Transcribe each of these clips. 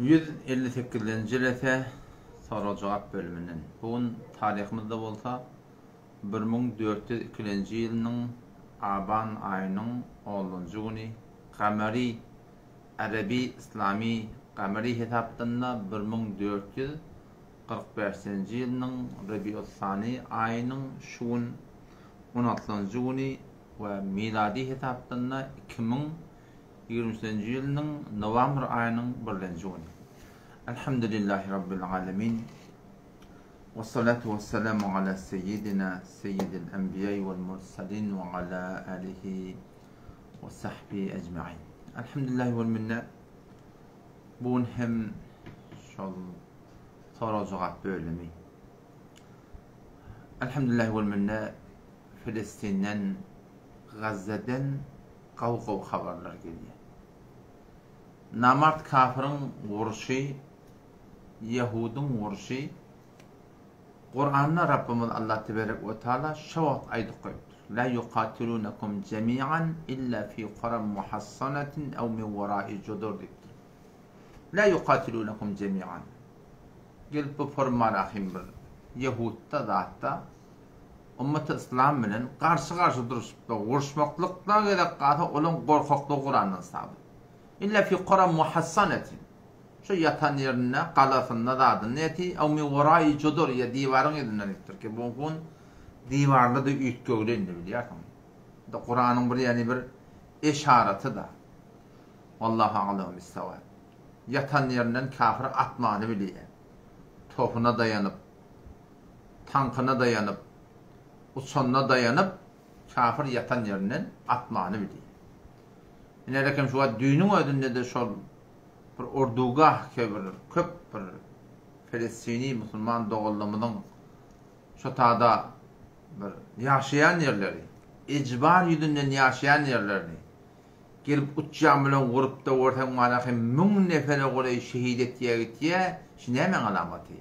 158-nji jelese sorag-jogap bölüminden. Bu gün taryhymyzda bolsa 1402-nji ýylynyň Aban aýynyň onunjy güni Gamary Arabi Islamy Gamary hesapdan-da 1445-nji ýylynyň Rebiussani aýynyň şu gün on altynjy güni we milady hesapdan-da 2023-nji ýylynyň nowambr aýynyň birlenji güni. Elhamdülillahi Rabbil alemin. Wessalatu wessalamu ala seyyidina seyyidil enbiýai wel mursalin we ala alihi we sahbihi ecmain. Elhamdülillahi wel minne. Bu gün hem şol sorag-jogap bölümi. Elhamdülillahi wel minne Filestinden, Gazzeden gawy-gawy habarlar gelýär. Namart kafyryň urşy, ýehudyň urşy Kuranda Rabbymyz Allah teberek we taala şo wagt aýdyp goýupdyr. La yukatilunakum jemi'an illa fi quran muhassanatin ew min wara'i judur diýipdir. La yukatilunakum jemi'an. Gelip bu formalahym bir ýehudda zatda Ymmaty yslam bilen garşy-garşy duruşypdyr. Uruşmaklykda gerek galsa olaň gorkaklygy Kurandan sabyt. Illa fi quran muhassanatin. Şu ýatan ýerinde, galasynda zadynda ýaty, ew min wara'i judur ýa diwaryň yzyndan diýipdir ki, bu gün diwarlar-da üýtgewli indi bilýärsiň. Bu-da Kuranyň bir ýany bir eşaraty-da. Wallahu a'lemu bis-sawab. Ýatan ýerinden kafir atmany bilýär. Topuna daýanyp, Taňkyna daýanyp, uçanyna daýanyp, kafir ýatan ýerinden atmany bilýär. Ine, şu wagt düýnüň özünde-de şol bir ordugah kebir köp bir felestini musulman doganlarymyzyň şo tada bir ýaşaýan ýerleri, ejbar ýüzünden ýaşaýan ýerlerini gelip uçýan bilen gurup-da görseň malahy müň nefere golaý şehit etýä gitýä, şi nämäň alamaty?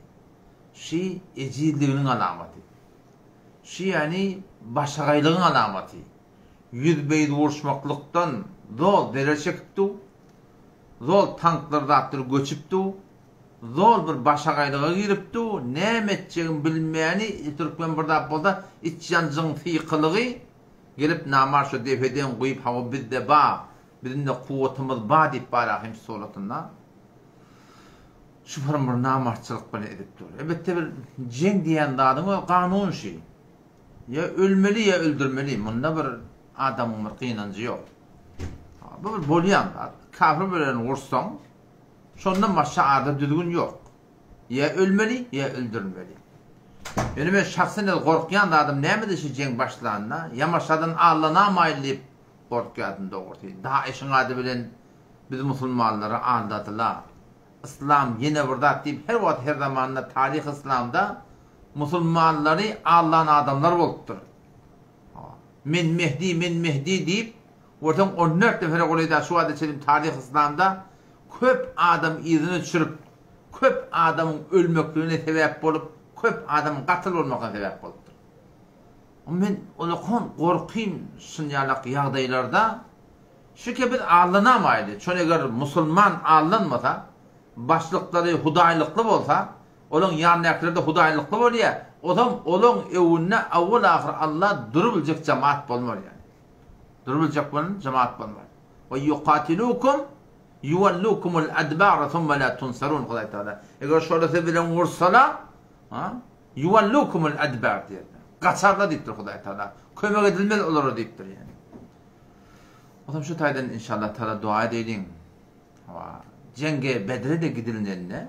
Şi ejizliginiň alamaty. Şi ýany başagaýlygyň alamaty. Ýüzbe-ýüz uruşmaklykdan zol zerer çekip du, zol tanklar zatlar göçüp du, zol bir başagaýlyga girip du, näme etjegini bilmäni türkmen bir zat bolsa iç ýanjygyň sykylygy gelip namart şo depeden guýup hawa bizde ba, bizinde kuwwatymyz ba diýip barahym suratynda Şu bir bir namartçylyk bilen edip dur. Elbetde bir jeň diýen zadyň öz kanuny şi. Ýa ölmeli ýa öldürmeli. Munda bir adamyň bir gynanjy ýok. Bu bir bolýan zat. Kafir bilen ursaň, şondan başga ada düzgün ýok. Ýa ölmeli, ýa öldürilmeli. Ýöne men şahsen el gorkýan zadym nämede şu jeň başlanda, ýamaşadan allanamaýly diýip gorkýardym dogrusy. Daeşiň ady bilen biz musulmanlary aldadylar. Yslam ýene bir zat diýip her wagt her zamanda taryh yslamda musulmanlary aldan adamlar bolupdyr. Men Mehdi men Mehdi diýip görseň on dört nefere golaýda şu wagta çenli taryh yslamda köp adam yzyna düşürip köp adamyň ölmekligine sebäp bolup köp adamyň gatyl bolmagyna sebäp bolupdyr. Men olakan gorkym şunýalak ýagdaýlarda Şike biz aldanamaýly, çon eger musulman aldanmasa, başlyklary hudaýlykly bolsa, olaň ýanyndakylar-da hudaýlykly bolýar, ozam olaň öwünde awwal-ahyr Alla durubiljek jemaat bolmar ýani. Durubiljek bolan jemaat bolmar. We ýukatilukum ýuwallukumul adbara summa la tunsarun Hudaý Tagala. Eger şolar siz bilen ursalar, ha, ýuwallukumul adbar diýýär. Gaçarlar diýipdir Hudaý Tagala. Kömek edilmez olara diýipdir ýani. Onsoň şu taýdan inşallah taala dua edeýliň. Hawa, jeňge Bedre-de gidilnende,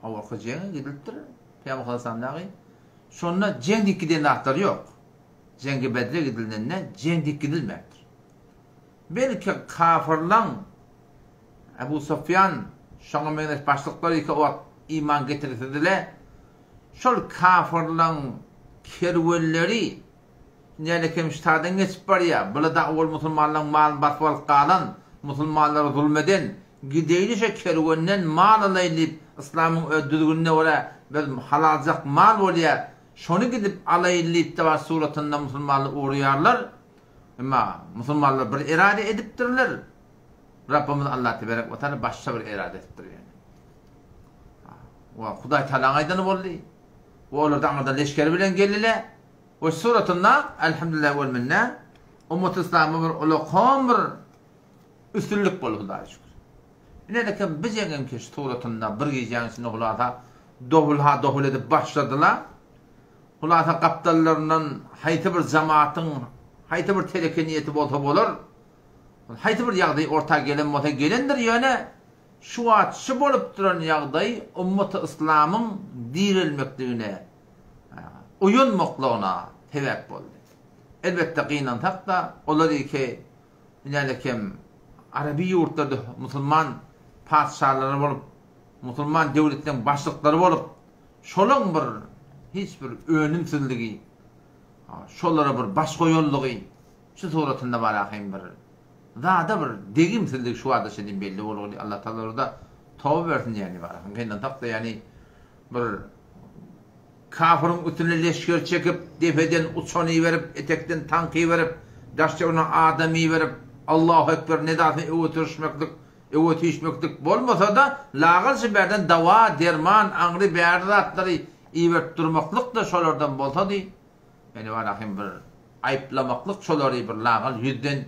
owalky jeňe gidilipdir, Pygamber sallallahu dagy. Şonda jeň diýip giden zatlar ýok. Jeňge Bedre gidilnende jeň diýip gidilmäpdir. Belki kafyrlaň Ebu Sufýan şoňa meňzeş başlyklar ýeke o wagt iman getirseler, şol kafyrlaň kerwenleri Näle kem ştadan geçip barýa, bula-da owal musulmanlaň malyny basyp alyp galan, musulmanlara zulum eden, gideýli şo kerwenden mal alaýly diýip, yslamyň öz düzgünine görä bir halaljak mal bolýa, şony gidip alaýly diýip-de bar suratynda musulmanlar urýarlar. Emma musulmanlar bir erade edipdirler, Rabbymyz Allah teberek we taala başga bir erade edipdir ýöne. We Hudaý Tagalaň aýdany boldy. We olar-da aňyrdan leşgeri bilen geldiler. We şu suratynda, Elhamdülillah wel minne, ummaty yslama bir ulakan bir üstünlik boldy Hudaýa şükür. Ine-de bu jeňiň ki şu suratynda bir gijäň içinde hulasa dohul-ha dohul edip başladylar. Hulasa gapdallaryndan haýsy bir jamatyň haýsy bir teleke niýeti bolsa bolar, haýsy bir ýagdaý orta gelen bolsa gelendir, ýöne şu wagt şu bolup duran ýagdaý ummaty yslamyň direlmekligine, oýanmaklygyna sebäp boldy. Elbetde gynansak-da, olar iki inälekem araby ýurtlarda musulman patyşalary bolup, musulman döwletleriň başlyklary bolup, şolaň bir hiç bir önümsizligi, şolara bir baş goýanlygy şu suratynda bar ahym bir zada bir degimsizligi şu wada çenli belli bolguly. Allah Tagala toba bersin ýani bar ahym. Gynansak-da ýani bir Kafyryň üstüne leşger çekip, depeden uçan iberip, etekden tank iberip, daş-töweregine adam iberip, Allahu Ekber nedasyny öňe sürüşmeklik, öňe süýşmeklik bolmasa-da, lagal şu bärden dawa, derman, aňry bäri zatlary iberip durmaklyk-da şolardan bolsady, ýöne walakin bir aýyplamaklyk şolary bir lagal ýüzden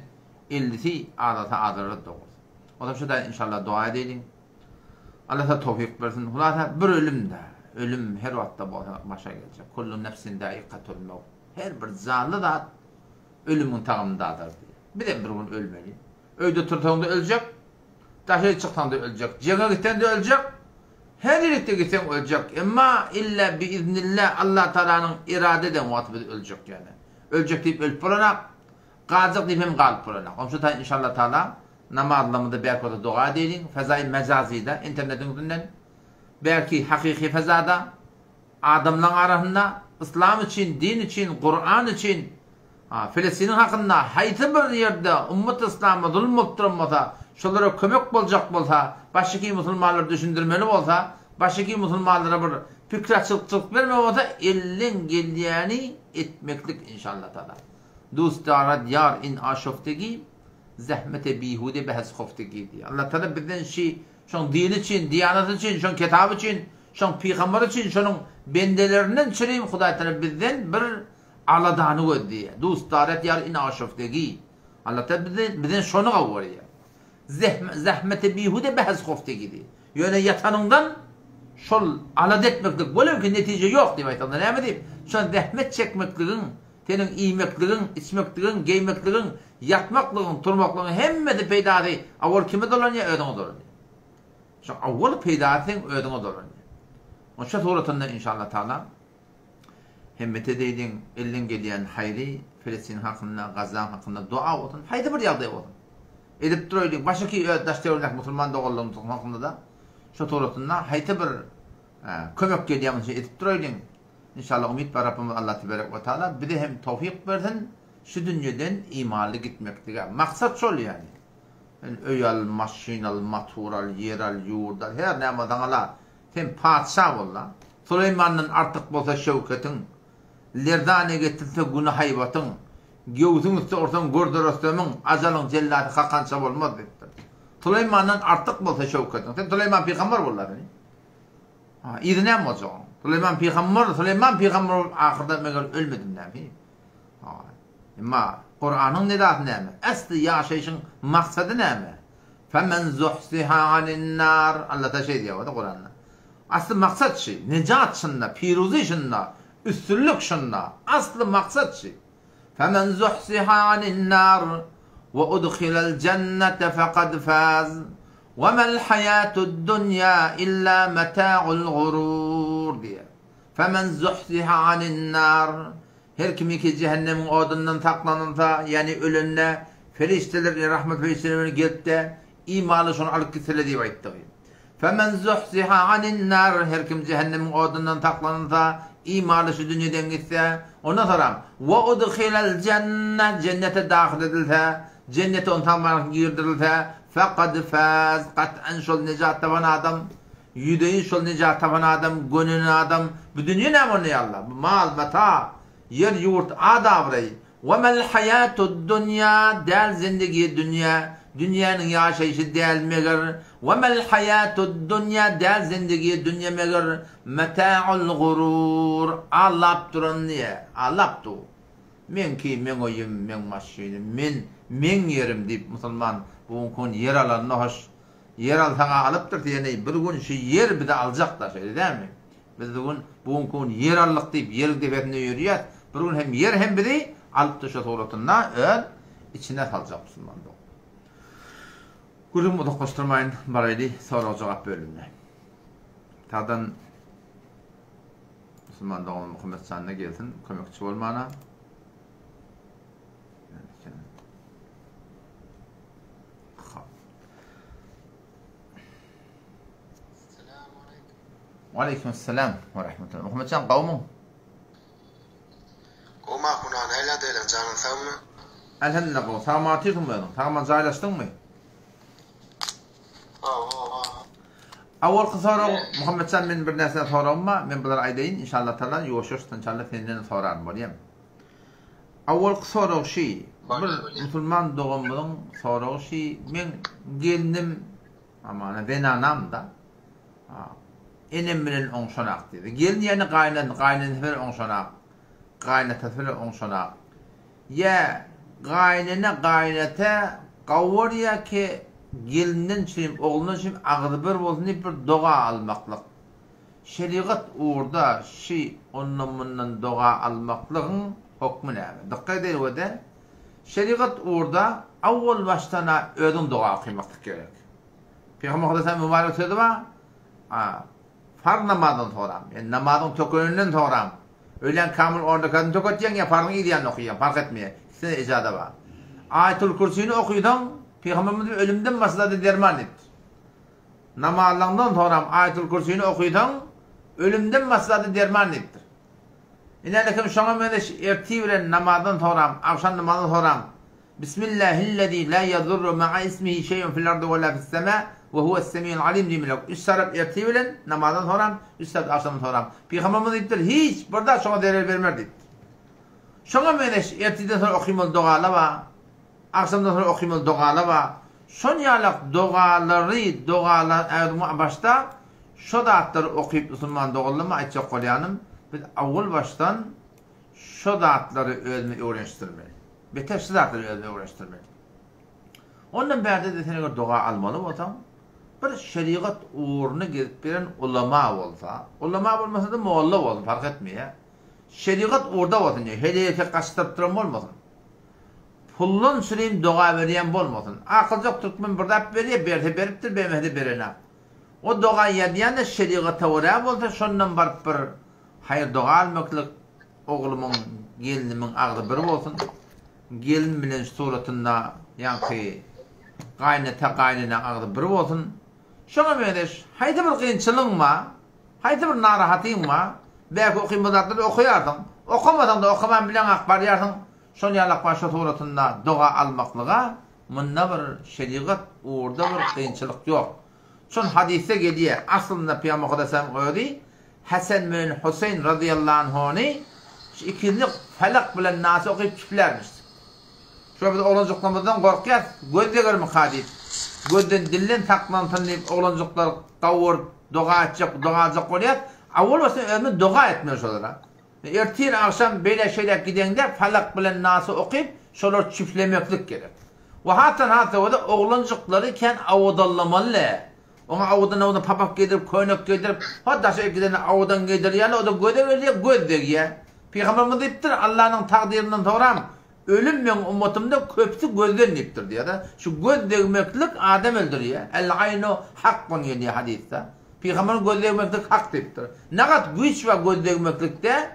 ellisi azalsa azalar dogrusy. Onsoň şu taýdan inşallah doga edeýliň. Allah sana towfyk bersin. Hulasa bir ölüm-dä. Ölüm her wagtda bolsa başa geljek. Kullu nefsin zaikatul mewt. Her bir janly zat ölümiň tagamyny dadar diýýär. Bizem bir gün ölmeli. Öýde otursaň-da öljek, daşary çyksaň-da öljek, jeňe gitseň-de öljek, her ýerlikde gitseň öljek. Emma illa biiznillah Allah Tagalanyň irade eden wagty biz öljek ýöne. Öljek diýip ölüp bolanak. Galjak diýip hem galyp bolanak. Onuň üçin taýyn inşallah Taala namazlarymyzda belki bolsa doga edeýliň, fezaýy mejazyda, internetiň üstünden, belki hakyky fezada, adamlaň arasynda, yslam üçin, din üçin, Kuran üçin, Filistiniň hakynda haýsy bir ýerde ummat yslama zulum bolup duran bolsa, şolara kömek boljak bolsa, başyky musulmanlara düşündirmeli bolsa, başyky musulmanlara bir pikir açykçylyk bermeli bolsa, elden gelýäni etmeklik inşallah Taala. Dust darad ýar in aşoftegi, zähmete bihude behs hoftegi diýýär. Allah Tagala bizden şi şoň dini üçin, diýanaty üçin, şoň kitaby üçin, şoň pygamberi üçin, şonuň bendelerinden çürim Hudaý Tagala bizden bir aladany gözleýär. Dust darad ýar in aşoftegi. Allah Tagala bizden bizden şony gowy görýär. Zähmete bihude behs hoftegi diýýär. Ýöne ýatanyňdan şol alada etmeklik welew ki netije ýok diýip aýtsaňda näme diýip, şol zähmet çekmekligiň Seniň iýmekligiň, içmekligiň, geýmekligiň, ýatmaklygyň, turmaklygyň hemmesi peýdasy awal kime dolanýar? Özüňe dolanýar. Şo awal peýdasy seň özüňe dolanýar. Oňa suratynda inşallah taala hemmet edeýliň, elden gelýän haýry Filistin hakynda, Gazaň hakynda dua bolsun, haýsy bir ýagdaý bolsun. Edip duraýlyň. Başyky öz daş töweregindäki musulman doganlarymyzyň hakynda-da şo suratynda haýsy bir kömek gelýän bolsa edip duraýlyň. Inşallah umyt bar Rabbimiz Allah teberek we taala bize hem towfyk bersin şu dünýeden imanly gitmeklige. Maksat şol ýani. Sen öý al, maşyn al, matur al, ýer al, ýurt al, her näme alsaň ala. Sen patyşa bol la. Suleýmandan artyk bolsa şöwketiň, Lerzana getirse güni haýbatyň, Göwsüň üste ursaň gürde Rüstemiň, Ajalyň jellady kakança bolmaz diýipdir. Suleýmandan artyk bolsa şöwketiň. Sen Suleýman pygamber bol la seni. Ha, yzy näme boljak onuň? Süleýman pygamber, Süleýman pygamber bolup ahyrda meger ölmedim näme? Ha. Emma Kuranyň nidasy näme? Äsli ýaşaýşyň maksady näme? Femen zuhsiha anin nar. Allah ta şeý diýýär Kuranda. Asly maksat şi, nejat şunda, piruzi şunda, üstünlik şunda. Asly maksat şi. Femen zuhsiha anin nar we udhilal jennete fekad faz. Wa mel haýatud dunýa illa meta'ul gurur diýýär. Femen zuhziha anin nar Her kimiki jähennemiň odundan saklanylsa, ýagny ölende, perişdeler, ýa rahmet perişdeleri bilen gelip-de, imanly şony alyp gitseler diýip aýtdygy. Femen zuhziha anin nar Her kim jähennemiň odundan saklanylsa, imanly şu dünýeden gitse, ondan soram, we udhilal jenne jennete dahyl edilse, Jennete onsoň baryp girdirilse, fekad faz, gat'an şol nejat tapan adam, ýüzeýin şol nejat tapan adam, gönenen adam, bu dünýe näme onda ýa Allah, bu mal, mata, ýer, ýurt, at-abraý, we mel haýatud-dunýa, däl zindigi dünýä, Dünýäniň ýaşaýşy däl meger, Ve mel haýatud dunýa däl zindigi dünýe meger, Meta'ul gurur, aldap duran diýýär, aldap dur. Meňki, meň öýüm, meň maşynym, men, meň ýerim diýip musulman bu günki gün ýer alanda hoş, ýer alsaň-a alypdyrys ýene bir gün şu ýer bizi aljak-da şeýle dälmi? Biz bu gün, bu günki gün ýer aldyk diýip ýeriň depesinde ýörýäs, bir gün hem ýer hem bizi alyp-da şo suratynda öz içine saljak musulman dogan. Gürrüňimi uzaklaşdyrmaýyn, baraýly sorag-jogap bölümine. Tadan musulman doganymyz Muhammet janda gelsin, kömekçi bolmana. Waleýkim essalam we rahmetullah. Muhammet jan gowmyň? Gowy Mahmut aga nähili ýagdaýlaň janyň sagmy? Elhamdülillah gowy. Sagman otyrsyňmy özüň? Sagman jaýlaşdyňmy? Hawa. Awalky sorag Muhammet jan men bir närsä soragym bar. Men bulary aýdaýyn inşallah taala ýuwaş ýuwaşdan inşallah senden soraryn bolýamy? Awalky sorag şi bir musulman doganymyzyň soragy şi meň gelnim Hamana zenanam-da. Enem bilen oňşanak diýdi. Gelin ýene gaýnan, gaýnenesi bilen oňşanak. Gaýnatasy bilen oňşanak. Ýa gaýnene, gaýnata gawurýa ki, gelinden çürim, oglundan çürim agzy bir bolsun diýip bir doga almaklyk. Şerigat ugurda şi ondan-mundan doga almaklygyň hokmy näme? Dykgat edeliwede, Şerigat ugurda awwal başdan-a özüň doga okymaklyk gerek. Pygamber Hudaýtagala mübarek sözi bar, A, farz namazdan soram, ýagny namazyň tökeninden soram, öýlän kamyl on rekatyny töketýäň ýa farzyň yz ýanyna okaýaň, parh etmeýär, ikisine-de ijaza bar. Aýatul Kürsini okysaň, Pygamberimiz ölümden başga zada derman diýipdir. Namazlaňdan soram Aýatul Kürsini okysaň, ölümden başga zada derman diýipdir. Ine-de şoňa meňzeş ertir bilen namazdan soram, agşam namazdan soram, Bismillahillezî lâ yadurru ma'a ismihi şey'un fil ardy ve lâ fis-semâ ve huves-semî'ul alîm diýmeli. Üç tarap ertir bilen namazdan soram, üç tarap agşamdan soram. Pygamberimiz diýipdir, hiç bir zat şoňa zerer bermer diýipdir. Şoňa meňzeş ertirden soň okymaly dogalar bar, agşamdan soň okymaly dogalar bar. Şon ýalak dogalary, dogalar äwdüňe başda şo zatlary okyp musulman doganlaryma aýtjak bolýanym, biz awwal başdan şo zatlary özümize öwrenişdirmeli. Beter şu zatlary özümize öwrenişdirmeli. Ondan bärde-de sen eger doga almaly bolsaň, bir şerigat ugruny gezip beren ulama bolsa, ulama bolmasa-da molla bolsun, parh etmeýär. Şerigat ugurda bolsun diýýär, heleý-erkek gaçdyryp duran bolmasyn. Puldan şirin doga berýän bolmasyn. Akyljak türkmen bir zat berýär, berse beripdir, bermese-de berenak. O doga ýazýan-da şerigata görä bolsa, şondan baryp bir haýyr-doga almaklyk, oglumyň, gelnimiň agzy bir bolsun, gelin bilen suratynda ýaňky gaýynata, gaýynenäň agzy bir bolsun. Şoňa meňzeş haýsy bir kynçylygyň bar, haýsy bir narahatyň bar, belki okyn bu zatlary okaýarsyň, okamasaň-da okaman bileňak barýarsyň, şol ýalak bar şo suratynda doga almaklyga munda bir şerigat ugurda bir kynçylyk ýok. Şol hadysda gelýär, aslynda Pygamber Mukaddes özi Hasan bilen Huseýn razyýallahu anhuny şu ikisini Felak bilen Nasy okyp çüplärmiş. Şo biz oglanjyklarymyzdan gorkýas, göz degermika diýip, gözden dilden saklansyn diýip oglanjyklar gawuryp doga etjek, doga aljak bolýas. Awwal başdan özümiz doga etmeli şolara. Ertir agşam beýle-şeýläk gideňde Falak bilen Nasy okyp şolary çüflemeklik gerek. We hasdan has öwezi oglanjyklary kän awadallamaly. Oňa awadan-awadan papak geýdirip, köýnek geýdirip, ha daşa gidende awadan geýdirýärler, o-da göze gelýär, göz degýär. Pygamberimiz diýipdir, Allanyň takdyryndan soram, ölüm meň ummatymda köpüsi gözden diýipdir diýýär-de. Şu göz degmeklik adam öldürýär. El-aýnu hakkun gelýär hadysda. Pygamberimiz göz degmeklik hak diýipdir. Nagat güýç bar göz degmeklikde,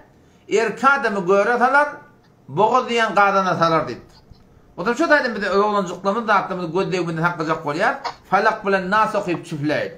erki adamy göre salar, Bogaz diýen gazana salar diýipdir. Otam şo taýdan biz oglanjyklarymyz zatlarymyzy göz degmeden saklajak bolýar. Falak bilen Nas okyp çüfläýdi.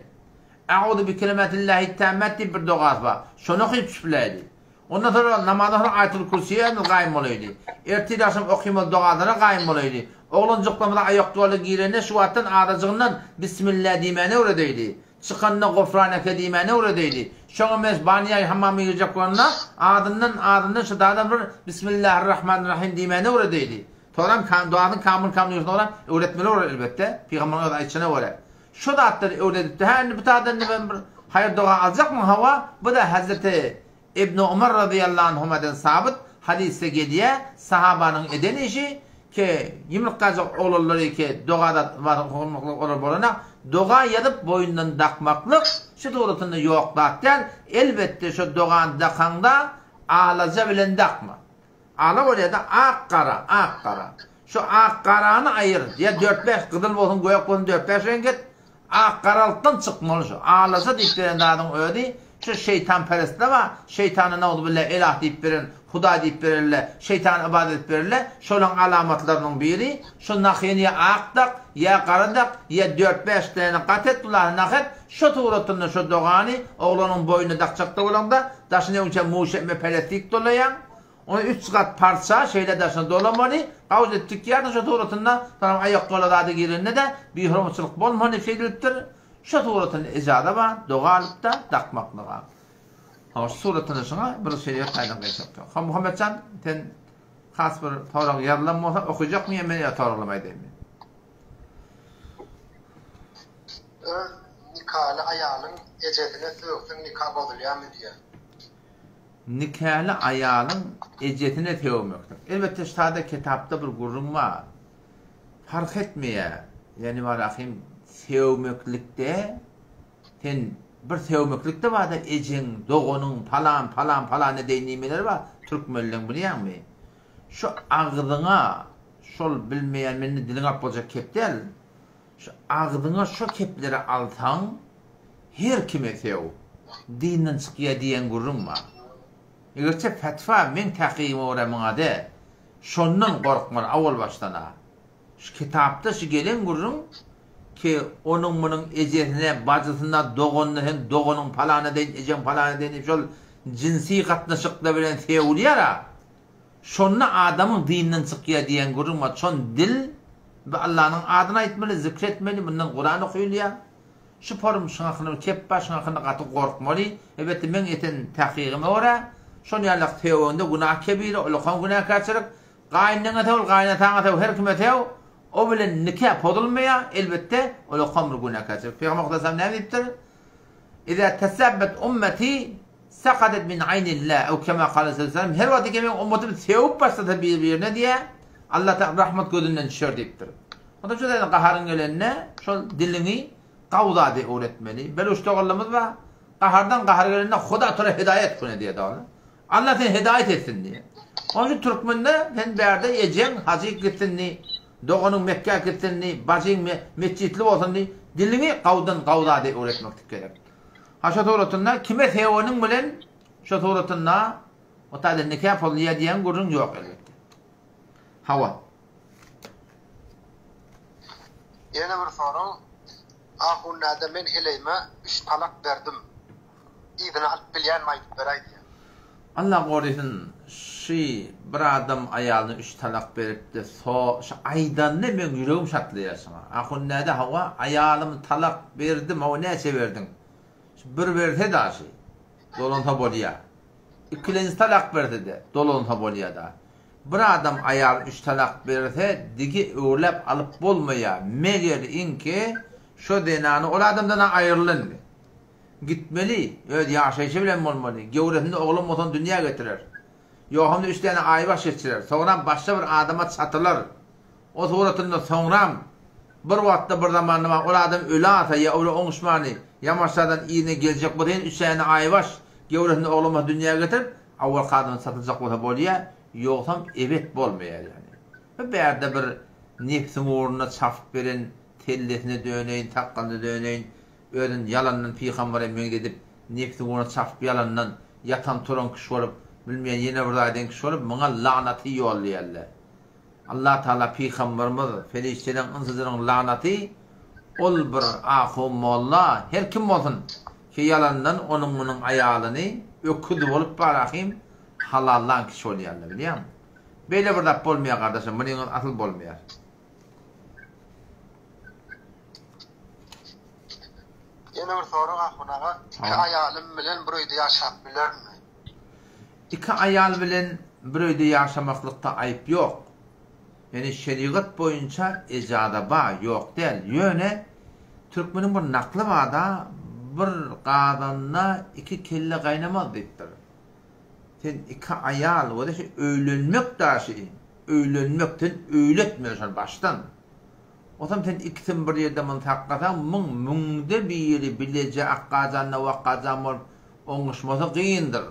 A'uzu bi kelimatillahi tammat diýip bir dogasy bar. Şony okyp çüfläýdi. Ondan soňra namazdan soň Aýatul Kürsüýe özümiz gaýym bolaýly. Ertir agşam okymaly dogalara gaýym bolaýly. Oglanjyklarymyza aýak ýola girende şu wagtdan azajygyndan Bismillah diýmäni öwredeýli. Çykanda Gofraneke diýmäni öwredeýdi. Şoňa meňzeş banýa hammama girjek bolanda, azyndan azyndan şu dagdan bir Bismillahirrahmanirrahim diýmäni öwredeýdi. Soňram kam duasyny kamyl kamyl ýörsün olam öwretmeli bolar elbetde. Pygamberiň özi aýtşyna görä. Şu zatlary öwredipdi. Hä indi bu taýdan indi men bir haýyr doga aljakmyň hawa bu-da Hazreti Ibn Omar razyýallahu anhumadan sabyt hadysda gelýä sahabanyň eden işi ki ýumrukgajyk oglanlary ki doga zat okamaklyk olar bolanak doga ýazyp boýundan dakmaklyk şu suratynda ýok zat däl elbetde şo dogany dakaňda alaja bilen dakma ala bolýada ak gara ak gara şo ak garany aýyr ýa dört bäş gyzyl bolsun gök bolsun dört bäş reňk et Ak garalykdan çykmaly şu. Alaja diýip beren zadyň özi şu şeýtanperestler bar, şeýtana nagzubilla elah diýip beren, hudaý diýip berelle, şeýtana ybadat edip berelle, şolaň alamatlarynyň biri şu nahyny ýa ak dak, ýa gara dak, ýa dört-bäş däne gat et bulary nah et, şo suratynda şo dogany oglanyň boýnuna dakjakda bolaňda daşyny öňçä muşeme pelestik dolaýaň, Ony üç gat parça şeýle daşyna dolamaly, gawuz edip tikýärdiň şo suratynda, soňam aýakýola zada girende-de bihormatçylyk bolmaly diýip şeýdilipdir. Şo suratynda ejaza bar, doga alyp-da dakmaklyga. Hawa, şu suratynda şuňa bir şerigat taýdan gaýtjak ýok. Hawa, Muhammetjan, sen has bir sorag ýazylan bolsa okyjakmy ýa men ýa soraglamy aýdaýynmy? Öz nikaly aýalyň ejesine sögseň nika bozulýarmy diýýär. Nikaly aýalyň ejesine sögmekdir. Elbetde şu sada kitapda bir gürrüň bar. Parh etmeýär. Ýagny bar ahim sögmeklikde sen bir sögmeklikde barda ejeň, doganyň palan palan palan edeýin diýmeleri bar türkmenleň bilýäňmi? Şu agzyňa şol bilmeýän mende diliňe alyp boljak kep däl. Şu agzyňa şo kepleri alsaň her kime sög, dinden çykýa diýen gürrüň bar. Egerçe fetwa meň tahkygyma görä muňa de, şondan gorkmaly awal başdana. Şu kitapda şu gelen gürrüň ki onuň munuň ejesine, bajysyna, doganyna sen doganyň palana deýin, ejeň palana deýin diýip şol jynsy gatnaşyklar bilen sögülýär-a. Şonda adamyň dinden çykýa diýen gürrüň bar. Şon dil we Allanyň adyny aýtmaly, zikr etmeli, mundan Kuran okylýa. Şu forum şuň hakynda bir kep bar, şuň hakynda gaty gorkmaly. Elbetde meň eten tahkygyma görä, şon ýalak sögende günah kebire, ulakan günäkärçilik. Gaýyneňe sög, gaýynataňa sög, her kime sög, o bilen nika pozulmaýa, elbetde ulakan bir günäkärçilik. Pygamber Hudaýa näme diýipdir? Iza tesabbet ummeti Sakatet min aýnillah, ew kema kale sallallahu aleyhi ve sellem, her wagt eger meň ummatym sögüp başlasa bir-birine diýýär, Allah Tagala rahmat gözünden düşer diýipdir. Onda şu seniň gaharyň gelende şol diliňi gawzady öwretmeli. Beluç doganlarymyz bar, gahardan gahar gelende Huda tora hidaýat kune diýýär doganlar. Allah seni hidaýat etsin diýýär. Onuň üçin türkmende sen bärde ejeň hajy gitsin diý, doganyň Mekgä gitsin diý, bajyň metjitli bolsun diý, diliňi gawdan gawzady öwretmeklik gerek. Ha şo suratynda kime seweniň bilen şo suratynda o taýda nika pozulýar diýen gürrüň ýok elbetde. Hawa. Ýene bir sorag, Ahun däde men heleýime üç talak berdim. Yzyna alyp bilýänmi aýdyp beräý diýýär. Allah gorysyn şy bir adam aýalyna üç talak beripdi so şy aýdanda meň ýüregim şatlaýar şyňa ahun däde hawa aýalymy talak berdim hawa näçe berdiň şy bir berse da şy dolansa bolýa ikilenji talak bersede dolansa bolýa da bir adam aýalyna üç talak berse digi öwürläp alyp bolmaýa meger iňki şo zenany ol adamdan aýryldy indi. Gitmeli, öz ýaşaýşy bilen bolmaly. Göwresinde oglan bolsa ony dünýä getirer. Ýogsam-da üç däne aýbaş geçirer. Soňram başga bir adama çatylar. O suratynda soňram bir wagtda bir zamanda bar ol adam öläýse ýa öle oňuşmany ýamaşjadan yzyna geljek bolsa ýene üç däne aýbaş göwresinde oglan bolsa dünýä getirip awalky adama çatyljak bolsa bolýar, ýogsam ebet bolmaýar ýagny. Bu bärde bir nebsiň ugrunda çapyp beren sellesine döneýin, sakgalyna döneýin, Özüni ýalandan pygambere meňzedip, nebsi ugruna çapyp ýalandan, ýatan-turan kişi bolup, bilmeýän ýene bir zat eden kişi bolup, muňa lagnaty ýollaýarlar. Allah Tagala pygamberimiz, perişdeleriň, ynsyjylaryň lagnaty ol bir ahun molla, her kim bolsun, ki ýalandan onuň-munuň aýalyny öküz bolup barahym halallan kişi bolýarlar, bilýäňmi? Beýle bir zat bolmaýar gardaşym, munyňyz asyl bolmaýar. Ýene bir sorag Ahun aga, iki aýalym bilen bir öýde ýaşap bilerinmi? Iki aýal bilen bir öýde ýaşamaklykda aýyp ýok. Ýöne şerigat boýunça ejaza ba, ýok däl. Ýöne türkmeniň bir nakly bada, bir gazanda iki kelle gaýnamaz diýipdir. Sen iki aýal we şu öýlenmek daşy, öýlenmek sen öýletmeli şony başdan. Osam sen ikisini bir ýerde muny saklasaň muň müňde biri bileje akgajanna wakgajan bolup oňuşmasy gyndyr.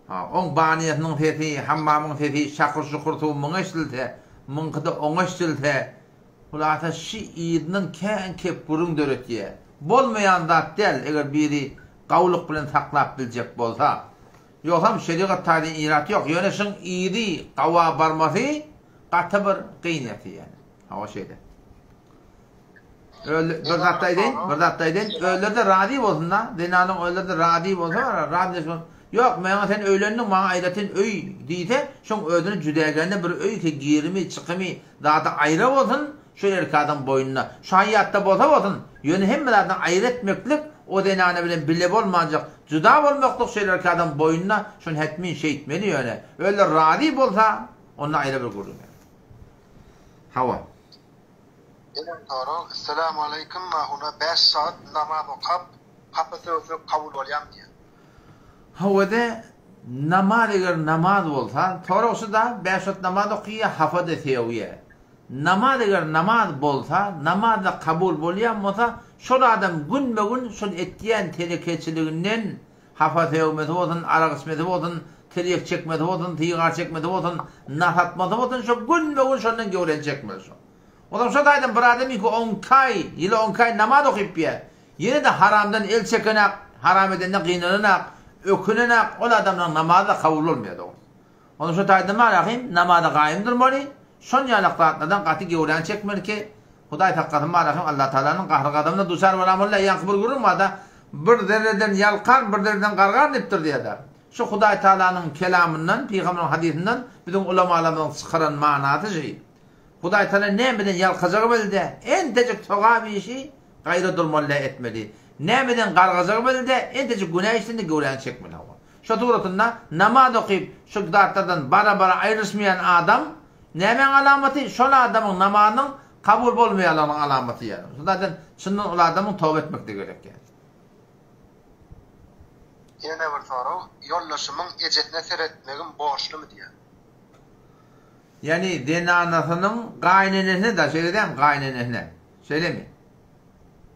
Ha, oň banýasynyň sesi, hammamyň sesi şakyr-şukur suw muňa eşidilse, muňky-da oňa eşidilse, hulasa şi yzyndan kän kep gürrüň döretýä. Bolmaýan zat däl, eger biri gawulyk bilen saklap biljek bolsa. Ýogsam şerigat taýdan irat ýok, ýöne şyň yzy gawa barmasy gaty bir gyn ýatyýa. Hawa şeýle. Öl bir zat aýdaýyn, bir zat aýdaýyn. Özleri-de razy bolsun-da, zenanyň özleri-de razy bolsa, razy bolsa, ýok, maňa sen öýlendiň, maňa aýratyn öý diýse, şoň özüne jüdägende bir öý ki girimi, çykymy, zady aýra bolsun, şol erkek adam boýnuna. Şu haýýatda bolsa bolsun, ýöne hemme zadyny aýra etmeklik, o zenana bilen bile bolmanjak, juda bolmaklyk şol erkek adam boýnuna, şony hetmin şeýtmeli ýöne. Özleri razy bolsa, onda aýra bir gürrüň. Hawa. Gelen sorag, Esselamu aleýkum Mahuna bäş sagat namaz okap hapa sögsek kabul bolýamy diýýär. Hawada namaz eger namaz bolsa, sorag şu da bäş wagt namaz okyýa hapa-da sögýä. Namaz eger namaz bolsa, namaz-da kabul bolýan bolsa, şol adam günbe-gün şol etýän telekeçiliginden Hapa sögmesi bolsun, arak içmesi bolsun, tirýek çekmesi bolsun, sigar çekmesi bolsun, nas atmasy bolsun, şo günbe-gün şondan göwreni çekmeli şo. Onsoň şo taýdan bir adam iki onki aý, ýyly onki aý namaz okyp ýa, ýene-de haramdan el çekenak, haram edende gynananak, ökünenak, ol adamlaryň namazy-da kabul bolmaýar dogrusy. Onsoň şo taýdan bar ahym, namaza gaýym durmaly, şon ýalak zatlardan gaty göwräňi çekmeli ki, Hudaý saklasyn bar ahym, Allatagalanyň gahry-gazabyna duçar bolamylla, ýaňky bir gürrüň bar-da, Bir zerreden ýalkan, bir zerreden gargar diýipdir diýýär-de. Şu Hudaý Tagalanyň kelamyndan, pygamberiň hadysyndan biziň ulamalarymyzyň çykaran manasy şy. Hudaý Tagala nämeden ýalkajagy belli-dä, entejik sogap işi gaýra durmaly-dä etmeli. Nämeden gargajagy belli-dä, entejik günä işden-de göwräňi çekmeli hawa. Şo suratynda namaz okyp, şu zatlardan bara-bara aýrylyşmaýan adam nämäň alamaty? Şol adamyň namazynyň kabul bolmaýanlygynyň alamaty ýaly. Şo zaten çyndan ol adamyň toba etmekde gerek ýaly. Ýene bir sorag, ýoldaşymyň ejesine seretmegim borçlumy diýýär. Ýagny zenanasynyň gaýynenesine da şeýle dämi gaýynenesine. Şeýlemi?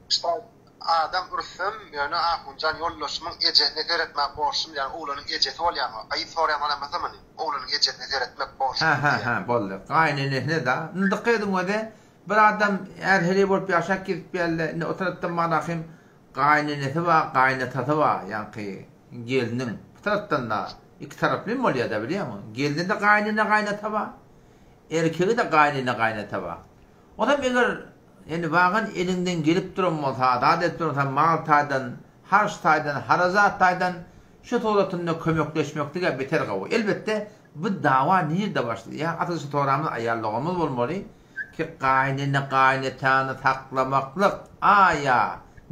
Şol adam ürsem ýöne Ahunjan ýoldaşymyň ejesine seretmäge borçlum ýagny oglanyň ejesi bolýarmy gyz soraýan bolamasa muny oglanyň ejesine seretmek borçlum Hä hä hä boldy gaýynenesine da indi dykgat ediň özi bir adam är heleý bolup ýaşap gezip ýärle indi o tarapdan barahym gaýynenesi bar gaýynatasy bar ýaňky gelniň bu tarapdan da iki taraplym bolýada bilýäňmi gelnide gaýynene gaýynata bar erkegide gaýynene gaýynata bar Onam eger indi wagan eliňden gelip duran bolsa, zat edip duran bolsa, mal taýdan, harç taýdan, harajat taýdan şu suratynda kömekleşmeklige beter gowy. Elbetde, bu dawa nirde başlaýar? Asyl şu soramyz aýal doganymyz bolmaly ki, gaýynene, gaýynatany saklamaklyk aýa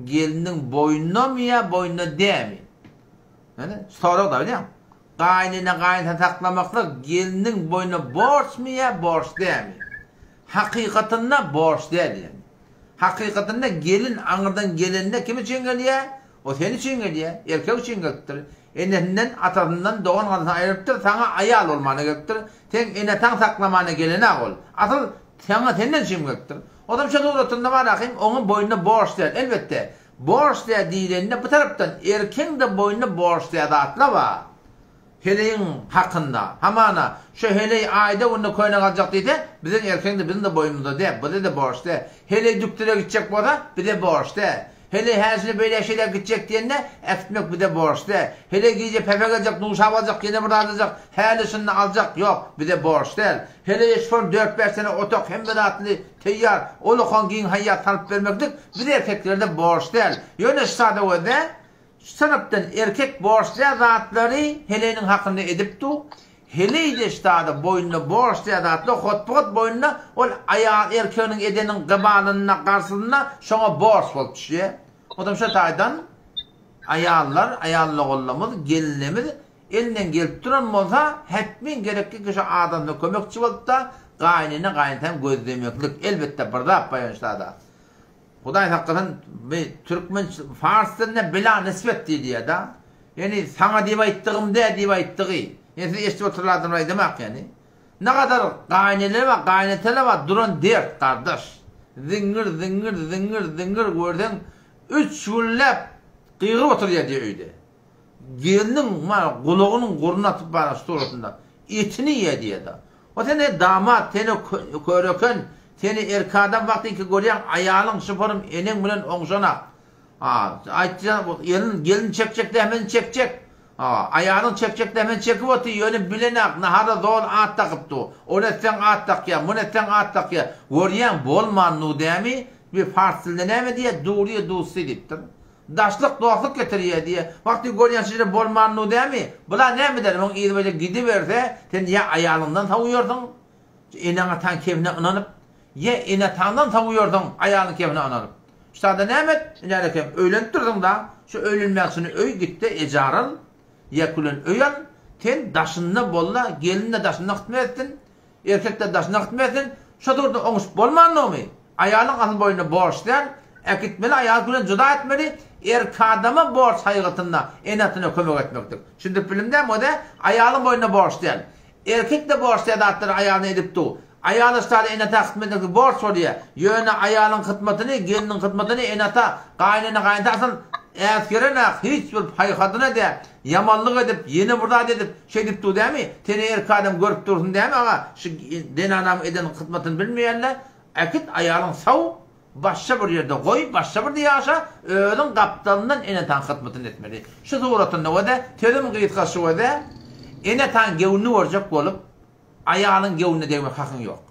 gelniň boýnunamy ýa boýnunda dämi? Ýöne sorag-da bilýäňmi? Gaýynene, gaýynatany saklamaklyk gelniň boýnuna borçmy ýa borç dämi? Hakykatynda borç däl ýagny. Hakykatynda gelin aňyrdan gelende kim üçin gelýär? O sen üçin gelýär, erkek üçin gelipdir. Enesinden, atasyndan, dogan-garyndaşyndan aýrylypdyr, saňa aýal bolmana gelipdir. Seň ene-ataňy saklamana gelenok ol. Asyl saňa senden üçin gelipdir. Ozam şo suratynda bar ahym, oňa boýnuna borç däl. Elbetde, borç däl diýlende bu tarapdan erkegiň-de boýnuna borç däl zatlar bar. Heleýiň hakynda, hamana, şu heleý aýda-günde köýnek aljak diýse, biziň erkegiň-de, biziň-de boýnumyzda dä, bize-de borç dä. Heleý dükdüre gitjek bolsa, bize borç dä. Heleý häşine beýläk-şeýläk gitjek diýende, äkitmek bize borç dä. Heleý gije pepe geljek, nuşap aljak, ýene bir zat aljak, häli-şindi aljak, ýok, bize borç däl. Heleýe şol dört-bäş sene otak, hemme zatly, teýýar, ol-okan giň haýýat salyp bermeklik biz erkeklere-de borç däl. Ýöne şu zada gözle, Şu tarapdan erkek borçlya zatlary heleýniň hakynda edip dur. Heleý de şu zada boýnuna borçlya zatlar hotpot boýnuna ol aýal erkeginiň edeniň gybalynda garsysynda şoňa borç bolup düşýär. Odam şo taýdan aýallar, aýallogallamyz, gelinlemiz. Elinden gelip duran bolsa, hetmin gerekli ki şu adamsyna kömekçi bolup-da, gaýynene, gaýynataň gözlemeklik. Elbetde, bir zat bar ýöne şada. Hudaý saklasyn, bi türkmen, fars dilinde bila nisbet diýilýär-da. Ýöne saňa diýip aýtdygym däl diýip aýtdygy. Ýöne siz eşidip oturan adamlar aýdamak ýöne. Nagadar gaýyneler bar, gaýyneteler bar, duran dert gardaş. Ziňňir, ziňňir, ziňňir, ziňňir görseň, üç günläp gygyryp oturýar diýýär öýde. Gelniň mana gulagynyň guruny atyp baran suratynda etini iýýär diýýär-de. O seni damat, seni köreken, seni erkek adam wagtyňky görýäň, aýalyň şypyrym eneň bilen oňşanak. Ha, aýtýan gelin, gelin çekjek zähmetini çekjek. Ha, aýalyň çekjek zähmetini çekip otyr, ýöne bilenak, nahara zol at dakyp dur. Ony etseň at dakýar, muny etseň at dakýar. Görýäň, bolman nu dämi? Bir pars dilinde näme diýýär? Duriýe dusty diýipdir. Daşlyk dostluk getirýär diýýär. Wagty görýän şeýle bolmanyny dämi? Bula näme eder? Muň yzy beýle gidiberse, sen ýa aýalyňdan sowuýarsyň, eneň-ataň kebine ynanyp, ýa ene-ataňdan sowuýarsyň, aýalyň kebine ynanyp. Şu sada näme et? Ine-kem öýlenipdirsiň-da, şu öýlenmäň üçin öý git-de ejar al, ýa külen öý al, sen daşynda bol-da, gelin-de daşynda hyzmat etsin, Erkekler daşyna gitmesin, şo döwürde oňuşyp bolmandygymy, aýalyň asyl boýnuna borç däl, äkitmeli aýaly bilen jyda etmeli, erkadama borç haýgatynda ene-atyna kömek etmekdik. Düşündirip bildim dämi o-da, aýalyň boýnuna borç däl. Erkek-de borç däl zatlary aýalyna edip dur. Aýal yşdada ene-ata hytmat etmeklik borç bolýar. Ýöne aýalyň hytmatyny, gelniň hytmatyny ene-ata, gaýynene gaýynata asyl äsgerenak, hiç bir paýhasyna däl. Ýamanlyk edip, ýene bir zat edip, şeýdip dur dämi? Seni erkek adam görüp dursun dämi aga, şu zenanamyň eden hyzmatyny bilmeýänle, äkit aýalyň saw, başga bir ýerde goý, başga birde ýaşa, özüň gapdalyndan ene-ataň hyzmatyny etmeli. Şu suratynda wede, sözüm gysga şu wede, ene-ataň göwnüni görjek bolup, Aýalyň göwnüne degmek hakyň ýok.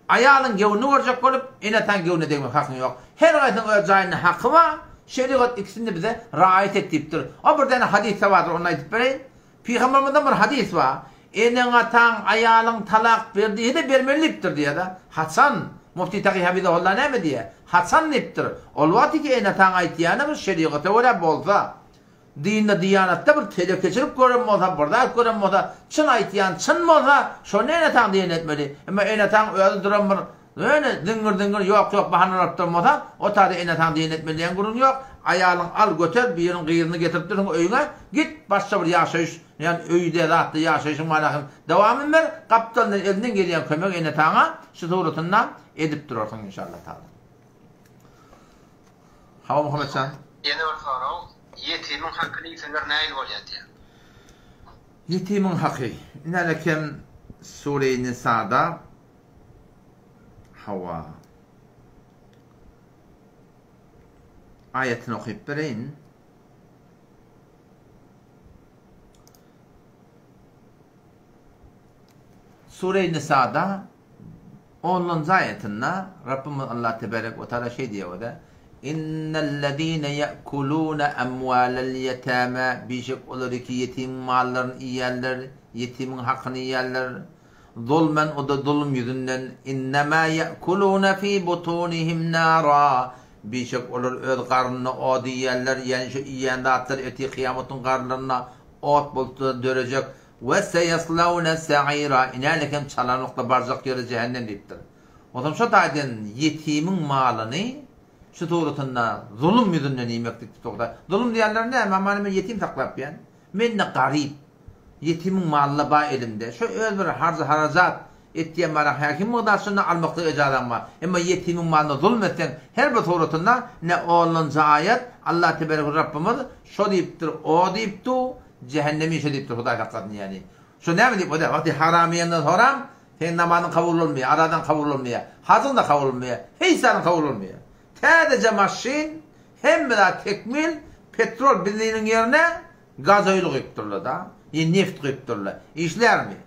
Aýalyň göwnüni görjek bolup, ene-ataň göwnüne degmek hakyň ýok. Her haýsynyň öz jaýynda haky bar, şerigat ikisini-de bize raýat et diýipdir. O bir däne hadysda bardyr, ony aýdyp bereýin. Pygambermizden bir hadys bar. Eneň-ataň, aýalyň talak ber diýse-de bermeli diýipdir diýýär-de. Haçan? Mufti Taky Hafizahullah näme diýýär? Haçan diýipdir. Ol wagtyky ene-ataň aýtýany bir şerigata görä bolsa. Dinde diýanatda bir telekeçilik gören bolsa, bir zat gören bolsa, çyn aýtýan çyn bolsa, şony ene-ataň diýen etmeli. Emma ene-ataň özi duran bir ýöne ziňňir-ziňňir ýok-ýok bahanalar alyp duran bolsa, o taýda ene-ataň diýen etmeli diýen gürrüň ýok. Aýalyň al, göter, biriniň gyzyny getirip dursuň öýüňe, git, başga bir ýaşaýyş, ýagny öýde zatda ýaşaýşyň manasyny dowamyny ber, gapdalyndan elinden gelýän kömegi ene-ataňa şu suratynda edip durarsyň inşallah taala. Hawa Muhammetjan. Ýene bir sorag, ýetimiň hakyny iýseler nähili bolýar diýýär. Ýetimiň haky. Inälekem Sure-i Nisada hawa aýatyny okyp bereýin. Sure-i Nisada Onunjy aýatynda Rabbymyz Allah tebarek we taala şeý diýýär we-de, Innellezine ýe'kulune emwalel ýetame bişek olar ki ýetimiň mallaryny iýýärler, ýetimiň hakyny iýýärler, zulmen o-da zulum ýüzünden, innema ýe'kulune fi butunihim nara bişek olar öz garnynda ot iýýärler, ýagny şu iýýän zatlary ertir kyýamatyň garnlarynda ot bolup dörejek, We seýeslawne sa'ira, inälik hem çalanlykda barjak ýeri jähennem diýipdir. Onsoň şo taýdan ýetimiň malyny şu suratynda zulum ýüzünden iýmeklik diýip togta. Zulum diýýänleri näme? Amany men ýetim saklap ýän. Men-de garyp. Ýetimiň maly-da bar elimde. Şo öz bir harjy-harajat etýän bara häkim mygdar şonda almaklyga ejazaň bar. Emma ýetimiň malyna zulum etseň her bir suratynda ine onunjy aýat Allah teberek Rabbymyz şo diýipdir, o diýipdu, Jähennem işe diýipdir Hudaý saklasyn ýani. Şo näme diýip o wagty haram iýenden soram seň namazyň kabul bolmaýar, arazaň kabul bolmaýar, hajyň da kabul bolmaýar, hiç zadyň kabul bolmaýar. Täzeje maşyn, hemme zat tekmil, petrol benziniň ýerine gazoýl guýup durlar da, ýa neft guýup durlar. Işlärmi?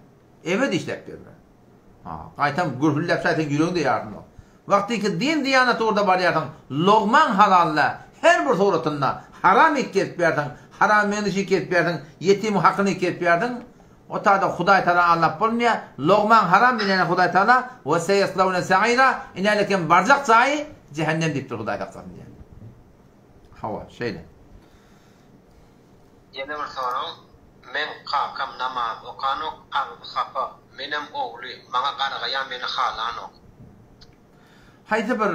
Ebedi işläp bermez. Ha, gaýtam gürhülläp şaý seň ýüregiňde ýarynok. Wagtyky din diýanat ugurda barýarsyň, logmaň halal däl, her bir suratynda haram iýip gezip ýärsiň, haram meňzeş iýip gezip ýärsiň, ýetimiň hakyny iýip gezip ýärsiň, o taýda Hudaý Tagala aldap bolmaýar, logmaň haram diýlene Hudaý Tagala, we seýeslawne sa'ira, inälekem barjak jaýy jähennem diýipdir Hudaý saklasyn diýýär. Hawa, şeýle. Ýene bir sorag. Meň kakam namaz okanok agzy hapa menem ogly maňa gargaýa meni halanok. Haýsy bir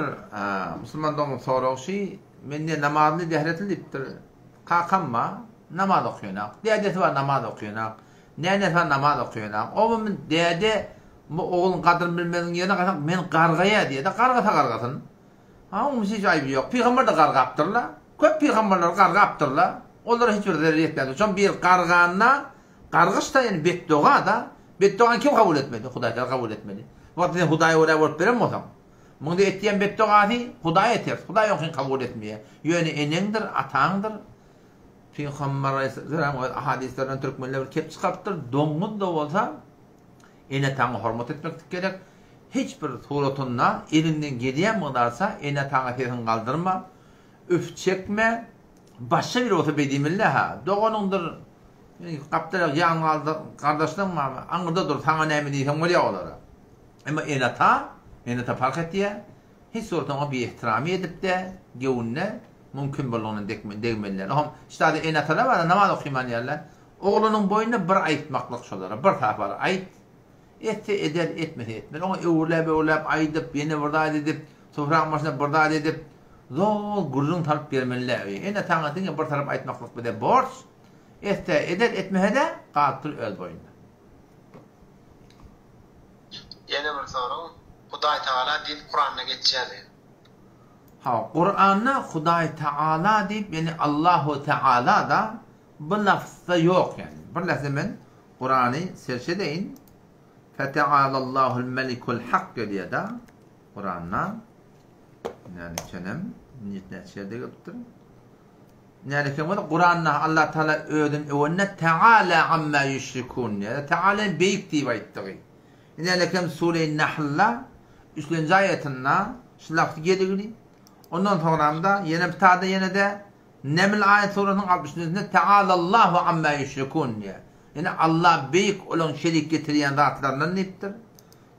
musulman dogan soragy şi men diýe namazly dehretli diýipdir kakam bar namaz okaýanak dädesi bar namaz okaýanak nänesi bar namaz okaýanak oba men däde bu ogluň gadyryny bilmeziň ýerine gaýtam meni gargaýa diýede gargasa gargasyn Ha oň hiç aýby ýok. Pygamber-de gargapdyr-la. Köp pygamberler gargapdyr-la. Olara hiç bir zerer ýetmändir. Şoň bir garganda, gargyş-da ýani betdoga-da. Betdogany kim kabul etmeli? Hudaý Tagala kabul etmeli. Wagt sen Hudaýa görä bolup beren bolsaň, muňda etýän betdogasy Hudaýa ters. Hudaý oňkyny kabul etmeýär. Ýöne eneňdir, ataňdyr. Pygamber aleyhisselam öz ahadyslaryndan türkmenler bir kep çykarypdyr. Doňuz-da bolsa Ene-ataňa hormat etmeklik gerek. Hiç bir suratynda eliňden gelýän mygdarça ene-ataňa sesiňi galdyrma, üf çekme, başga biri bolsa beý diýmeli-hä, doganyňdyr, gapdal ýan gardaşlaň barmy, aňyrda dur, saňa näme diýseň bolýar olara. Emma ene-ata, ene-ata parh etýär, hiç suratda oňa biehtirami edip-de, göwnüne mümkin boldugyny degmeli däl. Oňam ştada ene-atalar bar, namaz okyman diýerler. Oglunyň boýnuna bir aýtmaklyk şolara, bir sapar aýt. Etse eder, etmese etmez. Oňa öwürläp-öwürläp aýdyp, ýene bir zat edip, sofraň başynda bir zat edip, zol gürrüň salyp bermeli däl. Ene-ataňa diňe bir tarap aýtmaklyk bize borç. Etse eder, etmese-de galypdyr öz boýnuna. Ýene bir sorag, Hudaý Tagala diýip Kuranda geçýärmi? Hawa, Kuranda Hudaý Tagala diýip, ýagny Allahu Teala-da Bu lafzda ýok ýagny. Bir lähze men Kurany serç edeýin. Fetealallahul melikul hak gelýär-de Kuranda. Näme çenem, näçe ýerde gelipdir. Näme eken bolsa Kuranda Allah Taala özüni öwende Teala amma ýüşrikun diýýär. Teala beýik diýip aýtdygy. Näme eken Sure-i Nahlda 3-nji aýatynda şu lafz geligini. Ondan soňram-da ýene bir tada ýene-de Neml aýat surasynyň altmyşynjysynda Tealallahu amma ýüşrikun diýýär. Ýagny Allah beýik olaň şerik getirýän zatlaryndan diýipdir.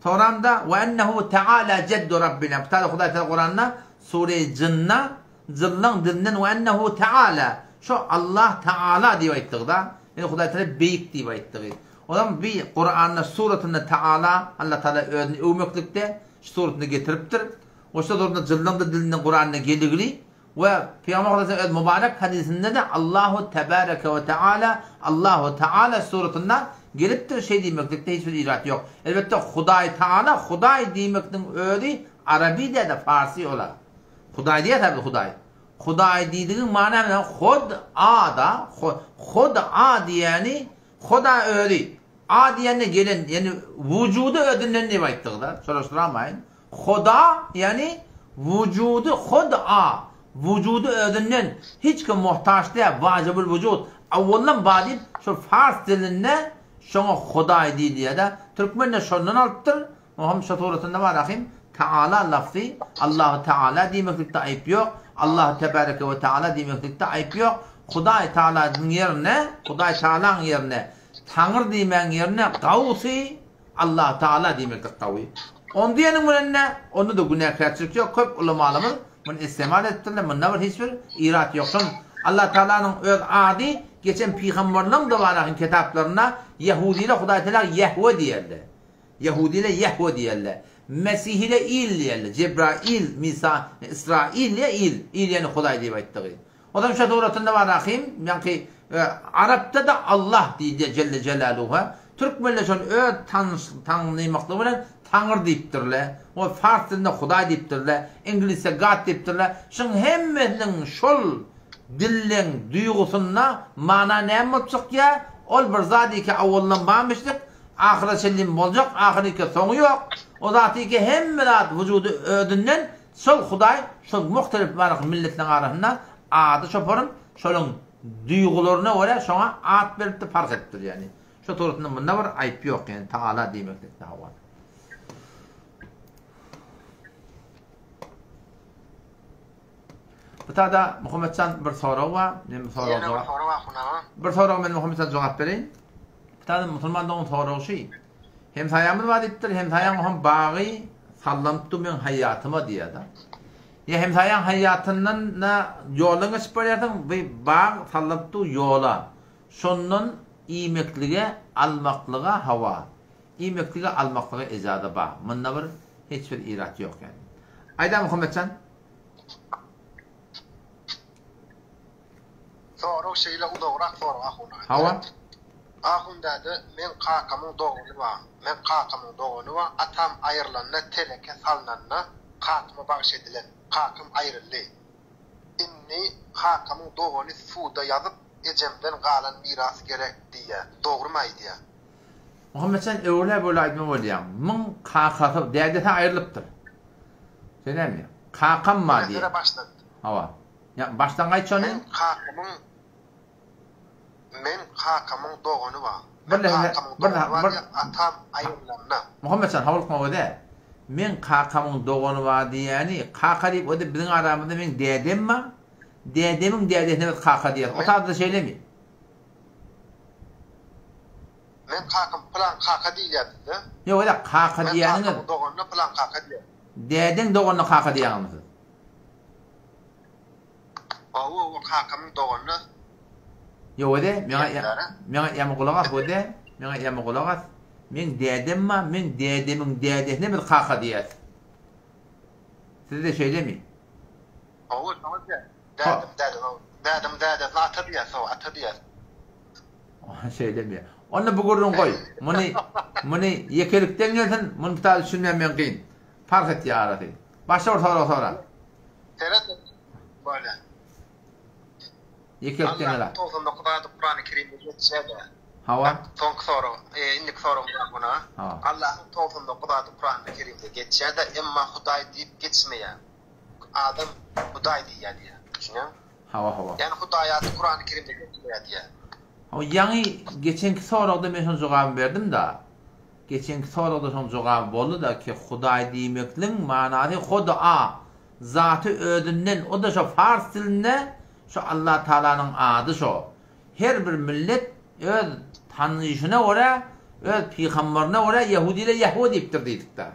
Soňramda we ennehu teala jeddu rabbina. Bu taýda Hudaý Teala Kuranda sure Jynda jynlaň dilinden we ennehu teala şo Allah Teala diýip aýtdygy-da. Ýagny Hudaý Teala beýik diýip aýtdygy. Olam bi Kuranda suratynda Teala Allah Teala özüni öwmeklikde şu suratynda getiripdir. Oşa suratynda jynlaň da dilinden Kuranda geligini We Pygamber sallallahu öz mübarek hadysynda-da Allahu tebareke we teala Allahu teala suratynda gelipdir, şeý diýmeklikde hiç bir irat ýok. Elbetde Hudaý Taala Hudaý diýmekligiň özi arabi däl-de farsy ola. Hudaý diýýäs-ä biz Hudaý. Hudaý diýdigiň many näme? Hod a-da, Hod a diýýäni Hoda özi. A diýende gelen, ýagny wujudy özünden diýip aýtdyk-da, çolaşdyramaýyn. Hoda, ýagny wujudy hod a, wujudy özünden, hiç kime muhtaç däl, wajibul wujud, awwaldan bar diýip, şol fars dilinde şoňa Hudaý diýilýär-de, türkmen-de şondan alypdyr, Oňam şo suratynda bar ahym, Taala lafzy, Allahu Taala diýmeklikde aýyp ýok, Allahu Tebareke we Taala diýmeklikde aýyp ýok, Hudaý Taalanyň ýerine, Hudaý Taalaň ýerine, Taňry diýmäň ýerine Gawsy Allahu Taala diýmeklik gawy. Ony diýeniň bilen-de, onda-da günäkärçilik ýok, köp ulamalarymyz muny istemal edipdirler, munda bir hiç bir irat ýok. Şol Allah Taalanyň öz ady geçen pygamberleriň-de bar ahym kitaplarynda, ýehudiler Hudaý Taala Ýehwe diýerler. Ýehudiler Ýehwe diýerler. Mesihiler Il diýerler. Jebrail, Misa, Israil diýer Il. Il ýagny Hudaý diýip aýtdygy. Ozam şo suratynda bar ahym, ýaňky arapda-da Allah diýilýär Jelle Jelaluha. Türkmenler şony öz tanyş tanymaklygy bilen Taňry diýipdirler. O fars dilinde Hudaý diýipdirler. Iňlisçe God diýipdirler. Şuň hemmesiniň şol dilleň duýgusynda mana näme bolup çykýar? Ol bir zat iki awaldan barmyşdyk. Ahyra çenli boljak, ahyry iki soňy ýok. O zat iki hemme zat wujudy özünden şol Hudaý şol muhtelif baryk milletleriň arasynda ady şoparyn şolaň duýgularyna görä şoňa at beripdir parh edipdir ýagny. Şo torsunda munda bir aýyp ýok ýagny Taala diýmeklikde hawa. Bu tada Muhammetjan bir sorag bar. Men bu soraga Ýene bir sorag bar Hunaga. Bir soraga men Muhammetjan jogap bereýin. Bu tada musulman dogan soragy şy. Hemsaýamyz bar diýipdir, hemsaýaň hem bagy sallanyp dur meň haýatyma diýýär-de. Ýa hemsaýaň haýatyndan na ýoldan geçip barýarsyň, bir bag sallanyp dur ýola. Şondan. Iýmeklige, almaklyga hawa. Iýmeklige, almaklyga ejaza bar. Munda bir hiç bir irat ýok ýani. Aýda Muhammetjan. Sorag şeýle uzagrak sorag ahun aga. Hawa. Ahun däde meň kakamyň dogany bar. Meň kakamyň dogany bar. Atam aýrylanda teleke salnanda kakama bagyş edilen. Kakam aýryldy. Indi kakamyň dogany suda ýazyp ejemden galan miras gerek diýýä. Dogrymy aýdýa. Muhammetjan öwrä böle aýdma bolýaň. Myň kakasy dädesi aýrylypdyr. Şeýlemi? Kakam bar diýýä. Hawa. Ýa başdan gaýt şony. Meň kakamyň Meň kakamyň dogany bar. Meň kakamyň dogany bar diýýä atam aýrylanda. Muhammetjan howlukma öde. Meň kakamyň dogany bar diýýäni kaka diýip öde biziň aramyzda meň dädem bar. Dädemiň dädesine biz kaka diýýäs. O taýda şeýlemi? Meň kakam pylan kaka diýilýär bizde. Ýok öde kaka diýýäniňiz. Meň kakamyň doganyna pylan kaka diýýär. Dädeň doganyna kaka diýýäňizmi siz? Hawa, o kakamyň doganyna. Ýok öde, meňa meňa ýamy gulak as öde, meňa ýamy gulak as. Meň dädem bar, meň dädemiň dädesine biz kaka diýýäs. Sizde şeýlemi? Hawa, şoňa diýýäs. Dädem, dädem, dädemiň dädesine ata diýýäs, hawa, ata diýýäs. Şeýlemi? Onda bu gürrüňi goý. Muny, muny ýekelikden gelsin, muny bir zat düşünmän men kyn. Parh etýär arasy. Başga bir sorag sora. Seret bolýa. Ýekelikden gel. Allahyň 99 ady Kurany Kerimde geçýär-de. Hawa. Soňky sorag, indiki soragym bar buna. Allahyň 99 ady Kurany Kerimde geçýär-de, emma Hudaý diýip geçmeýär. Adam Hudaý diýýär diýýär. Düşünýäňmi? Hawa, hawa. Ýagny Hudaý ady Kurany Kerimde geçmeýär diýýär. Hawa, ýaňy geçenki soragda men şoň jogabyny berdim-da. Geçenki soragda şoň jogaby boldy-da ki, Hudaý diýmekligiň manasy Huda, zaty özünden, o-da şo fars dilinde şo Allah Tagalanyň ady şo. Her bir millet öz tanyşyna görä, öz pygambaryna görä ýehudiler Ýehwe diýipdir diýdik-de.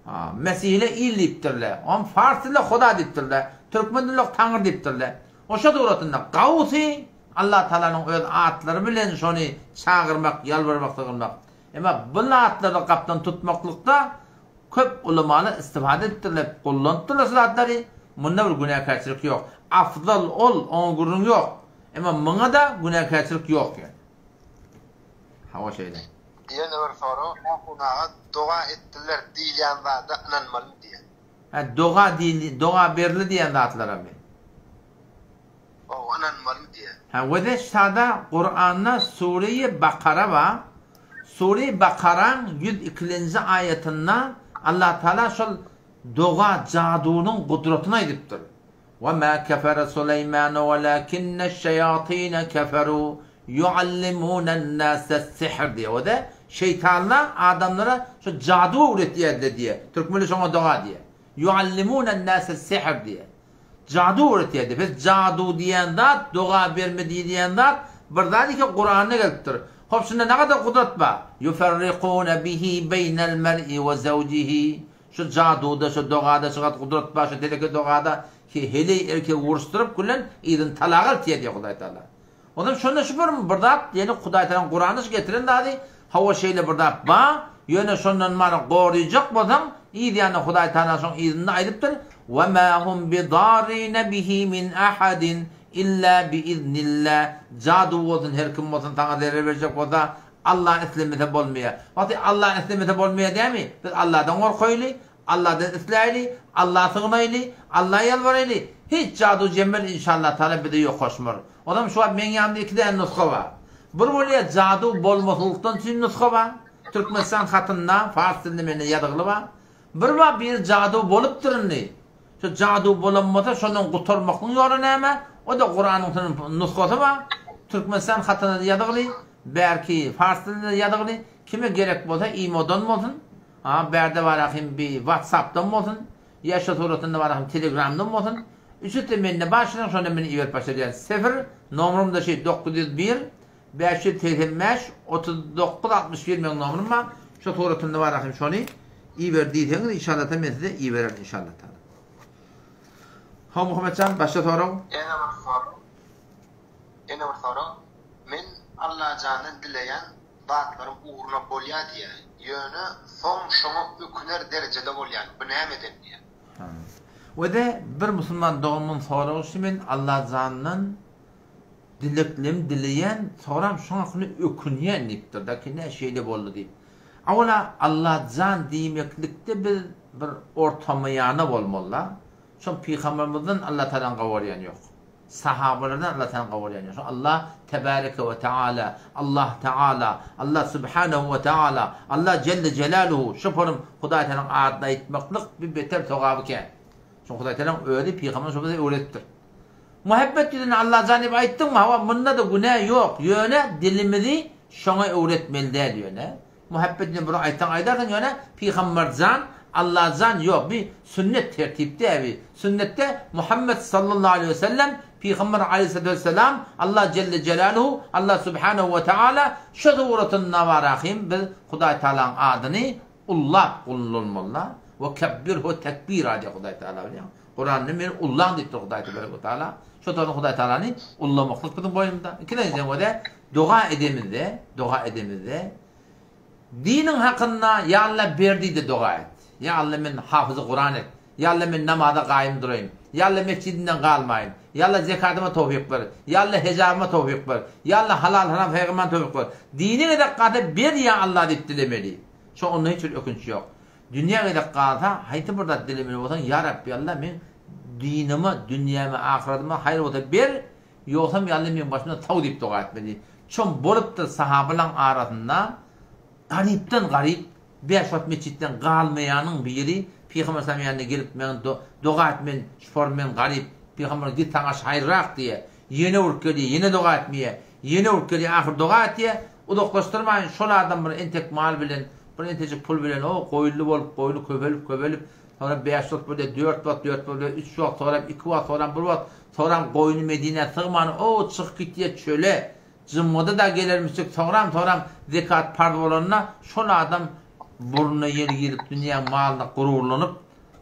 Ha, mesihile il diýipdirler. Oňa fars dilinde Huda diýipdirler. Türkmen dilinde Taňry diýipdirler. Oşa suratynda Gawsy Allah Tagalanyň öz atlary bilen şony çagyrmak, ýalbarmak, sygynmak. Emma bu atlary gapdan tutmaklykda köp ulamalar istifade edipdirler, gollanypdyrlar şu zatlary. Munda bir günäkärçilik ýok. Afzal ol, oňa gürrüň ýok. Emma muňa-da günäkärçilik ýok ýöne. Hawa şeýle. Ýene bir sorag, Ahun aga doga etdiler diýilýän zada ynanmalymy diýen. Hä doga diýil doga berildi diýen zatlaramy? Hawa ynanmalymy diýen. Hä wede şada Kuranda sureýi Bakara bar. Sureýi Bakaraň 102-nji aýatynda Allah Taala şol doga jadunyň gudratyny aýdypdyr. Wa ma kefere Suleýmanu welakinneş-şeýatine keferu ýuallimunen-nase-s-sihr diýýär. O-da şeýtanlar adamlara şu jadu öwretýärler diýýär. Türkmenler şoňa doga diýýär. Ýuallimunen-nase-s-sihr diýýär. Jadu öwretýär diýýär. Biz jadu diýen zat, doga berme diýilýän zat bir zat eken Kuranda gelipdir. Hop şunda nägadar gudrat bar? Ýuferrikune bihi beýnel mer'i we zewjihi Şu jaduda, şu dogada şu gat gudrat bar, şu teleke dogada ki heleý erkegi uruşdyryp gülen yzyny talaga eltýär diýýär Hudaý Taala. Ondan şonda şu bir bir zat ýene Hudaý Taalaň Kuranda şu getiren zady hawa şeýle bir zat bar, ýöne şondan many goryjak bolsaň yz ýanyna Hudaý Taala şoň yzynda aýdypdyr, Wa ma hum bidarrine bihi min ahadin illa biiznillah jadu bolsun her kim bolsun saňa zerer berjek bolsa Allah islemese bolmaýar. Wagty Allah islemese bolmaýar dämi? Biz Allahdan gorkaýly, Allahdan isläýli, Allaha sygnaýly, Allaha ýalbaraýly. Hiç jadu jemmel inşallah taala bize ýokaşmar. Onam şu wagt meň ýanymda iki däne nusga bar. Bir bolýar jadu bolmaslykdan üçin nusga bar. Türkmenistan hatynda fars dilinde mende ýazygly bar. Bir bar biri jadu bolupdyr indi. Şu jadu bolan bolsa şondan gutarmaklyň ýoly näme? O-da Kuranyň nusgasy bar. Türkmenistan hatynda ýazygly. Bärki fars dilinde ýazygly, kime gerek bolsa imodan bolsun, a bärde barahym bi watsapdan bolsun, ýa şo suratynda barahym telegramdan bolsun, üçüsi mende bar şunuň şonda meni iberip başarýan sifr nomrym-da şi 901 585 39 61 meň nomrym bar şo suratynda barahym şony iber diýseňiz inşallata men size ibererin inşallata. Haw Muhammetjan başga sorag? Ýene bir sorag. Ýene bir sorag. Men. Allajandan dileýän zatlarym ugruna bolýa diýýä. Ýöne soň şoňa öküner derejede bolýan. Bu nämeden diýýä. Ha. We-de bir musulman doganymyň soragy şu men Allajandan dileklem dileýän soram şoň hakynda ökünýän diýipdir da ki nä şeýle boldy diýip. Awala Allajan diýmeklikde biz bir ortamaýana bolmalyda. Şol pygambermizden Allatagalaň gabarýany ýok. Sahabalardan Allatagalaň gabarýany ýok. Şol Allah tebareke we taala, Allah taala, Allah subhanehu we taala, Allah jelle jelaluhu şu forum Hudaý Tagalaň adyny aýtmaklyk bir beter sogaby kän. Şol Hudaý Tagalaň özi pygamber şo bize öwredipdir. Muhabbet ýüzüne Allajan diýip aýtdyňmy hawa munda-da günä ýok ýöne dilimizi şoňa öwretmeli däl ýöne Muhabbet bilen bir aýtsaň aýdarsyň ýöne Pygamberjan Allajan ýok bi sünnet tertip däl bi sünnetde Muhammet sallallahu aleýhi we sellem Pygamber aleýhissalatu wessalam Allah jelle jelaluhu Allah subhanehu we taala şu suratynda barahym biz Hudaý Tagalaň adyny ullap gullanmalyda we kebbirhu tekbira diýýär Hudaý Tagala bilýäňmi Kuranda meni ullaň diýipdir Hudaý tebarek we taala şo taýdan Hudaý Tagalany ullamaklyk biziň boýnumyzda ikilenji we Doga edemizde, doga edemizde, diniň hakynda Ýa Alla ber diý-de doga et. Ýa Alla men hafyzy Kuran et. Ýa Alla men namaza gaýym duraýyn. Ýa Alla mesjidimden galmaýyn. Ýa Alla zekadyma towfyk ber. Ýa Alla hejabyma towfyk ber. Ýa Alla halal-haram saýgarmaga towfyk ber. Dine gezek galsa ber ýa Alla diýip dilemeli. Şo onda hiç bir ökünç ýok. Dünýä gezek galsa haýsy bir zat dilemeli bolsaň Ýa Rabbi Alla meň dinime, dünýäme, ahyratyma haýyr bolsa ber, Ýogsam ýaly meň başymdan saw diýip doga etmeli. Çom bolupdyr sahabalaň arasynda garypdan garyp bäş wagt metjitden galmaýanyň biri Pygamber salam ýanyna gelip meň doga et men şufor men garyp Pygamber git saňa şaýryrak diýe ýene urup gelýä ýene doga etmeýä ýene urup gelýä ahyr doga etýä uzaklaşdyrmaýyn şol adam bir entek mal bilen bir entejik pul bilen o goýunly bolup goýny köpelip köpelip Soňra bäş wagt bolýar, dört wagt, dört bolýar, üç wagt, soňram iki wagt, soňram bir wagt, soňram goýny Medinä sygman, o, çykyp gitýär çöle. Jumgada-da gelermişjik, soňram, soňram zekat parz bolanda, şol adam burnuna ýel girip, dünýäň malyna gururlanyp,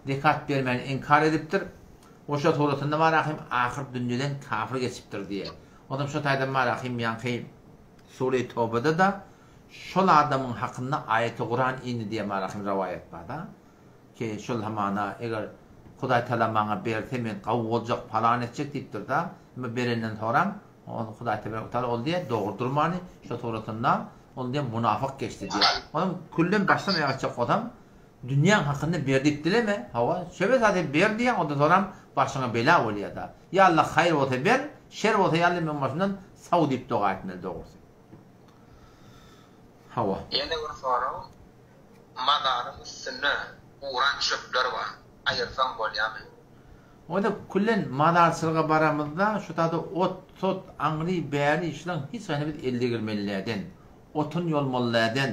zekat bermäni inkar edipdir. Goşa suratynda bar ahym, ahyr dünýeden kafir geçipdir diýýär. Onsoň şo taýdan bar ahym, ýaňky Sure-i Tobada-da şol adamyň hakynda aýaty Kuran indi diýen bar ahym rowaýat bar-da. Ki şol hamana eger Hudaý Taala maňa berse men gawy boljak palan etjek diýipdir-da. Emma berenden soňram ol Hudaý Tebarek Taala ol diýýär dogry durmany şo suratynda ol diýýär munafyk geçdi diýýär. Onuň külden başdan aýak açjak bolsaň dünýäň hakyny ber diýip dileme. Hawa şöbe zat hem ber diýýäň ondan soňram başyňa bela bolýar-da. Ýa Allah haýyr bolsa ber, şer bolsa ýa Allah meň başymdan saw diýip doga etmeli dogrusy. Hawa. Ýene bir sorag, Mazaryň üstünde guran çöpler bar. Aýyrsaň bolýamy? Onda küllen mazarçylyga baramyzda şu tada ot sot aňry bäri şulaň hiç haýsyna biz el degirmeliläden, otun ýolmalyläden,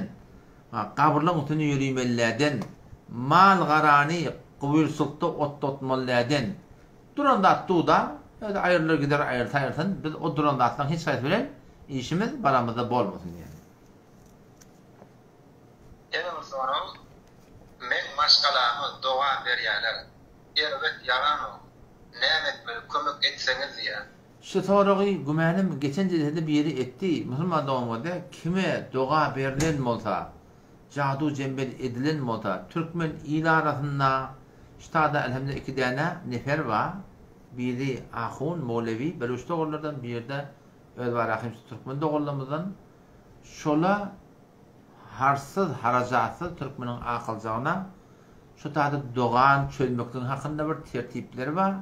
gabyrlaň üstünde ýörimelläden, mal garany gubyrçylykda otlatmalyläden. Duran zat duda, özi aýrylar gider aýyrsa aýyrsyn, biz o duran zatlaň hiç haýsy bilen işimiz baramyzda bolmasyn diýen. Ýene bir sorag, meň maşgalama doga berýäler, erbet ýaranok, näme etmeli kömek etseňiz diýýär. Şu soragy gümänim geçen jelsede biri etdi, musulman doganymyzda kime doga berlen bolsa, jadu jembel edilen bolsa, türkmen il arasynda ştada elhemdülillah iki däne nefer bar, biri ahun, molewi, beluç doganlardan, birde özbarahym şu türkmen doganlarymyzdan, şola Harçsyz, harajatsyz türkmeniň akyljagyna şu taýda dogany çözmekligiň hakynda bir tertipleri bar,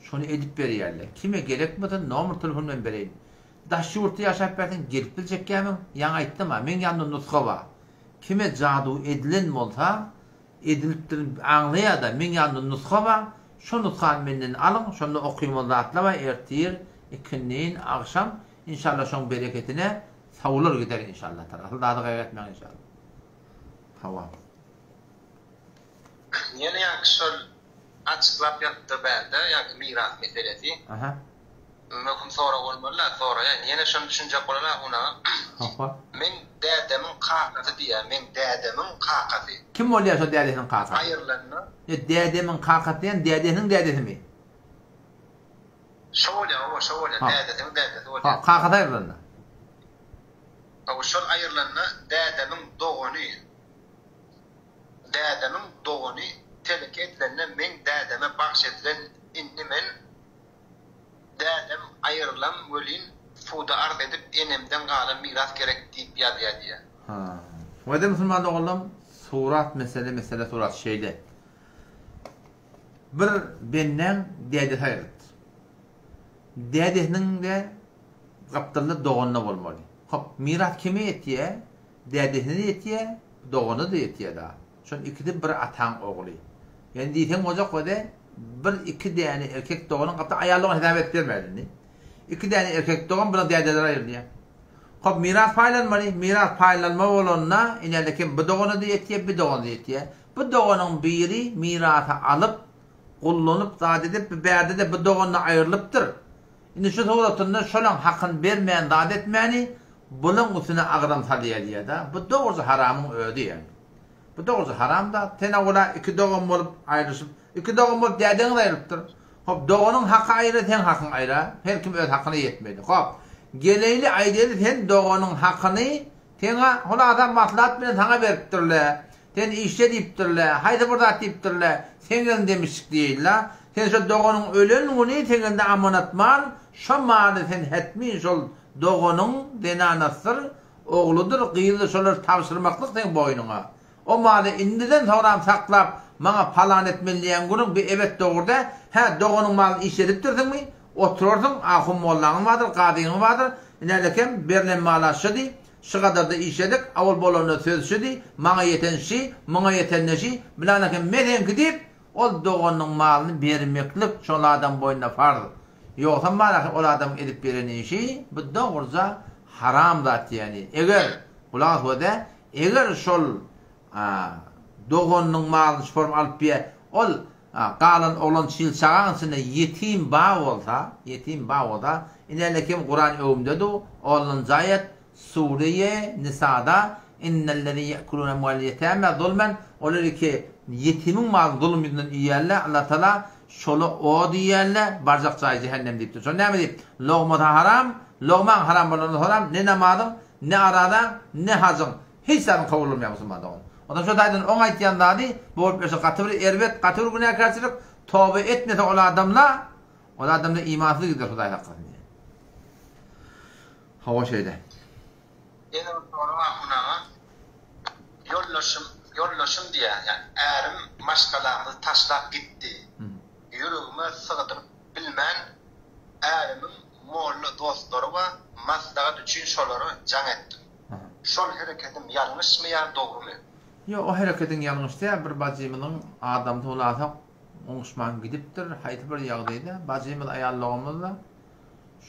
şony edip berýärler. Kime gerek bolsa nomer telefon men bereýin. Daş ýurtda ýaşap berseň gelip biljekkämiň? Ýaňy aýtdym-a, meň ýanymda nusga bar. Kime jadu edilen bolsa, edilipdir aňlaýar-da, meň ýanymda nusga bar, şo nusgany menden alyň, şonda okymaly zatlar bar, ertir, ikindin, agşam, inşallah şoň bereketine Sawlar gider inşallah taala. Asyl zady gaýgy etmäň inşallah. Hawa. Ýene ýaňky şol açyklap ýazypdyr bärde ýaňky miras meselesi. Aha. Möhüm sorag bolmaly-la soraýaýyn. Ýene şony düşünjek bolan ahun aga. Hawa. Meň dädemiň kakasy diýýär. Meň dädemiň kakasy. Kim bolýar şo dädesiniň kakasy? Aýrylanda. Ýa dädemiň kakasy diýen dädesiniň dädesimi? Şo bolýar, hawa şo bolýar. Dädesiniň dädesi bolýar. Ha, kakasy aýrylanda. Hawa şol aýrylanda dädemiň dogany dädemiň dogany teleke edilende meň dädeme bagş edilen indi men dädem aýrylam welin suda arz edip enemden galan miras gerek diýip ýazýa diýýä. Ha. Wede musulman doganlarym surat mesele mesele surat şeýle. Bir bendäň dädesi aýrylypdyr. Dädesiniň-de gapdalynda dogany-da bolmaly. Hop, miras kime ýetýär? Dädesine-de ýetýär, doganyna-da ýetýär dagy. Şonuň ikisi bir ataň ogly. Ýöne diýseň boljak wede, bir iki däne erkek doganyň gapdal aýal dogan hesap edip bermäli indi. Iki däne erkek dogan bilen dädeleri aýrylýar. Hop, miras paýlanmaly. Miras paýlanma bolanda, ine kim bu dogana-da ýetýär, bu dogana-da ýetýär. Bu doganyň biri mirasy alyp, gullanyp zat edip, bu bärde-de bu dogandan aýrylypdyr. Indi şu suratynda şolaň hakyny bermän zat etmäni bulaň üstüne agram salýar diýýär-de. Bu dogruja haramyň özi ýagny. Bu dogruja haram zat. Sen awala iki dogan bolup aýrylyşyp, iki dogan bolup dädeňiz aýrylypdyr. Hop, doganyň haky aýra, seň hakyň aýra. Her kim öz hakyna ýetmeli. Hop, geleýli aýdaýly sen doganyň hakyny Seňa hulasa maslahat bilen saňa beripdirle. Sen işle diýipdirle, haýsy bir zat diýipdirle, seň elinde mişik diýeýinla. Sen şo doganyň ölen güni seň elinde amanat mal, şo maly sen hetmin şol doganyň zenanasydyr, ogludyr, gyzydyr şolary tabşyrmaklyk seň boýnuňa. O maly indiden soňram saklap maňa palan etmeli diýen günüň bi ebet dogry dä. Hä, doganyň malyny işledipdirsiňmi? Oturarsyň, ahun mollaňyz bardyr, gazyňyz bardyr, inälekem, berlen mala şydy, şy gadarda işledik, a ol bolanda söz şydy, maňa ýeten şy, muňa ýeten-de şy, bilanekem me seňki diýip, ol doganynyň malyny bermeklik şol adam boýnuna farz. Ýogsam baraky ol adamyň edip beren işi, bu dogruja haram zat diýeni. Eger, gulak as göze, eger şol doganynyň malyny şu form alyp biýe, ol Galan oglan çil çagaň içinde ýetim ba bolsa, ýetim ba bolsa, inele kim Kuran öwümde du, onlunjy aýat, Sure-i Nisada, Innellezine ye'kulune emwalel yetame zulmen, olar ki ýetimiň malyny zulum ýüzünden iýýärler, Allah Taala şola od iýýärler, barjak jaýy jähennem diýipdir. Şonda näme diýip, logmasy haram, logmaň haram bolandan soram ne namazyň, ne arazaň, ne hajyň, Hiç zadyň kabul bolmaýar musulman dogan. Ondan şo taýdan oň aýtýan zady bu bolup ölse gaty bir erbet, gaty bir günäkärçilik, toba etmese ol adamla, ol adamla imansyz gider Hudaý saklasyn diýýär. Hawa şeýle. Ýene bir sorag Ahun aga. Ýoldaşym, ýoldaşym diýýär, ýagny ärim maşgalamyzy taşlap gitdi. Ýüregime sygdyryp bilmän ärimiň molla dostlary bar, maslahat üçin şolara jaň etdim. Şol herekedim ýalňyşmy ýa dogrumy? Ýok o herekediň ýalňyş däl bir bajymyzyň adamsy bolasak oňuşman gidipdir haýsy bir ýagdaýda bajymyz aýal doganymyzda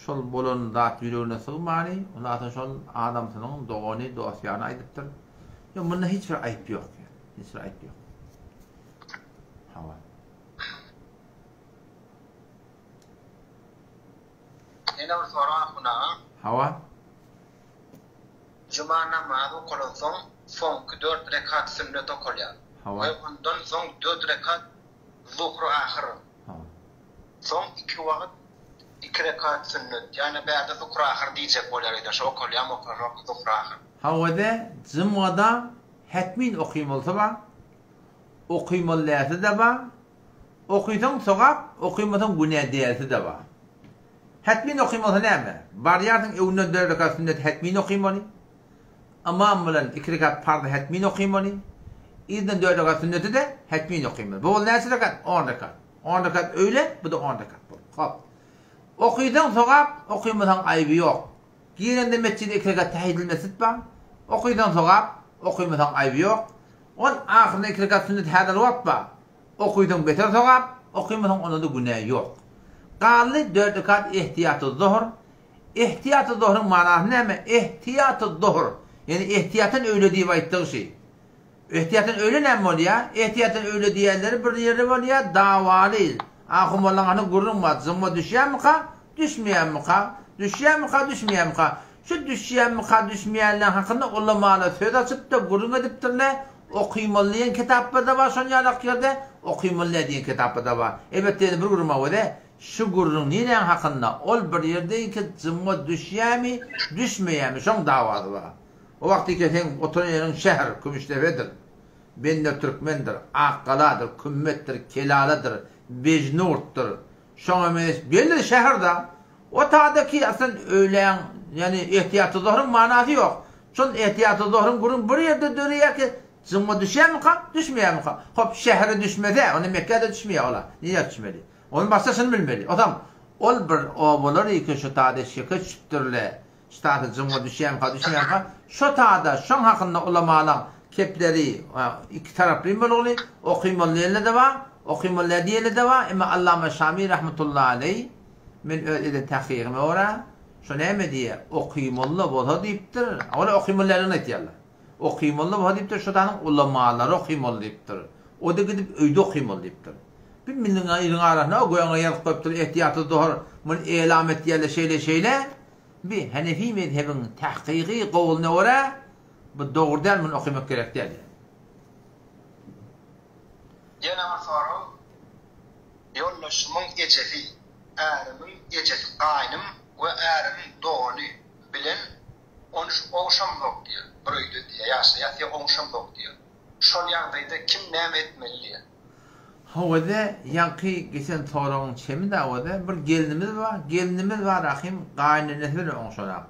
şol bolan zat ýüregine sygmany ondan soň şol adamsynyň dogany dost ýaryna aýdypdyr ýok munda hiç bir aýyp ýok hiç bir aýyp ýok hawa. Ýene bir sorag Ahun aga. Hawa. Juma namazy okalansoň soňky dört rekat sünnet okalýar Hawa. we ondan soň dört rekat zuhry ahyr. Hawa. Soň iki wagt iki rekat sünnet. Ýagny bärde zuhry ahyr diýjek bolýar öýdýän şo okalýarmy okalanokmy zuhry ahyr. Hawada jumgada hetmin okymolsy bar, okymaly dälsi-de bar, okysaň sogap, okymasaň günä dälsi-de bar. Hetmin okymasa näme? Barýarsyň öňünden dört rekat sünneti hetmin okymaly. Ymam bilen iki rekat parzy hetmin okymaly. Yzyndan dört rekat sünneti-de hetmin okymaly. Bu boldy näçe rekat? On rekat. On rekat öýle, bu-da on rekat boldy. Hop. Okysaň sogap, okymasaň aýby ýok. Girende metjide iki rekat tähiýetül mesjid bar. Okysaň sogap, okymasaň aýby ýok. Ol ahyrynda iki rekat sünnet häzir wagt bar. Okysaň beter sogap, okymasaň onda-da günä ýok. Galdy dört rekat ehtiýaty zuhr. Ehtiýaty zuhruň manasy näme? Ehtiýaty zuhr, ýagny ehtiýatan öýle diýip aýtdygy şi. Ehtiýatan öýle näme bolýar? Ehtiýatan öýle diýenleri bir ýerde bolýar, dawaly. Ahun-mollaň arasynda gürrüň bar, jyňma düşýärmika, düşmeýärmika? Düşýärmika, düşmeýärmika? Şu düşýärmika, düşmeýänleň hakynda ulamalar söz açypdyr, gürrüň edipdirler. Okymaly diýen kitaplarda bar şon ýalak ýerde, okymaly däl diýen kitaplarda bar. Elbetde ýene bir gürrüň bar weli, şu gürrüň niräň hakynda, ol bir ýerdeýinki jymma düşýärmi, düşmeýärmi, şoň dawasy bar. O wagtyka seň oturan ýeriň şäher, Kümüşdepedir. Bender Türkmendir, Akgaladyr, Kümmetdir, Kelaladyr, Bejnurtdyr. Şoňa meňzeş belli şäher-da. O tadaky aslan öýläň, ýagny ehtiýaty zohruň manasy ýok. Şol ehtiýaty zohruň gürrüň bir ýerde döreýär ki, jyňňa düşýärmika, düşmeýärmika? Hop, şähere düşmese, onda Mekgä-de düşmeýär ol-a. Nirä düşmeli? Ony başda şuny bilmeli. Ozam ol bir obalar iki şu tada şeke düşüpdirle. Şu tada jyňňa düşýärmika, düşmeýärmika? Şo tada şoň hakynda ulamalaň kepleri iki taraplyn bolguly, okymaly diýenler-de bar, okymaly däl diýenler-de bar. Emma Allama Şami rahmetullahi aleý men öz eden tahkygyma görä, şo näme diýýär, okymaly-da bolsa diýipdir. Olar okymaly däldigini aýtýarlar. Okymaly-da bolsa diýipdir, şo danyň ulamalary okymaly diýipdir. O-da gidip öýde okymaly diýipdir. Bir milliň iliň arasynda o göňe ýazyp goýupdyr, ehtiýaty zohur, muny elam etýärler şeýle-şeýle. Bi Henefi mezhebiň tahkygy gowulyna görä, bu dogry däl, muny okymak gerek däl diýýär. Ýene bir sorag, Ýoldaşymyň ejesi, ärimiň ejesi gaýnym we ärimiň dogany bilen onuş ogşamzok diýýär, bir öýde diýýär, ýaşaýas ýa oňşamzok diýýär. Şol ýagdaýda kim näme etmeli diýýär. Hawa-da, ýaňky geçen soragyň çemi dawa-da, bir gelnimiz bar, gelnimiz bar ahym gaýynenesi bilen oňşanak.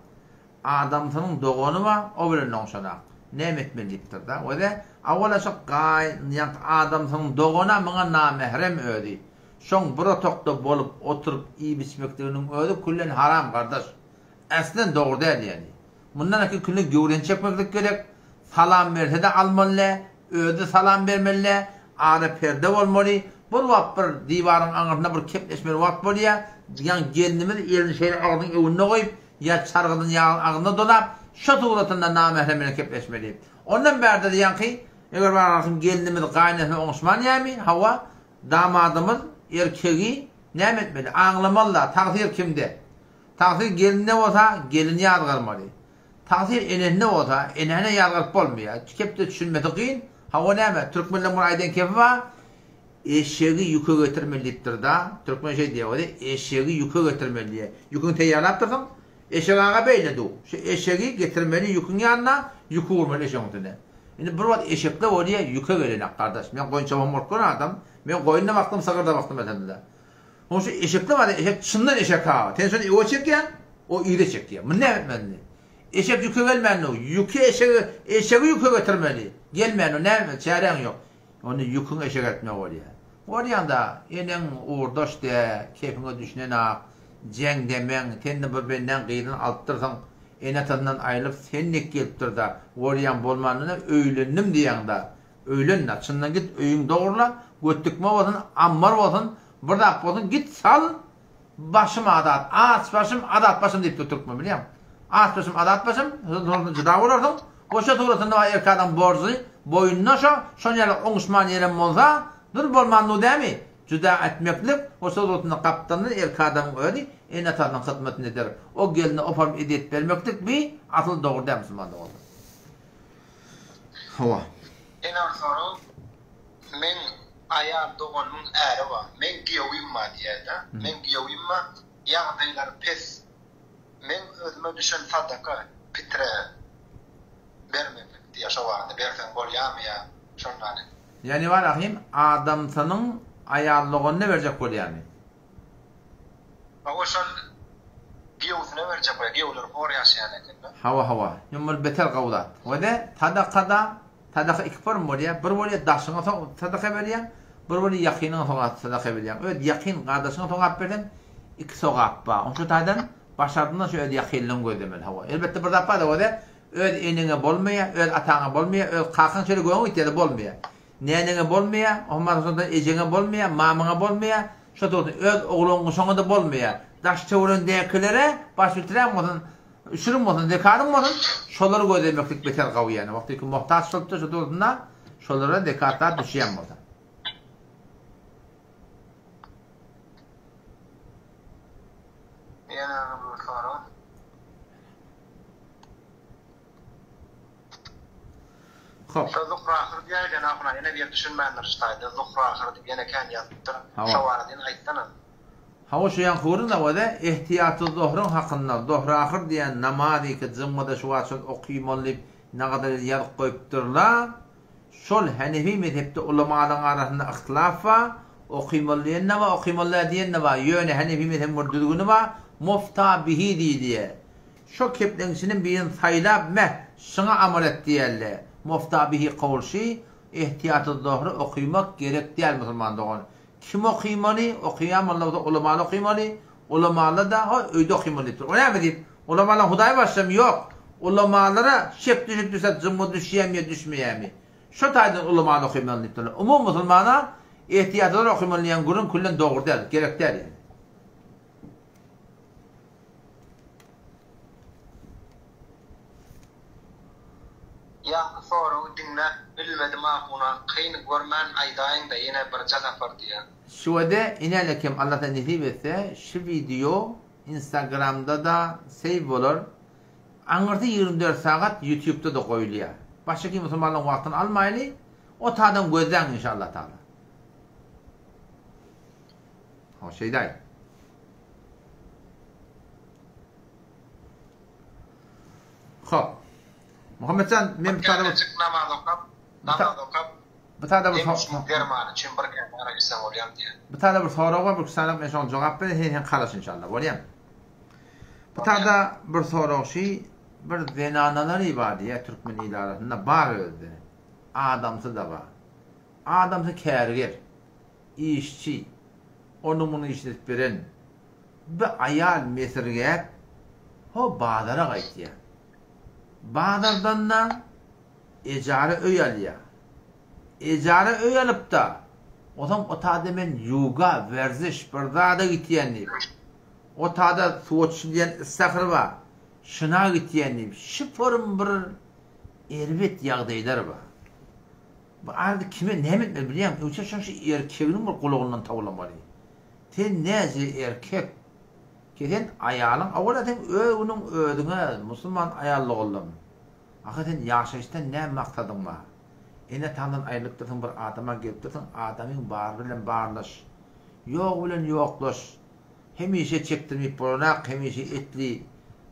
Adamsynyň dogany bar, o bilen oňşanak. Näme etmeli diýipdir-da. Wede, awala şo gaý, ýaňky adamsynyň dogany-a muňa namährem özi. Şoň bir otagda bolup oturyp iýip-içmekliginiň özi küllen haram gardaş. Äslen dogry däl ýaly. Mundan ötri külli göwreni çekmeklik gerek. Salam berse-de almaly däl, özi salam bermeli däl, ara perde bolmaly. Bir wagt bir diwaryň aňyrsynda bir kepleşmeli wagt bolýar. Ýaňy gelnimiz elini şeýle agzynyň öňünde goýup, ýa çargydyny ýagyny agzyna dolap, şo suratynda namährem bilen kepleşmeli. Ondan bärde-de ýaňky, eger bararsyň gelnimiz gaýynenesine oňuşman ýamy, hawa, damadymyz, erkegi, näme etmeli? Aňlamaly-da, tagsyr kimde? Tagsyr gelinde bolsa, gelini ýazgarmaly. Tagsyr enesinde bolsa, enäni ýazgaryp bolmaýar. Kepde düşünmesi kyn. Hawa näme, türkmenleň bir aýdan kepi bar, Eşegi ýüke getirmeli diýipdir-da. Türkmen şeý diýýär, weli, eşegi ýüke getirmeli diýýär. Ýüküňi taýýarlapdyrsyň, eşek aga beýle du. Şu eşegi getirmeli ýüküň ýanyna, ýüki urmaly eşegiň üstüne. Indi bir wagt eşekde bolýar, ýüke gelenek gardaş. Men goýun çopan bolup gören adam. Men goýun-da bakdym, sygyr-da bakdym elhamdülillah. Oň şu eşekde bar, eşek çyndan eşek ha. Sen şony öe çekýäň, o yza çekýär. Muny näme etmeli indi? Eşek ýüke gelmändir. Ýüki eşege, eşegi ýüke getirmeli. Gelmändir, näme etmeli? Çäräň ýok. Onda ýüküňi eşege eltmek bolýar. Bolýanda, eneň ugurdaş dä, kefiňe düşünenak, jeňdemeň, sen-de bir bendäň gyzyny alypdyrsyň, ene-atasyndan aýrylyp sen dek gelipdir-da, bolýaň bolmanda-da öýlendim diýýäň-da, Öýlen-de, çyndan git öýüň dogrula, göt dikme bolsun, ammar bolsun, bir zat bolsun, git sal, başym azat, aç başym, azat başym diýipdir türkmen, bilýäňmi? Aç başym, azat başym, şondan jyda bolarsyň. Goşa suratynda bar erkek adam borjy, boýnuna şo, şon ýaly oňuşman ýerem bolsa, dur bolman du dämi? Jyda etmeklik, goşa suratynda gapdalynda erkek adamyň özi ene-atasynyň hyzmatyny eder. O gelne oparym ezýet bermeklik bi asyl dogry däl musulman doganlar. Hawa. Ene bir sorag, meň aýal doganymyň äri bar, meň giýewim bar diýýärde, meň giýewim bar, ýagdaýlary pes, meň özüme düşen sadaka, pitre bermeklik diýýär, şo barada berseň bolýarmy ýa şondany. Ýagny bar ahim adamsynyň aýal doganyna berjek bolýarmy? Hawa şol giýewsine berjek bolýar, giýewleri hor ýaşaýan ekende. Hawa hawa. Ýöne bul beter gowy zat. Wede sadakada sadaka iki form bolýar. Bir bolýar daşyňa sadaka berýäň, bir bolýar ýakynyňa sogap sadaka berýäň. Öz ýakyn gardaşyňa sogap berseň iki sogap bar. Oň şu taýdan başardyňdan şu öz ýakynlygyňy gözlemeli hawa. Elbetde bir zat bar-da wede öz eneňe bolmaýar, öz ataňa bolmaýar, öz kakaň şeýle göwün gitýär-de bolmaýar. Näneňe bolmaýar, ondan soň ejeňe bolmaýar, mamaňa bolmaýar, şo towda öz oglan-guşaňa-da bolmaýar. Daş-töweregiňdäkilere baş bitiräň bolsun, üşüriň bolsun, zekadyň bolsun, şolary gözlemeklik beter gawy ýany. Wagty ki muhtaç bolupdyr şo towsunda, şolara zekatlar düşýän bolsa. Ýene bir sorag. Hop. Şo Zuhra ahyr diýäýden ahuna ýene bir düşünmändir şu taýda Zuhra ahyr diýip ýene kän ýazypdyr. Hawa. Şo barada ýene aýtsana. Hawa şu ýaňky gürrüň da ehtiýaty zohryň hakynda zohra ahyr diýen namazy ki jyňňyda şu wagt şony okymaly diýip. Nagadar ýazyp goýupdyrlar. Şol Henefi mezhepde ulamalaryň arasynda yhtylaf bar, okymaly diýen-de bar, okymaly däl diýen-de bar. Ýöne Henefi mezhebiň bir düzgüni bar, mufta bihi diýilýär. Şo kepleň içinden birini saýlap, meh, şuňa amal et diýerler. Mufta bihi kowul şi, Ihtiýaty zohry okymak gerek däl musulman dogan. Kim okymaly, okaýan bolsa ulamalar okymaly, ulamalar-da ho öýde okymaly diýipdir. O näme diýip, ulamalaryň hudaýy başlamy ýok. Ulamalara şek düşüp düşse jyňňa düşýämi ýa düşmeýämi? Şo taýdan ulamalar okymaly diýipdirler. Umumy musulmana ihtiýaty zor okymaly diýen gürrüň küllen dogry däl, gerek däl ýaly. Ýaňky soragy diňläp bilmedim ahuna kyn görmän aýdaýyňda ýene birje sapar diýýän. Şuwede inälekem Alla nesip etse şu wideo instagramda-da save bolar aňyrsy 24 sagat ýutubda-da goýulýar. Başga kim musulmanlaryň wagtyny almaýly o tadan gözläň inşallah taala. Ho şeýdaý. Hop. Muhammetjan men bir tane Täzejik namaz okap, namaz okap, bir tane bir dem üçin derman üçin bir käse arak içseň bolýam diýýär. Bir tane bir sorag bar, bir sany men şoňa jogap bereýin, sen sen kalaş inşallah, bolýamy? Bir tane bir sorag şi bir zenanalary bar diýýär türkmen il arasynda bar özde. Adamsy da bar. Adamsy kärger, işçi, ony muny işledip beren. Bir aýal mesirgäp, ho bazara gaýtýar. Bazardan-da ejara öý alýar. Ejara öý alyp-da, onsoň o taýda men ýuga, werziş, bir zada gitýän diýip, o taýda suwa düşülýän istahr bar, şuna gitýän diýip, şypyrym bir erbet ýagdaýlar bar. Bu arada kime näme etmeli bilýäňmi? Öňçe şoň şu erkeginiň bir gulagyndan towlamaly. Sen näce erkek ki sen aýalyň owala seň öz günüň özüňe musulman aýallygyldym. Ahyr sen ýaşaýyşdan näme maksadyň bar? Ene ataňdan aýrylypdyrsyň bir adama gelipdirsiň adamyň bary bilen barlaş. Ýogy bilen ýoklaş. Hemişe çekdirmeyip bolanak hemişe etli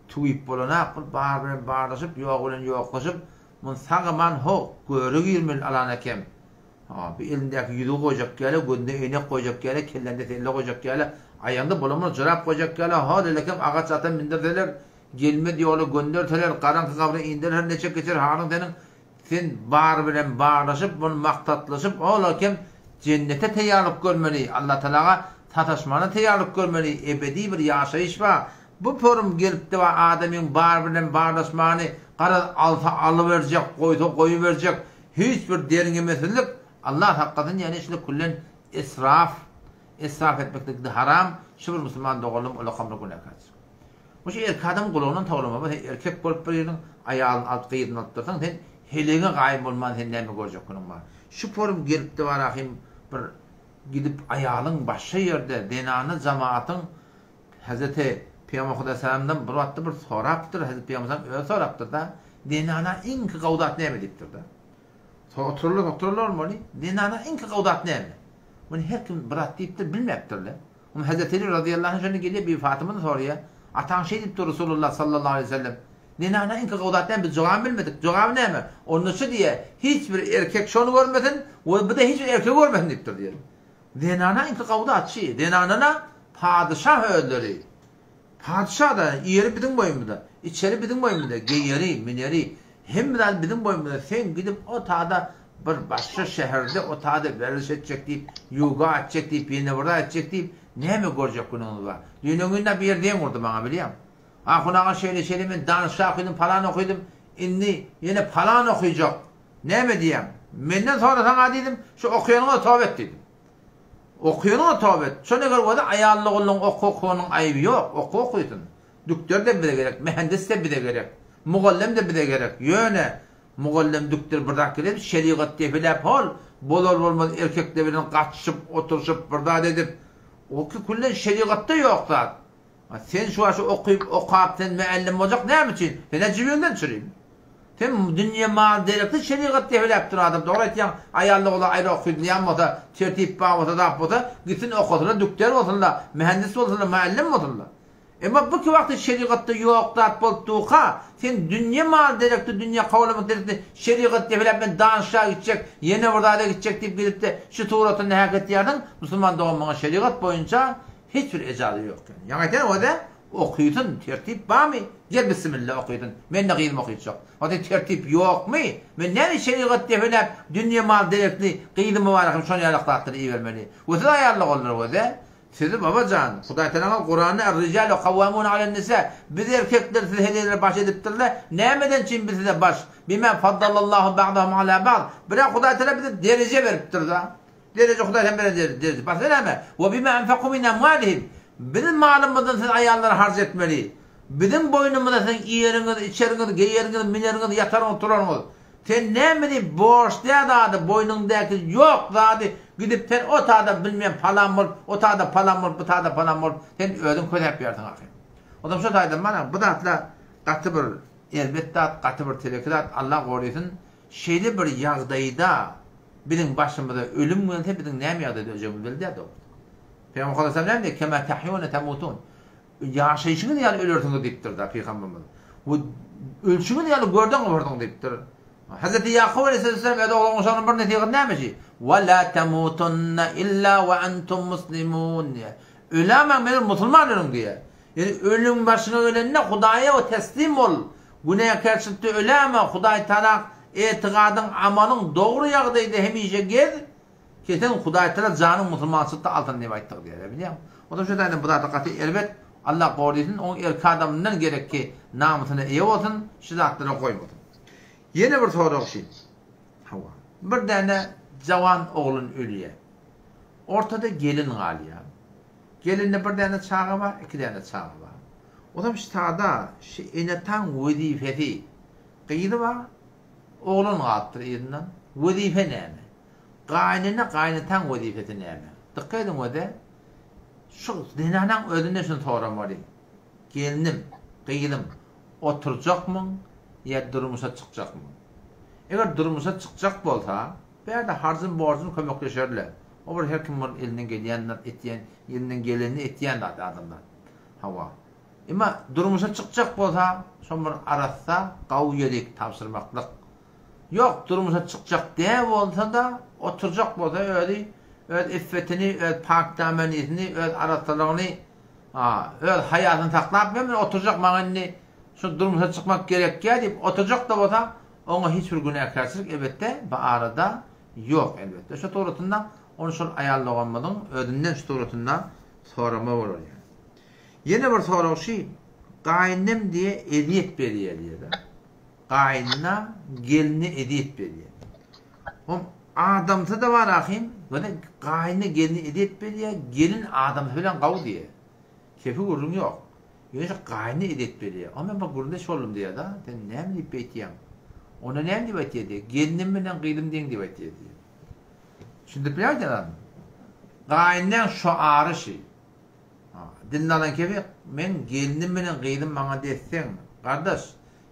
tüwip bolanak ol bary bilen barlaşyp ýogy bilen ýoklaşyp Muny sag-aman ho, göre girmeli alan ekem. Ha, bu elindäki ýüzügi goýjak ýaly, gözünde äýnek goýjak ýaly, kellende selle goýjak ýaly, aýagynda bolamyny jorap goýjak ýaly, ho, lelekem agaç ata mindirseler, gelmez ýola gönderseler, garaňky gabra inderseler, neçe geçer halyň seniň, sen bar bilen barlaşyp, muny maksatlaşyp, ho, lelekem jennete teýýarlyk görmeli, Allatalaga sataşmana teýýarlyk görmeli, ebedi bir ýaşaýyş bar, Bu forum gelipdi we adamyň bar bilen barlaşmany garaz alsa alyberjek goýsa goýuberjek hiç bir derňemesizlik Allah saklasyn ýani şuny küllen israf israf etmeklik haram şu bir musulman doganlygym ulakan bir günäkärçilik. Bu şu erkek adamyň gulagyndan towlama sen erkek bolup bir ýeriň aýalyny alyp gyzyny alyp dursaň sen helegiňe gaýym bolman sen näme görjek günüň bar. Şu forum gelipdi barahym bir gidip aýalyň başga ýerde zenana jamatyň Hezreti Pygamber Hudaý salamdan bir wagtda bir sorapdyr, Hezreti Pygamber salam özi sorapdyr-da, Zenana iňki gowy zat näme diýipdir-de. Oturarlar, oturarlar bolmaly. Zenana iňki gowy zat näme? Muny her kim bir zat diýipdir, bilmäpdirler. Oňa Hezreti Eli razyýallahu anh şonda gelýär, Bibi Fatymadan soraýar. Ataň şeý diýipdir Resulullah sallallahu aleýhi we sellem. Zenana iňki gowy zat näme? Biz jogabyny bilmedik. Jogaby näme? Onda şu diýýär, hiç bir erkek şony görmesin we bu-da hiç bir erkegi görmesin diýipdir diýýär. Zenana iňki gawdatçy, zenanana padyşah özleri. Padyşah-da, iýeri biziň boýumyzda, içeri biziň boýumyzda, geýeri, müneri, hemme zady biziň boýumyzda, sen gidip o tada bir başga şäherde o tada werziş etjek diýip, ýuga etjek diýip, ýene bir zat etjek diýip, näme görjek günüňiz bar? Düýn-öňňin-de bir ýer zeň urdy maňa, bilýäň. Ahun aga şeýle-şeýle men danyşga okydym, palan okydym, indi ýene palan okyjak. Näme diýýäň? Menden sorasaň-a diýdim, şu okaýanyňa toba et diýdim. Okaýanyňa toba et. Şon eger bolsa aýallygynyň oky okanyň aýby ýok, oky okysyn. Dükder-de bize gerek, mühendis-de bize gerek, mugallym-da bize gerek. Ýöne mugallym, dükder bir zat gerek, şerigat depeläp hol, bolar-bolmaz erkekler bilen gatyşyp, oturyşyp, bir zat edip, o ki küllen şerigatda ýok zat. A sen şu aşy okyp, okap sen müellim boljak näme üçin? Sen-ä jübiňden çürim. Sen dünýe mal dereksiz şerigat depeläp duran adam. Dogry aýtýaň, aýally ogla aýry okydylýan bolsa, tertip bar bolsa, zat bolsa, gitsin okasynlar, dükder bolsunlar, mühendis bolsunlar, müellim bolsunlar. Emma bu ki wagty şerigatda ýok zat bolup durka, sen dünýe maly derekli, dünýe kowlamak derekli şerigat depeläp men danyşa gitjek, ýene bir zada gitjek diýip gidipde şu suratyny nähak etýärsiň, musulman dogan muňa şerigat boýunça hiç bir ejaza ýok. Ýaňy aýtýan o-da okysyn, tertip barmy? Gel bissimilla okysyn. Men-de gyzym okytjak. Ody tertip ýokmy? Men näme şerigat depeläp dünýe maly derekli gyzym mübarekim şon ýalak zatlary ibermeli. We siz aýal doganlar we-de Sizi baba jan, Hudaý Tagala Kuranda Er-rijalu kawwamuna alen-nisa, Biz erkekler sizi heleýlere baş edipdir-le, nämeden çyn biz size baş? Bima faddalallahu ba'dahum ala ba'd, Birä Hudaý Tagala bize dereje beripdir-da. Dereje Hudaý Tagala beren dereje. Başga näme? We bima enfaku min amwalihim, Biziň malymyzdan siz aýallara harç etmeli. Biziň boýnumyzda siziň iýeriňiz, içeriňiz, geýeriňiz, mineriňiz, ýataryňyz, turaryňyz. Sen näme diýip borç däl zady boýnuňdaky ýok zady gidip sen o tada bilmeýän palan bolup o tada palan bolup bu tada palan bolup sen özüň kösäp ýörsüň ahyryn. Onsoň şo taýdan mana bu zatlar gaty bir erbet zat gaty bir teleki zat Allah gorysyn şeýle bir ýagdaýda biziň başymyza ölüm gelse biziň näme ýagdaýda öljegimizi belli däl dogry. Pygamber sallallahu aleyhi ve sellem näme diýýär kema tahýune tamutun. Ýaşaýşyňyz ýaly ölersiňiz diýipdir-de pygamberimiz. We ölşüňiz ýaly görden goparsyňyz diýipdir. Hezreti Ýakup aleyhisselam öz oglunyň şonuň bir nesihaty nämeşi? We la tamutunna illa we entum muslimun diýýär. Ölämäň meger musulman ölüň diýýär. Ýöne ölüm başyňa gelende Hudaýa we teslim bol. Günäkärçilikde öläme, Hudaý Tagala etigadyň, amalyň dogry ýagdaýda hemişe gez. Kesen Hudaýtala janyň musulmançylykda alsyn diýip aýtdyk diýýärler bilýäňmi? Onsoň şu taýdan bu zatlar gaty erbet, Allah gorysyn, oň erki adamyndan gerek ki namysyna eýe bolsun, şu zatlara goýmasyn. Ýene bir sorag şi. Hawa. Bir däne jawan oglan ölýär. Ortada gelin galýar. Gelinde bir däne çaga bar, iki däne çaga bar. Onsoň şu sada şu ene-ataň wezipesi gyzy bar, oglan galypdyr yzyndan. Wezipe näme? Gaýynene gaýynataň wezipesi näme? Dykgat ediň öze şu zenanaň özünden şuny soramaly. Gelnim, gyzym oturjakmyň ýa durmuşa çykjakmyň? Eger durmuşa çykjak bolsa, bärde harjyn borjun kömekleşerler. O bir her kim bir elinden gelýän zat etýän, elinden gelenini etýän zat adamlar. Hawa. Emma durmuşa çykjak bolsa, şol bir arassa gawy ýerik tabşyrmaklyk. Ýok, durmuşa çykjak däl bolsa-da, oturjak bolsa özi öz iffetini, öz pakdamenisini, öz arassalygyny, öz haýasyny saklap, men oturjak, maňa indi şu durmuşa çykmak gerekýär diýip oturjak-da bolsa, oňa hiç bir günäkärçilik elbetde bu arada ýok elbetde. Şu suratynda ony şol aýal doganymyzyň özünden şu suratynda sorama bolar ýaly. Ýene bir sorag şi, gaýynem diýe ezýet berýär diýe-de. Gaýynyna, gelnine ezýet berýär. Hom adamsy-da bar ahym, ýöne gaýynyna, gelnine ezýet berýär, gelin adamsy bilen gawy diýýär. Kepi gürrüň ýok. Ýöne şu gaýynyna ezýet berýär. O men bir gürrüňdeş boldum diýýär-de, sen näme diýip beýtýäň? Onda näme diýip aýtýar diýýär. Gelnim bilen gyzym deň diýip aýtýar diýýär. Düşündirip bilýärmi aýdýan zadym? Gaýynyň şoary şi. Dilini alan kebi, meň gelnim bilen gyzym maňa desseň, gardaş,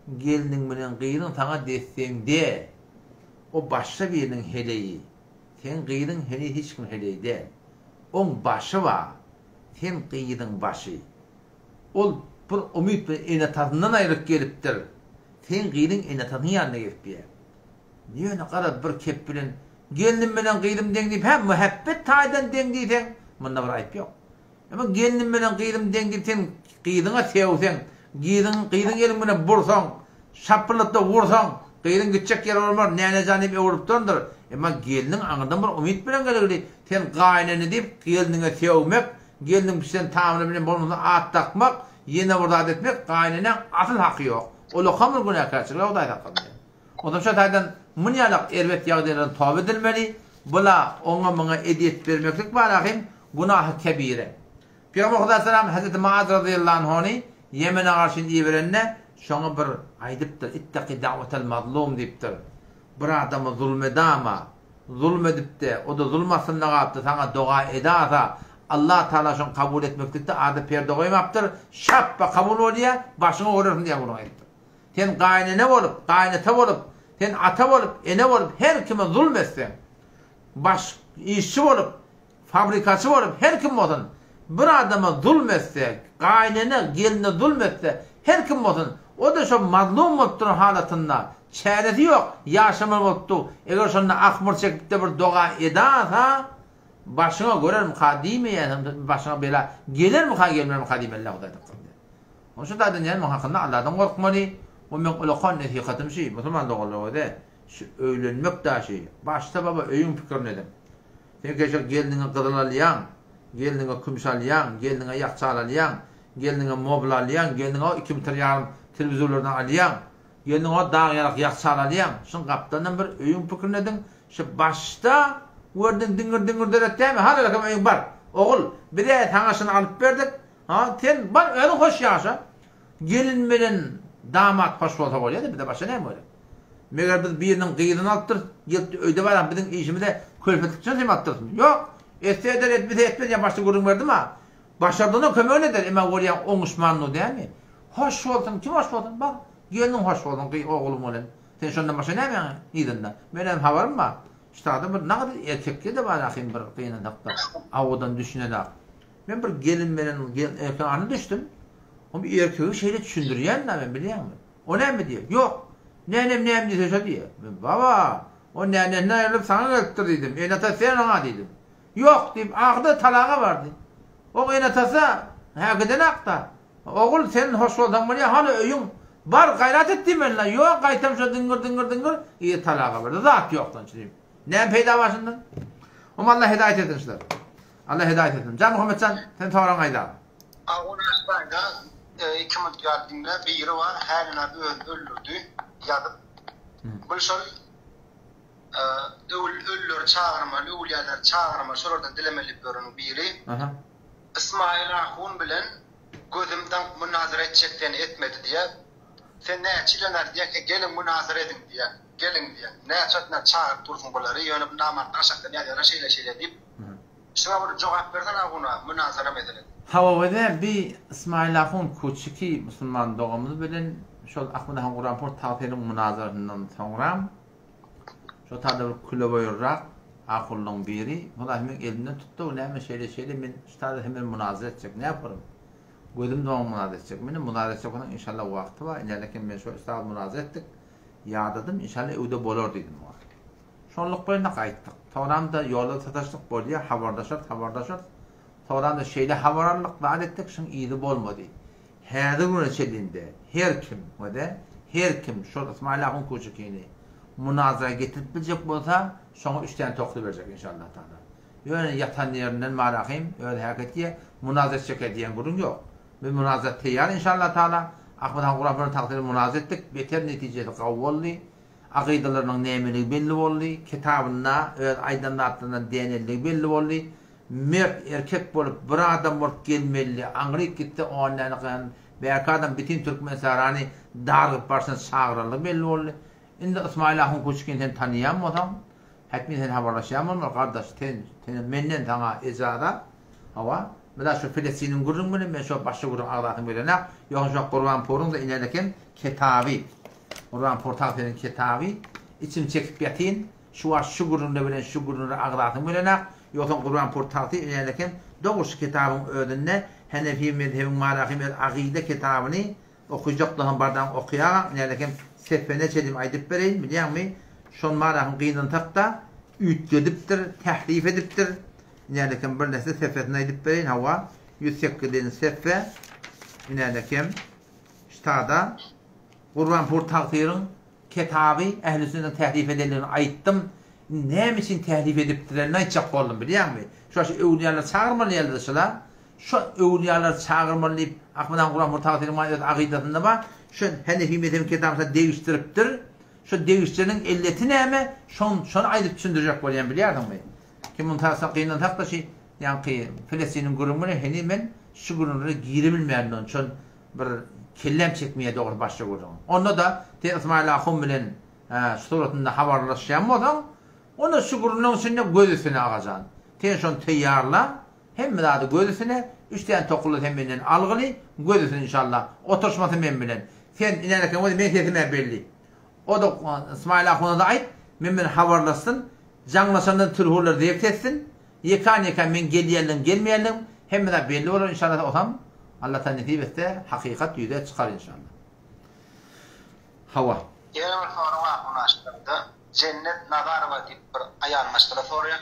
Gelniň bilen gyzyň saňa desseňde, o başga biriniň heleýi. Seň gyzyň heniz hiç kimiň heleýi däl. Oň başy bar. Sen gyzyň başy. Ol bir umyt bilen ene-atasyndan aýryp gelipdir. Seň gyzyň ene-atasynyň ýanyna gezip ýör. Ýöne garaz bir kep bilen gelnim bilen gyzym deň diýip, hä, mähebbet taýdan deň diýseň, munda bir aýp ýok. Emma gelnim bilen gyzym deň diýip sen gyzyňa sögseň, gyzyň gyzyň eliň bilen bursaň, şapyrlatda ursaň, gyzyň gitjek ýeri bolmaz, nänejan diýip öwrülip durandyr. Emma gelniň aňyrdan bir umyt bilen gelegli, sen gaýynene diýip gelniňe sögmek, gelniň pişen tagamyna bilen bolmasa at dakmak, ýene bir zat etmek gaýyneneň asyl haky ýok. Ulakam bir günäkärçilik, Hudaý saklasyn. Onsoň şo taýdan munýalak erbet ýagdaýlardan toba edilmeli, bula oňa-muňa ezýet bermeklik bar ahym günahy kebire. Pygamber Hudaý salam Hezreti Muaz razyýallahu anhuny Ýemene garşy iberende şoňa bir aýdypdyr, Ittaki da'wetel mazlum diýipdir. Bir adama zulum edama, zulum edipde, o-da zulum astynda galypdyr, saňa doga edasa, Allah Tagala şony kabul etmeklikde arada perde goýmapdyr, şapba kabul bolýar, başyňa görersiň diýen gürrüň aýdypdyr. Sen gaýynene bolup, gaýynata bolup, sen ata bolup, ene bolup her kime zulum etseň, baş işçi bolup, fabrikaçy bolup her kim bolsun, bir adama zulm etse, gaýynene, gelne zulm etse, her kim bolsun, o-da şo mazlum bolup duran halatynda, çäresi ýok, ýaşamaly bolup dur, eger şonda ahmyr çekip-de bir doga edasa, başyňa görermika diýmeýärsiň, başyňa bela gelermika, gelmermika diýmeli-dä Hudaý saklasyn. Onuň üçin zaten näme hakynda Allahdan gorkmaly we meň ulakan nesihatym şi, musulman doganlar öze şu öýlenmek daşy, başda baba öýüň pikirini ediň. Sen keşe gelniňe gyzyl alýaň, gelniňe kümüş alýaň, gelniňe ýakçal alýaň, gelniňe mobl alýaň, gelniňe o iki metr ýarym telewizorlardan alýaň, gelniňe o dag ýalak ýakçal alýaň. Şuň gapdalyndan bir öýüň pikirini ediň. Şu başda gördüň diňir-diňir döretýämi? Hal-alakam öýüň bar. Ogul, biz-ä saňa şuny alyp berdik. Ha, sen bar özüň hoş ýaşa. Gelin bilen damat hoş bolsa bolýa-da, bize başga näme gerek? Meger biz biriniň gyzyny alypdyrys, gelip öýde baran biziň işimize külpetlik üçin hem alypdyrysmy? Ýok. Etse eder, etmese etmez ýa başda gürrüň berdim-a. Başardygyna kömegini eder, emma görýäň oňuşmandygy dälmi? Hoş bolsun, kim hoş bolsun, bar, gelniň hoş bolsun, gyz ogluň bilen. Sen şondan başga nämäň yzynda? Menem habarym bar. Ştada bir nagt erkekde-de bar ahym bir gynansak-da, awudan düşünen-ak. Men bir gelin bilen erkegiň aryna düşdüm. O bir erkegi şeýle düşündirýän-dä men bilýäňmi? O näme diýýär? Ýok. Nenem näme diýse şo diýýär. Men baba, o nenesinden aýrylyp saňa gelipdir diýdim. Ene-atasy sen oňa diýdim. Ýok diýip, ahyrda talaga bardy. Oň ene-atasy häkidenakda. Ogul, sen hoş bolsaň bolýar, hany öýüň? Bar, gaýrat et diýmeli-dä. Ýok, gaýtam şo diňňir-diňňir-diňňir, ýa talaga bardy. Zat ýok şonuň üçin. Näme peýda bar şundan? Oňa Allah hidaýat etsin şular. Allah hidaýat etsin. Jan Muhammetjan, sen soragyňy aýda. Agul Aşbaýda iki minut ýaly diňle biri bar hälin abi özüni öldürdi ýazyp bul şol ölüleri çagyrmaly öwülýäleri çagyrmaly şolardan dilemeli diýip ýöreniň biri Ysmaýyl ahun bilen gözüm daňyp munazara etjek seni etmedi diýýär sen näçe ýyldan bäri diýýäň he geliň munazara ediň diýýäň geliň diýýäň näçe wagt bäri çagyryp dursuň bulary ýöne bu namartlar aşakdan ýazýarlar şeýle şeýle diýip Şuňa bir jogap bersene aguna munazara meselesi. Hawa weze bi Ismail ahun Kuçiki musulman dogamyz bilen şol Ahmet ahun Guranpur tagsyryň munazarasyndan soňram şo taýda bir küleboýurrak ahunlaň biri Hudaý meň elimden tutdy näme şeýle şeýle men şu taýda sen bilen munazara etjek näparym gözüm doňup munazara etjek menem munazara etjek bolsaň inşallah wagty bar inälekem men şo üstad munazara etdik ýadadym inşallah öwde bolar diýdim oňa. Şonluk bilen-de gaýtdyk. Soňram-da ýolda sataşdyk, bolýa, habarlaşarys, habarlaşarys. Soňram-da şeýle habar aldyk, zat etdik, şuň yzy bolmady. Häzir güne çenli-de her kim, we-de her kim şol Ysmaýyl ahun Kuçukini munazara getirip biljek bolsa, şoňa üç däne tokly berjek, inşallah taala. Ýöne ýatan ýerinden marahym, özi häk etýä, munazara etjek-ä diýen gürrüň ýok. Biz munazara teýýar, inşallah taala. Ahmet han Gurapynyň tagsyryny munazara etdik, beter netijesi gawy boldy. Akydalarynyň nämeligi belli boldy, kitabynda öz aýdan zatlaryndan dänenligi belli boldy. Mert erkek bolup, bir adam bolup gelmelidi. Aňryk gitse on däne gyn, bärki adam bitin Türkmensährany dargyp barşyna çagyranlygy belli boldy. Indi Ysmaýyl ahun Kuçkini sen tanaýan bolsaň, Häkmi sen habarlaşýan bolmaly gardaş sen senem menden saňa ejaza hawa mena şu Filistiniň gürrüň bilen men şo başga gürrüň agzasym gelenok ýogsa şo Gurbanpuryň da inen eken ketaby Gurbanpur tagsynyň ketaby içim çekip ýatyn şu wagt şu gürrüňde bilen şu gürrüňleri agzasym gelenok ýogsam Gurbanpur tagsy inen eken dogry şu ketabyň özünde Henefi mezhebiň marahym el agyda ketabyny Okyjak dahan bardaň okýagaň nälekem sefene çedim aýdyp bereýin bilýäňmi şon marahym gynansak-da üýtgedipdir tährif edipdir nälekem bir näse sefesini aýdyp bereýin hawa 108-nji sefe nälekem ştada Gurbanpur tagsyryň ketaby ähli sünnetiň tährif edenligini aýtdym indi näme üçin tährif edipdirlerini aýtjak boldum bilýäňmi şo şu öwlüýalar çagyrmaly ýalydy şula Şo öwlüýalary çagyrmaly diýip, Ahmet han Guran Murtaga Seniň öz agydasynda bar. Şo Henefi mezhebiň kitabyna degişdiripdir. Şo degişdireniň elleti näme? Şon şony aýdyp düşündirjek bolýan bilýärsiňmi? Kim muny tanasa gynansak-da şi ýaňky Filistiniň gürrüňi bilen heniz men şu gürrüňlere girebilmändim. Şon bir kelläm çekmeýär dogrusy başga gürrüň. Onda-da sen Ysmaýyl ahun bilen şu suratynda habarlaşýan bolsaň, onda şu gürrüňleň içinde göz üstüne agajan. Sen şony teýýarla, Hemme zady göz üstüne, üç däne tokuly sen menden algyly, göz üstüne inşallah. Oturyşmasy men bilen. Sen iner eken weli meň sesim-ä belli. O-da Ysmaýyl ahuna-da aýt, men bilen habarlaşsyn, jaňlaşanda tilhurlar zebit etsin. Ýekan-ýekan meň gelýänligim, gelmeýänligim. Hemme zat belli bolar inşallah osam Allah taala nesip etse hakykat ýüze çykar inşallah. Hawa. Ýene bir sorag bar munaşlarda. Jennet Nazarowa diýip bir aýal maşgala soraýar.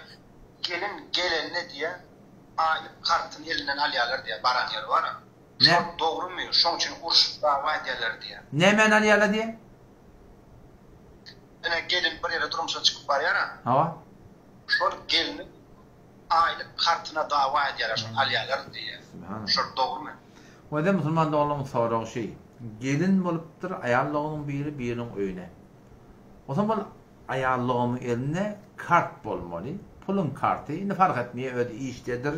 Gelin gelende diýýär, aýlyk kartyny elinden alýarlar diýýär, baran ýeri bar. Şol dogrumy? Şoň üçin urşup dawa edýärler diýýär. Nämäni alýarlar diýýär? Ine gelin bir ýere durmuşa çykyp barýar-a. Hawa. Şol gelniň aýlyk kartyna dawa edýärler, şony alýarlar diýýär. Şol dogrumy? Wede musulman doganlaryň soragy şi, gelin bolupdyr aýal doganyň biri biriniň öýüne. Onsoň bol aýal doganyň elinde kart bolmaly, puluň karty, indi fark etmeýär özi işdedir,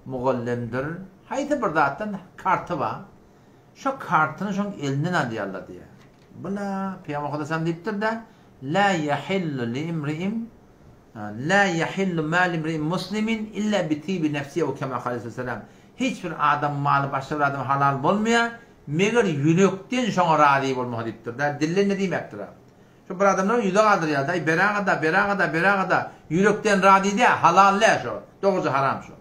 mugallymdyr, haýsy bir zatdan karty bar. Şo kartyny şoň elinden alýarlar diýýär. Bula Pygamber Mukaddes diýipdir-de, La ýahillu li imri'in La ýahillu malu imri'in muslimin illa bi tibi nefsihi ew kema kale aleyhisselam. Hiç bir adam maly başga bir adama halal bolmaýar, meger ýürekden şoňa razy bolmasa diýipdir-de, dilden-de diýmäpdir-ä. Şo bir adamlar ýüze galdyrýar-da, aý berägada, berägada, berägada, ýürekden razy däl, halal däl şo, dogruja haram şo.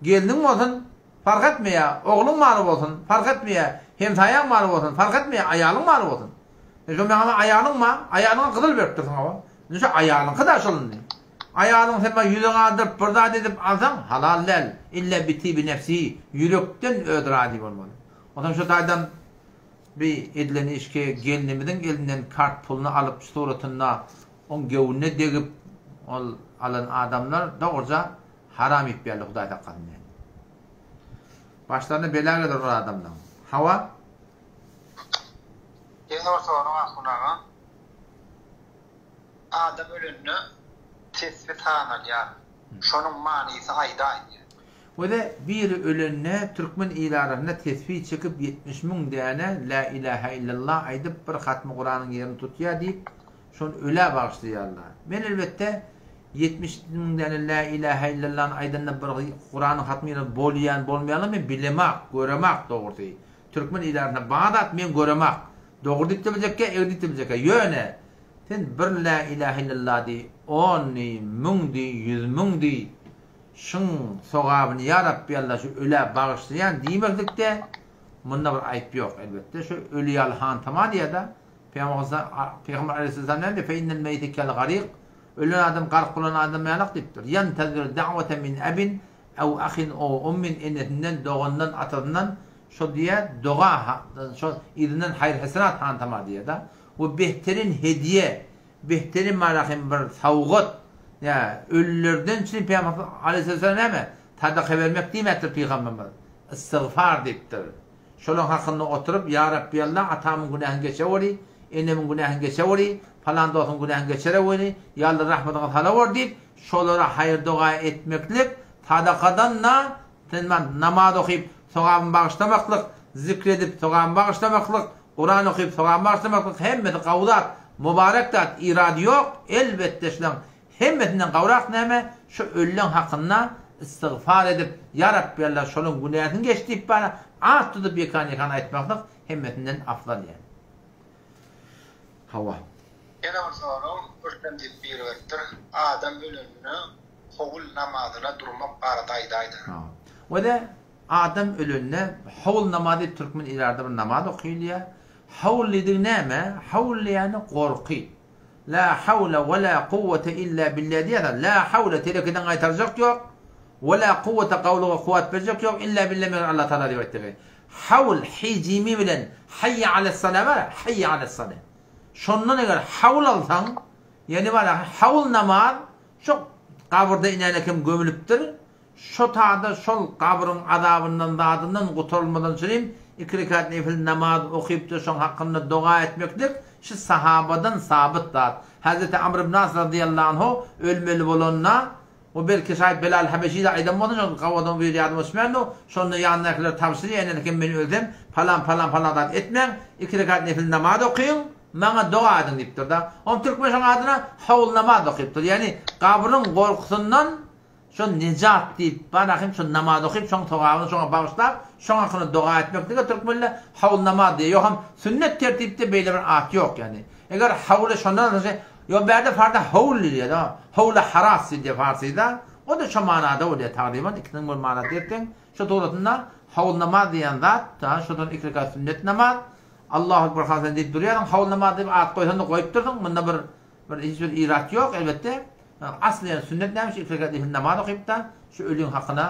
Gelniň bolsun, fark etmeýär, ogluň maly bolsun, fark etmeýär, hemsaýaň maly bolsun, fark etmeýär, aýalyň maly bolsun. Sen şo maňa aýalyň ma, aýalyňa gyzyl beripdirsiň hawa. Indi şo aýalyňky-da şol indi. Aýalyň sen maňa ýüze galdyryp bir zat edip alsaň, halal däl. Illa bitibi nefsihi, ýürekden özi razy bolmaly. Onsoň şo taýdan bi edilen işki gelnimiziň elinden kart puluny alyp suratynda oň göwnüne degip ol alan adamlar dogruja Haram iýip geldi Hudaý saklasyn diýen. Başlaryna bela geler ol adamlaň. Hawa. Ýene bir sorag Ahun aga. Adam ölende tesbi sanalýar. Şonuň manysy aýdaý diýen. Wede biri ölende türkmen il arasynda tesbi çekip 70 müň däne Lä ilähä illallah aýdyp bir hatmy Kuranyň ýerini tutýar diýip Şony ölä bagyşlaýarlar. Men elbetde 70 müňdäne Lä ilähä illallany aýdanda bir Kuranyň hatmy ýaly bolýan bolmaýanlygyny men bilemak, göremak dogrusy. Türkmen il arasynda bar zat men göremak. Dogry diýip-de biljekkä, egri diýip-de biljekkä. Ýöne sen bir Lä ilähä illallah diý, on diý, müň diý, 100 müň diý, şuň sogabyny ýa Rabbi Alla şu ölä bagyşlaýan diýmeklikde munda bir aýyp ýok elbetde. Şu öli ýaly hantama diýýär-de. Pygamber aleyhisselam näme diýýär? Fe innel meýite kel garik. Ölen adam gark bolan adam ýalak diýipdir. Ýentezir da'wete min abin ew ahin ow ummin enesinden, doganyndan, atasyndan şo diýýär, doga şo yzyndan haýyr-hesenat hantama diýýär-de. We behterin hediýe, behterin marahim bir sawgat. Ýa ölülerden çyn Pygamber aleyhisselam näme? Sadaka bermek diýmäpdir pygamberimiz. Istigfar diýipdir. Şolaň hakynda oturyp, Ýa Rabbi Alla, atamyň günähini geçeweri, enemiň günähini geçeweri, palan dostuň günähini geçereweri, Ýa Alla rahmatyňa salaweri diýip, şolara haýyr-doga etmeklik, sadakadan-da, sen bar, namaz okyp, sogabyny bagyşlamaklyk, zikr edip, sogabyny bagyşlamaklyk, Kuran okyp, sogabyny bagyşlamaklyk, hemmesi gawy zat, mubarek zat, irady ýok, elbetde şulaň Hemmesinden gowrak näme, şu ölüleň hakynda istigfar edip, Ýa Rabbi Alla şolaň günäsini geç diýip bara at tutup ýekan-ýekan aýtmaklyk hemmesinden afzal ýa. Hawa. Ýene bir sorag, Rüstem diýip biri beripdir, Adam ölende howul namazyna durmak barada aýdaýda. Hawa. Wede adam ölende howul namazy diýip türkmen ilarda bir namaz okylýar. Howul diýdigi näme? Howul diýýäni gorky. La hawle we la kuwwete illa billah diýýärler. La hawle telekeden gaýtarjak ýok. We la kuwwete gawluga kuwwat berjek ýok illa billah meger Allah Taala diýip aýtdygy. Hawl hi jimi bilen haýýa ales-sala bar, haýýa ales-sala. Şondan eger hawl alsaň, ýagny bar hawl namaz şo gabyrda inäne kim gömülipdir, Şo tada şol gabryň azabyndan zadyndan gutarylmadan çynym iki rekat nefil namaz okypdyr şoň hakynda doga etmeklik şi sahabadan sabyt zat. Hazreti Amr ibn As razyýallahu anhu ölmeli bolanda o belki şaýt Belal Habeşide aýdan bolsun şo gawadan biri ýadyma düşmändir şonda ýanyndakylara tabşyrýar ene kim men ölsem palan palan palan zat etmäň iki rekat nefil namaz okyň maňa doga ediň diýipdir-da. Oň türkmen şoň adyna hawl namaz okypdyr. Ýagny gabryň gorkusyndan Şo nejat diýip, barahym şo namaz okyp, şoň sogabyny şoňa bagyşlap, şoň hakynda doga etmeklige türkmenler hawl namaz diýýär. Ýogsam sünnet tertipde beýle bir at ýok ýagny. Eger hawly şondan alsa, ýok bärde farsda howl diýilýär, howly haras diýilýär farsyda. O-da şo manada bolýar tagryban, ikisiniň bir manasy ýetseň, şo dogrusynda hawl namaz diýen zat, şodan iki rekat sünnet namaz, Allahu ekber hasan diýip durýarsyň, hawl namaz diýip at goýsaň-da goýupdyrsyň, munda bir bir hiç bir irat ýok elbetde. Asly ýöne sünnet näme şu iki rekat nefil namaz okyp-da, şu öliň hakyna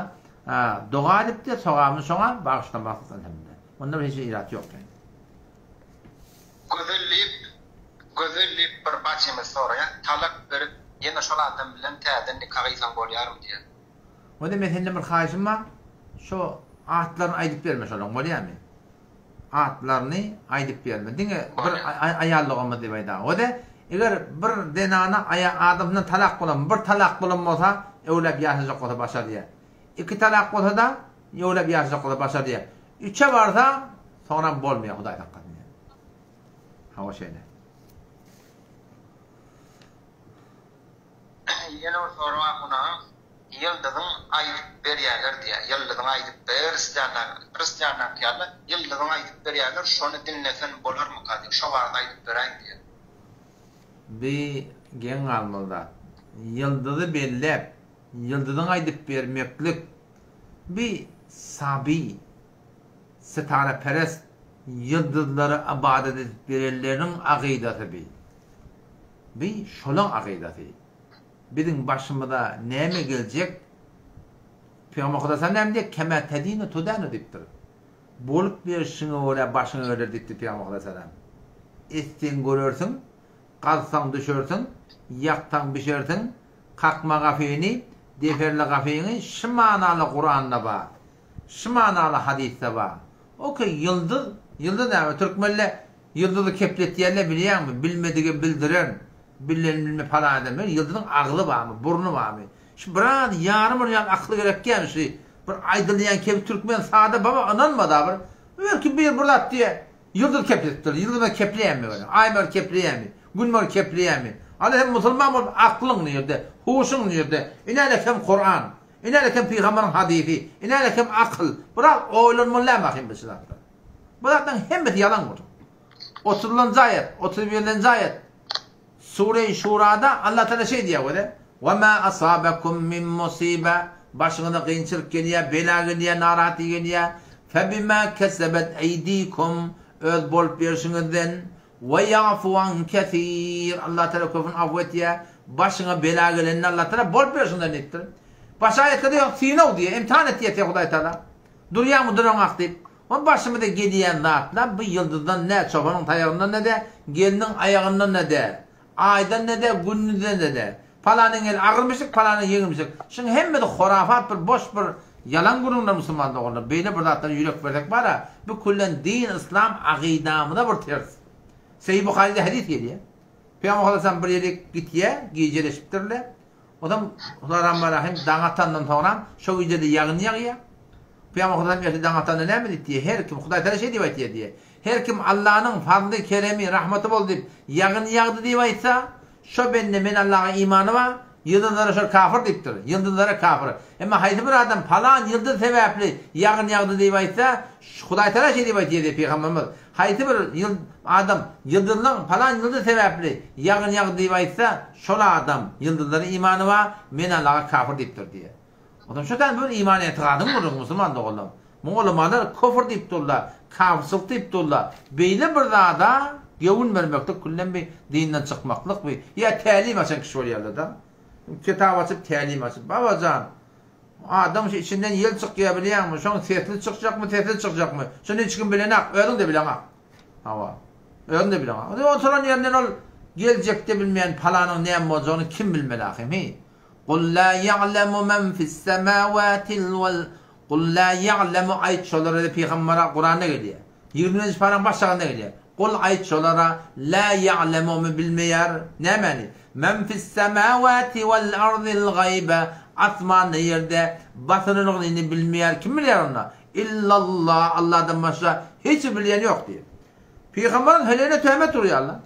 doga edip-de, sogabyny şoňa bagyşlamaklyk elhamdülillah. Munda bir hiç bir irat ýok ýani. Gözel diýip, Gözel diýip bir bajymyz soraýar, talak berip ýene şol adam bilen täzeden nika gyýsaň bolýarmy diýýär. Onda men senden bir haýyşym bar, şo atlaryny aýdyp berme şolaň bolýarmy? Atlaryny aýdyp berme. Diňe bir aýal doganymyz diýip aýdaý. Ode eger bir zenana aýa adamsyndan talak bolan, bir talak bolan bolsa, öwläp ýaşajak bolsa başarýar. Iki talak bolsa-da, öwläp ýaşajak bolsa başarýar. Üçe barsa, soňram bolmaýar, Hudaý saklasyn. Hawa şeýle. Ýene bir sorag bar munaň ýyldyzyň aýdyp berýäler diýýär. Ýyldyzyň aýdyp ber hristianlaryňky ýaly ýyldyzyň aýdyp berýäler şony diňlesen bolarmyka diýýär. Şo barada aýdyp beräýiň diýýär. Bi geň galmaly zat. Ýyldyzy belläp, ýyldyzyň aýdyp bermeklik bi saby Sitaraperest ýyldyzlara ybadat edip berenleriň agydasy bi. Bi şolaň agydasy. Biziň başymyza näme geljek? Pygamber Hudaýa näme diýýär? Kema tedinu tudanu diýipdir. Bolup berşiňe görä başyňa geler diýipdir Pygamber Hudaýa. Etseň görersiň, gazsaň düşersiň, ýaksaň bişersiň, kakma gafyny, deferle gafyňy şu manaly Kuranda bar. Şu manaly hadysda bar. Ok ýyldyz, ýyldyz näme türkmenle ýyldyzy kepletýärler bilýäňmi, bilmedige bildiren, bilen bilme palan eden, men ýyldyzyň agzy barmy, burny barmy? Şu biraz ýarym bir ýaly akyl gerekýämi şu bir aýdylýan kebi türkmen sada baba ynanmada bir belki bir bir zat diýe ýyldyz kepletipdir, ýyldyz bir kepleýämi böyle, aý bir kepleýämi, gün bir kepleýämi? Ala sen musulman bolup aklyň nirde, huşuň nirde, inäle kem Kuran. Iner eken pygamberiň hadysy, iner eken akyl. Biraz oýlanmaly däl ahym bu zatlar. Bu zatlaryň hemmesi ýalan gürrüň. Otuzlanjy aýat, 31-nji aýat. Sure-i Şurada Allah Teala şeý diýýär wele, "Ve ma asabakum min musibe" Başyňyza kynçylyk gelýär, bela gelýär, narahatlyk gelýär. Febima kesebet eydikum öz bolup berşiňizden We ýa'fu an kesir, Allah Tagala köpüni afw etýär. Başyňa bela gelende Allah Tagala bolup ber şundan diýipdir. Başga aýatlarda ýok, synag diýýär, imtihan etýär diýýär Hudaý Tagala. Durýaňmy, duraňak diýip. O başymyza gelýän zatlar bu ýyldyzdan däl, çopanyň taýagyndan da däl, gelniň aýagyndan da däl, aýdan da däl, gündizden de däl. Palanyň eli agyrmyşyk, palanyň ýeňilmişik. Şuň hemmesi horafat bir boş bir ýalan gürrüňler musulman doganlar. Beýle bir zatlara ýürek bersek bara, bu küllen din yslam agydamyza bir ters. Sahih Buharyda hadys gelýär. Pygamber sallallahu bir ýere gitýär, gijeleşipdirler. Onsoň Rahman daň atandan soňra şo gijede ýagyn ýagýar. Pygamber sallallahu erte daň atanda näme diýip diýýär? Her kim Hudaý Tagala şeý diýip aýtýar diýýär. Her kim Allanyň fazly, keremi, rahmaty boldy diýip ýagyn ýagdy diýip aýtsa, Şo bende men Allaha imany bar, ýyldyzlara şol kafir diýipdir. Ýyldyzlara kafir. Emma haýsy bir adam palan ýyldyz sebäpli ýagyn ýagdy diýip aýtsa, Hudaýtagala şeý diýip aýtýar diýýär pygamberimiz. Haýsy bir adam ýyldyzlaň palan ýyldyz sebäpli ýagyn ýagdy diýip aýtsa, şol adam ýyldyzlara imany bar, men Allaha kafir diýipdir diýýär. Onsoň şo taýdan bu iman etigadyň gürrüňi musulman doganlar. Muňa ulamalar kofr diýip durlar, kafyrçylyk diýip durlar. Beýle bir zada göwün bermeklik küllen bir dinden çykmaklyk bir ýa tälim açan kişi bolýarlar-da. Kitap açyp tälim açyp babajan adam şu içinden ýel çykýar bilýäňmi? Şoň sesli çykjakmy, sessiz çykjakmy? Şony hiç kim bilenak, özüň-de bileňak. Hawa. Özüň-de bileňak. Oturan ýerinden ol geljekde bilmeýän palanyň näme boljagyny kim bilmeli ahym, hi? Kul la ýa'lemu men fis-semawati wal Kul la ýa'lemu aýt şolara diýip pygambere Kuranda gelýär. Ýigriminji paraň baş şagynda gelýär. Kul aýt şolara la ýa'lemumy bilmeýär nämäni? Men fis-semawati wal ardil gaýbe asmanda ýerde basynylygyny bilmeýär kim bilýär onda? Illallah Allahdan başga hiç bir bilýän ýok diýip. Pygamberiň heleýine töhmet urýarlar.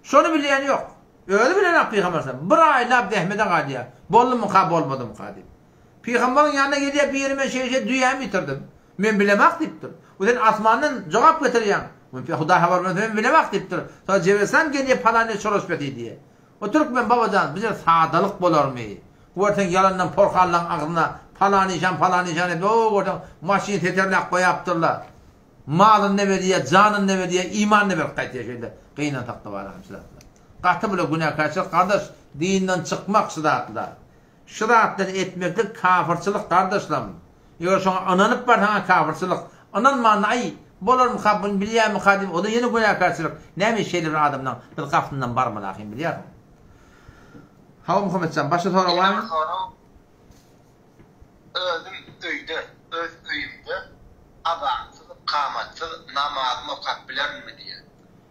Şony bilýän ýok. Özi bilenok pygamber sallam. Bir aýlap zähmete galýar. Boldumyka, bolmadymyka diýip. Pygamberiň ýanyna gelýär, biri men şeýle şeýle düýämi ýitirdim. Men bilemok diýipdir. O sen asmandan jogap getirýäň. Men Hudaý habar bermese men bilemok diýipdir. Soň Jebreslam gelýär palan ýer çolaşbeti diýýär. O türkmen babajan bu ýerde sadalyk bolarmy? Görseň ýalandan porhanlaň agzyna palan işan palan işan diýip o görseň maşyn seterläp goýapdyrlar. Malyny berýär, janyny berýär, imanyny berip gaýtýar şeýle gynansakda bar şu zatlar. Gaty bile günäkärçilik gardaş dinden çykmak şu zatlar. Şu zatlary etmeklik kafyrçylyk gardaşlarym. Eger şoňa ynanyp barsaňa kafyrçylyk. Ynanmanda aý bolarmyka buny bilýärmika diýip o-da ýene günäkärçilik. Näme şeýle bir adamdan biz gapysyndan barmaly ahym bilýärsiň. Hawa Muhammetjan başga sorag Ýene barmy? bir sorag. Özüm öýde, öz öýümde azansyz, kamatsyz namazymy okap bilerinmi diýýär.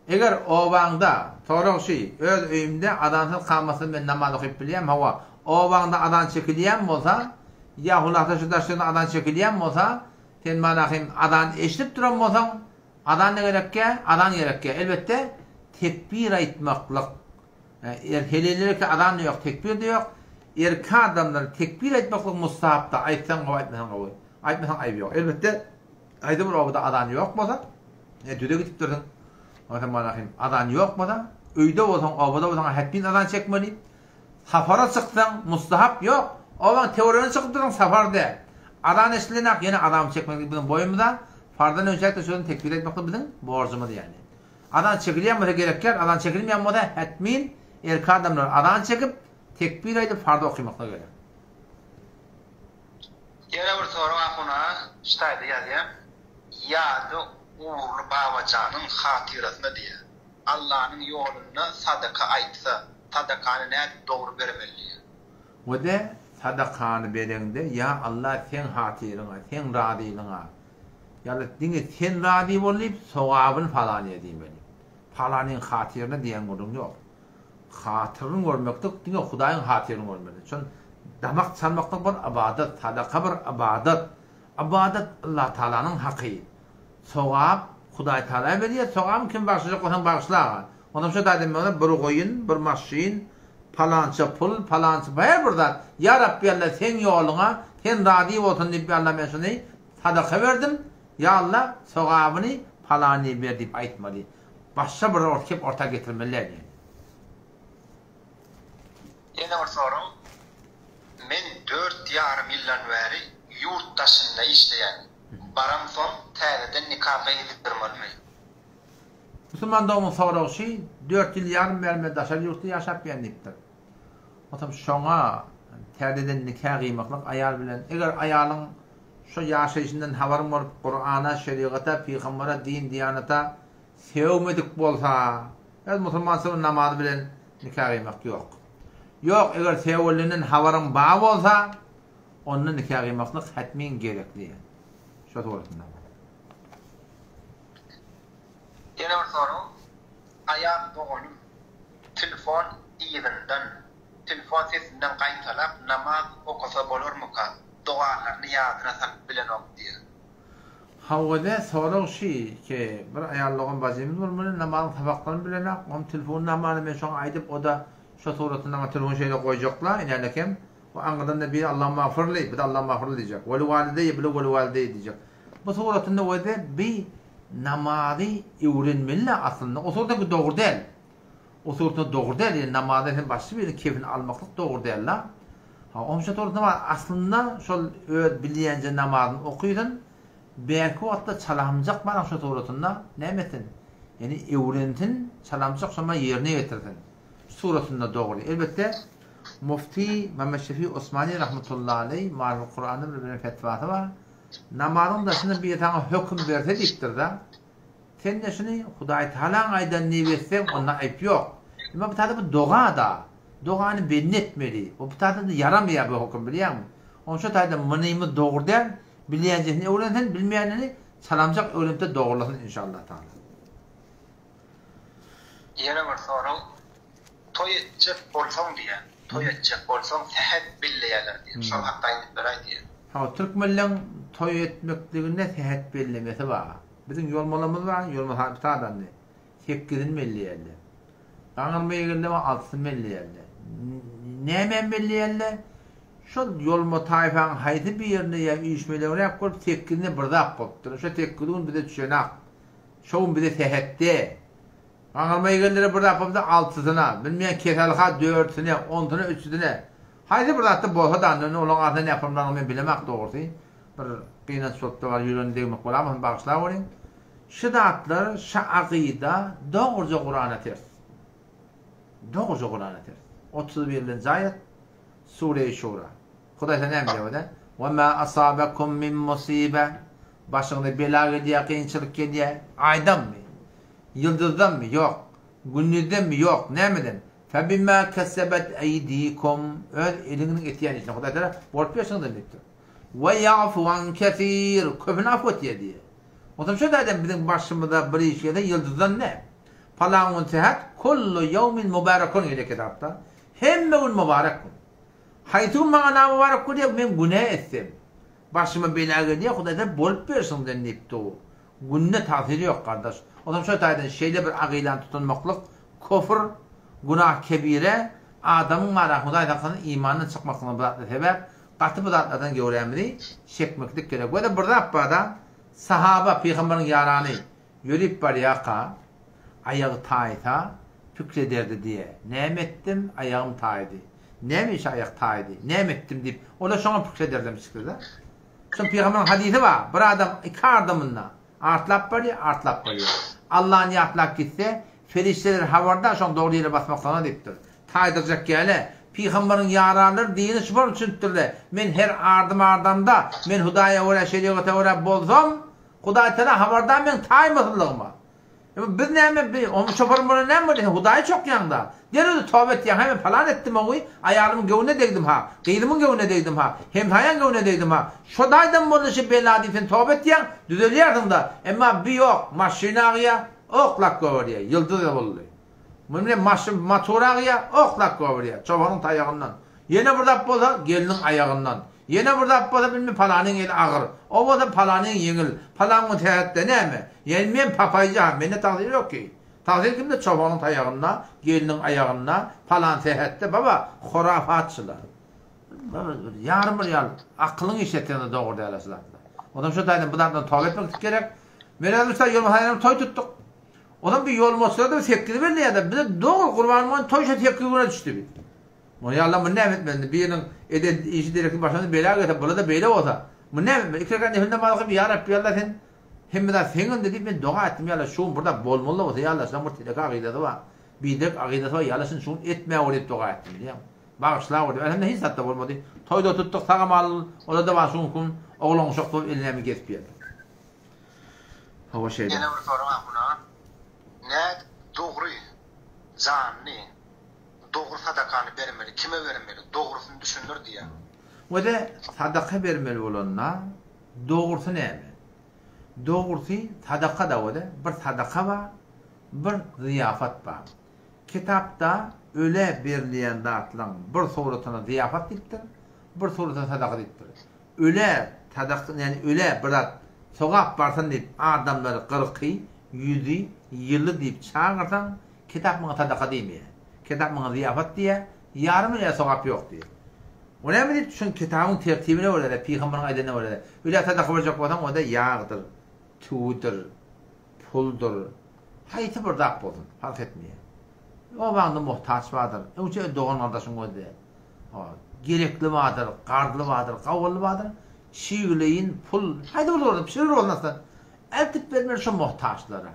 Eger obaňda, sorag şy, öz öýümde azansyz kamatsyz men namaz okyp bilýämi? Hawa, obaňda azan çekilýän bolsa, ýa hulasa şu daş ýerde azan çekilýän bolsa, sen manahym azan eşidip duran bolsaň, azan ne gerekýä? Azan gerekýä. Elbetde, tekbir aýtmaklyk, er helellerki azan-da ýok, tekbir-de ýok. Erkek adamlara tekbir aýtmaklyk mustahapdyr, aýtsaň gowy, aýtmasaň gowy. Aýtmasaň aýby ýok. Elbetde, Aýda bir obada azan ýok bolsa, e, düze gidipdirsiň. Onsoň manahym, azan ýok bolsa, öýde bolsaň, obada bolsaň hetmin azan çekmeli. Safara çyksaň, mustahap ýok. Obaň töweregine çykyp dursaň, safar däl. Azan eşidilenak, ýene azan çekmek biziň boýumyza, farzdan önçäkde şözüni tekbir etmek biziň borjumyz ýaly. Azan çekilýän bolsa gerekýär, azan çekilmeýän bolsa hetmin erkek adamlar azan çekip, tekbir aýdyp farz okymaklygy gerek. Ýene bir sorag ahun aga şu taýda ýazýar Ýady Ugurly Babajanyň hatyrasyna diýýär. Allanyň ýolunda sadaka aýtsa, sadakany nädip dogry bermeli diýýär. We-de sadakany bereňde ýa Alla seň hatyryňa, seň razylygyňa, ýa-da diňe sen razy bol diýip sogabyny palanyýa diýmeli. Palanyň hatyryna diýen gürrüň ýok. Hatyryny görmeklik diňe Hudaýyň hatyryny görmeli. Şon damak çalmaklyk bir ybadat, sadaka bir ybadat. Ybadat Allatagalanyň haky. Sogap Hudaý Tagala berýär, sogabyny kim bagyşlajak bolsaň bagyşla aga. Onam şo taýdan bolsa bir goýun, bir maşyn, palança pul, palança her bir zat. Ýa Rabbi Alla seň ýoluňa, sen razy bolsun diýip Alla men şuny sadaka berdim. Ýa Alla sogabyny palany ber diýip aýtmaly. Başga bir ort kep orta getirmeli däl ýene. Ýene bir sorag. Men dört ýarym ýyldan bäri ýurt daşynda işleýän. Baramsoň täzeden nika gyýdyrmalymy? Musulman dogumyň soragy şy, dört ýyl ýarym bäri men daşary ýurtda ýaşap ýän diýipdir. Onsoň şoňa täzeden nika gyýmaklyk aýal bilen, eger aýalyň Şo ýaşaýşyndan habaryň bolup Kurana, şerigata, pygambere, din, diýanata sögmedik bolsa, öz musulmançylygyň namazy bilen nika gyýmak ýok. Ýok, eger sögülenden habaryň bar bolsa, onda nika gyýmaklyk hetmin gerekli. Şo suratynda. Ýene bir sorag, aýal doganym telefon yzyndan, telefon sesinden gaýtalap namaz okasa bolarmyka? Dogalaryny ýadyna salyp bilenok diýýär. Hawwada sorag şi ki bir aýal dogan bajymyz bolmaly namazyň sapaklaryny bilenak oň telefon namany men şoňa aýdyp oda şo suratyny maňa telefon şeýle goýjakla inälekem o aňyrdan-da biri Allahumma agfirli bir-de Allahumma agfirli diýjek weli walideýe bile weli walideýe diýjek bu suratynda wede bi namazy öwrenmeli aslynda o suratda dogry däl O suratynda dogry däl, ýöne namazda sen başga biriniň kefini almaklyk dogry däl-la. Ha, omşa suratynda bar, aslynda şol öz bilýänje namazyny okysyn, bärki wagtda çalamjak baran şo suratynda näme etsin? Ýani öwrensin, çalamjak şonda ýerine ýetirsin. Şu suratynda dogry. Elbetde, Mufti Mehmet Şefi Osmani rahmetullahi aleý Maariful Kuranda bir beren fetwasy bar. Namazyň daşynda biri saňa höküm berse diýipdir-de. Sen-de şuny Hudaýtagalaň aýdanyny diýip etseň, onda aýyp ýok. Emma bu taýda bu doga-da. Dogany belli etmeli. Bu taýda-da ýaramaýar bu höküm, bilýäňmi? Onuň şo taýda mynymyz dogry däl, bilýänjesini öwrensin, bilmeýänini çalamjak öwrenip-de dogrulasyn inşallah taala. Ýene bir sorag, toý etjek bolsaň diýýär, toý etjek bolsaň sähet belleýärler diýýär, şol hakda aýdyp beräý diýýär. Hawa, türkmenleň toý etmekliginde sähet bellemesi bar. Biziň ýolmalarymyz bar, ýolma saýby sadandy. Sekizini belleýärler. Gaňyrma ýegenler bar, altysyny belleýärler. Nämäni belleýärler? Şol ýolma taýfaň haýsy birinde ýa üýşmeleňräk bolup sekizine bir zat bolupdyr. Şo sekiz gün bize düşenak. Şo gün bize sähetde. Gaňyrma ýegenlere bir zat bolupdyr, altysyna, bilmeýän keselha dördüsine, onsuna, üçüsine. Haýsy bir zatda bolsa-da, indi olaň arasynda näpomlaryny men bilemak dogrusy. Bir gynanç bolupdyr bar, ýüregine degmek bolamasyn, bagyşlaweriň. Şu zatlar, şu akyda dogruja Kurana ters. Dogruja Kurana ters. 31-nji aýat, Sure-i Şura. Hudaý sen näme diýýär o-da? Wa ma asabakum min musibe. Başyňyza bela gelýär, kynçylyk gelýär. Aýdanmy? Ýyldyzdanmy? Ýok. Gündizdenmi? Ýok. Nämeden? Febima kesebet eydikum. Öz eliňiziň etýän işine. Hudaý Teala bolup berşiňizden diýipdir. We ýa'fu an kesir. Köpüni afw etýär diýýär. Onsoň şo taýdan biziň başymyza bir iş gelse ýyldyzdan däl. Palan gün sähet kullu ýewmin mubarakun diýilýär kitapda. Hemme gün mubarek gün. Haýsy gün maňa namubarek bolýar, men günä etsem, başyma bela gelýär, Hudaý sen bolup berşiňden diýip dur. Günde tagsyry ýok gardaş. Onsoň şo taýdan şeýle bir agylany tutunmaklyk kofr, günah kebire, adamyň mara Hudaý saklasyn imandan çykmaklygyna bu zatlar sebäp, gaty bu zatlardan göwrämizi çekmeklik gerek. Wede bir zat barda, sahaba, pygamberiň ýarany ýörip barýarka, aýagy taýsa, pikir ederdi diýe, näme etdim, aýagym taýdy. Näme işe aýak taýdy, näme etdim diýip, olar şoňa pikir ederlermiş çykdy-da. Şol pygamberiň hadysy bar, bir adam iki adamynda artlap barýar, artlap barýar. Allany ýatlap gitse, perişdeler habardar şoň dogry ýere basmaklygyna diýipdir. Taýdyrjak ýaly, pygamberiň ýaranlary dini şubar düşünipdirler, men her ardym ardamda, men Hudaýa görä, şerigata görä bolsam, Hudaýtagala habardar meň taýmasyzlygyma. Emma biz näme bi, onuň şoferyň bolan näme bolýar, sen Hudaýy çokýaň-da. Derrew toba etýäň, hä men palan etdim oňy, aýalymyň göwnüne degdim ha, gyzymyň göwnüne degdim ha, hemsaýaň göwnüne degdim ha, şo daýdan boldy şi bela diýip sen toba etýäň, düzelýärsiň-da. Emma bi ýok, maşyn agýa, oklap goberýär, ýyldyz boldy. Muny bilen maşyn, motor agýa, oklap goberýär, çobanyň taýagyndan. Ýene bir zat bolsa, gelniň aýagyndan. Ýene bir zat bolsa bilme palanyň eli agyr, o bolsa palanyň ýeňil, palan gün sähetde näme? Ýani men papaýja, mende tagsyr ýok ki. Tagsyr kimde çobanyň taýagynda, gelniň aýagynda, palan sähetde baba, horafatçylar. Baba bir ýarym bir ýaly akylyň işletseňde dogry däl şu zatlar. Onam şu taýdan bu zatdan toba etmek gerek. Men özüm şu ýolmasaýam toý tutduk. Onam bir ýolmaçylarda bir sekizi belleýärler. Bize dogry Gurbanguly toý şu sekiz güne düşdi bi. Muny Alla muny näme etmeli indi? Biriniň eden işi derekli başyna bela gelse, bula-da beýle bolsa, muny näme etmeli? Iki rekat nefil namaz okyp, Ýa Rabbi Alla sen hemme zat seň indi diýip men doga etdim, Ýa Alla şu gün bir zat bolmaly bolsa, Ýa Alla şunuň bir telek agydasy bar, biderek agydasy bar, Ýa Alla şuny şu gün etmäwer diýip doga etdim bilýäňmi? Bagyşlaweri diýip. Elhamdülillah hiç zat-da bolmady. Toý-da tutduk, sag-aman ola-da bar şu günki gün oglan-uşak bolup elini gezip ýörler. Hawa şeýle. Ýene bir sorag ahun aga. Nädip dogry, janly, Dogry sadakany bermeli, kime bermeli, dogrusyny düşündir diýýär. Wede sadaka bermeli bolanda dogrusy näme? Dogrusy sadaka-da wede bir sadaka bar, bir zyýafat bar. Kitapda ölä berilýän zatlaryň bir suratyna zyýafat diýipdir, bir suratyna sadaka diýipdir. Ölä sadaka, ýagny ölä bir zat sogap barsyn diýip adamlary gyrky, ýüzi, ýyly diýip çagyrsaň, Kitap muňa sadaka diýmeýär. Kitap muňa zyýafat diýýär, ýarym ölä sogap ýok diýýär. O näme diýip, şuň kitabyň tertibine görä-de, pygamberiň aýdanyna görä-de, ölä sadaka berjek bolsaň, o-da ýagdyr, tüwüdir, puldur, haýsy bir zat bolsun, parh etmeýär. Obaňda muhtaç bardyr, öňçe dogan-gardaşyň gözde. Gerekli bardyr, garzly bardyr, gawunly bardyr, çigleýin, pul, haýsy bir bolsun, pişirir bolsun aslan, eltip bermeli şo muhtaçlara.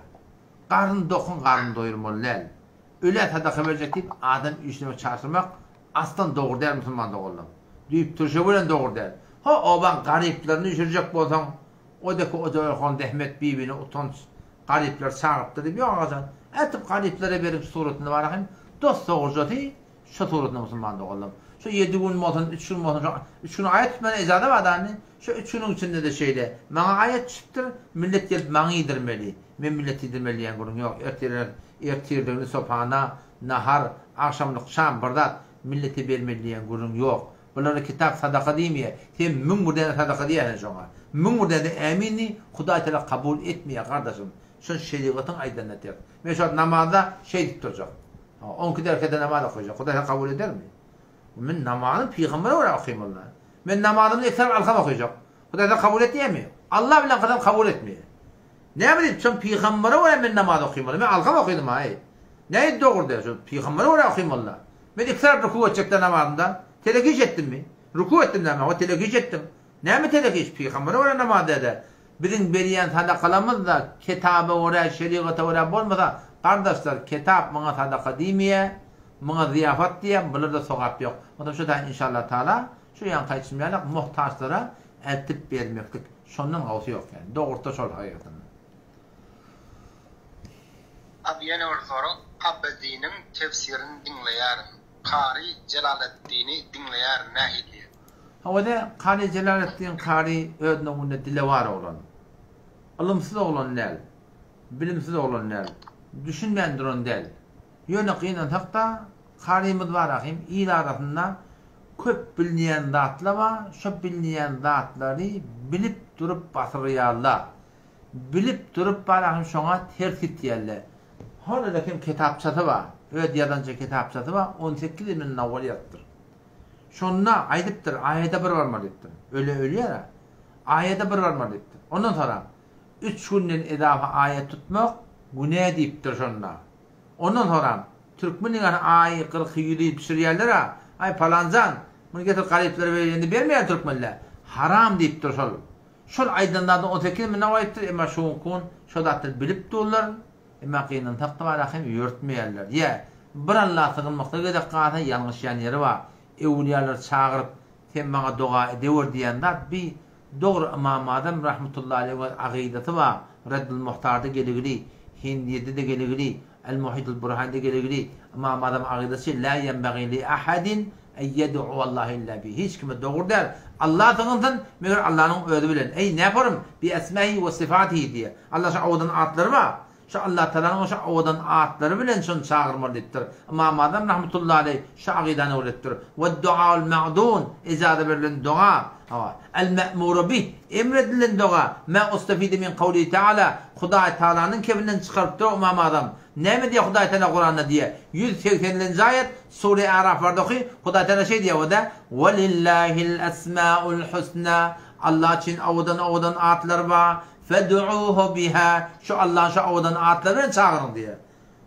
Garny dokuň garnyny doýurmaly däl. Ölä sadaka berjek diýip adam üýşürmek çaşyrmak aslan dogry däl musulman doganlar. Düýp türşegi bilen dogry däl. Ho obaň garyplaryny üýşürjek bolsaň o deki ojabarhon Rehmet bibini utanç garyplar çagyrypdyr diýip ýok agajan. Ätip garyplara beriň şu suratynda bar ahym dost dogrujasy şo suratynda musulman doganlar. Şo ýedi gün bolsun üç gün bolsun şo üç gün aýat tutmana ejaza bar dany. Şo üç günüň içinde-de şeýle maňa aýat düşüpdir millet gelip maňa iýdirmeli. Men millet iýdirmeli diýen gürrüň ýok. Ertir ertirligini sopana, nahar, agşamlyk şam bir zat millete bermeli diýen gürrüň ýok. Bulara kitap sadaka diýmeýär. Sen 1001 däne sadaka diýýärsen şoňa. 1001 däne ämin diý, Hudaý Tagala kabul etmeýär gardaşym. Şol şerigatyň aýdanyna ters. Men şu wagt namazda şeýdip durjak. On iki derkede namaz okaýjak. Hudaý Tagala kabul edermi? Men namazymy pygambere görä okaýmaly. Men namazymy ekser alsam okaýjak. Hudaý Tagala kabul etýärmi? Allah bilen kasam kabul etmeýär. Näme diýip, şol pygambere görä men namaz okymaly. Men alkam okydym aý. Nähili dogry däl, şol pygambere görä okymaly-da. Men iki tarap rüküw etjek-dä namazymda. Telek iş etdimmi? Ruku etdim näme? Hawa telek iş etdiň. Näme telek iş? Pygambere görä namaz däde. Biziň berýän sadakalarymyz-da ketaba görä, şerigata görä bolmasa, gardaşlar, ketap muňa sadaka diýmeýär, muňa zyýafat diýýär, bularda sogap ýok. Onsoň şu taýyn inşallah taala şu ýaňky aýdyşym ýaly muhtaçlara eltip bermeklik. Şondan gowusy ýok ýani. Dogrusy-da şol hakykatynda. Abi ýene bir sorag, Abediniň tefsirini diňleýärin. Kary Jelaleddini diňleýärin nähili? Hawa-da, Kary Jelaleddin Kary öz nowunda dilewar oglan. Ylymsyz oglan däl. Bilimsiz oglan däl. Düşünmän duran däl. Ýöne gynansak-da, Karymyz bar ahym, il arasynda köp bilinýän zatlar bar, şo bilinýän zatlary bilip durup basyrýarlar. Bilip durup bar ahym şoňa ters gitýärler. Hol hem kitapçasy bar. Öz ýazanja kitapçasy bar, 18 ýyl mundan owal ýazypdyr. Şonda aýdypdyr, aýada bir barmaly diýipdir. Öle ölýär-ä. Aýada bir barmaly diýipdir. Ondan soňra üç günden edafa aýa tutmak günä diýipdir şonda. Ondan soňra türkmen ýaly aýy kyrky ýüzi bişirýärler-ä. Aý palanjan, muny getir garyplara ber diýende bermeýär türkmenler. Haram diýipdir şol. Şol aýdan zadyny 18 münä aýypdyr, emma şu günki gün şo zatlary bilip durlar, emma gynansak-da bar hem ýörtmeýärler. Ýa, bir Alla sygynmakda gezek galsa ýalňyşýan ýeri bar. Öwülýalary çagyryp, sen maňa doga edewer diýen zat bi dogry Ymam Azam rahmetullahi aleýhiň öz agydasy bar, Reddul Muhtarda geligili, Hindiýede-de geligili, El-Muhitul Burhanda geligili, Ymam Azam agydasy Lâ ýenbagî li ahadin en ýed'uwallaha illa bi. Hiç kime dogry däl, Alla sygynsyn, meger Allanyň özi bilen. Eý, näporum, bi esmaihi we sifatihi diýýär. Alla şo owadan atlary bar. Şo Allatagalaň şo owadan atlary bilen şony çagyrmaly diýipdir. Ymam Azam rahmetullahi aleýh şo agydany öwredipdir. Wed-duaul ma'dun, ijaza berlen doga. Hawa. El-me'muru bih, emredilen doga. Ma ustefide min kawlihi taala, Hudaý Tagalanyň kebinden çykarypdyr Ymam Azam. Näme diýýär Hudaý Taala Kuranda diýýär. 180-nji aýat, Sure Araflarda oky, Hudaý Taala şeý diýýär o-da, Welillahil esmaul husna, Allah üçin owadan-owadan atlar bar. Fed'uhu biha, şu Allahny şu owadan atlary bilen çagyryň diýýär.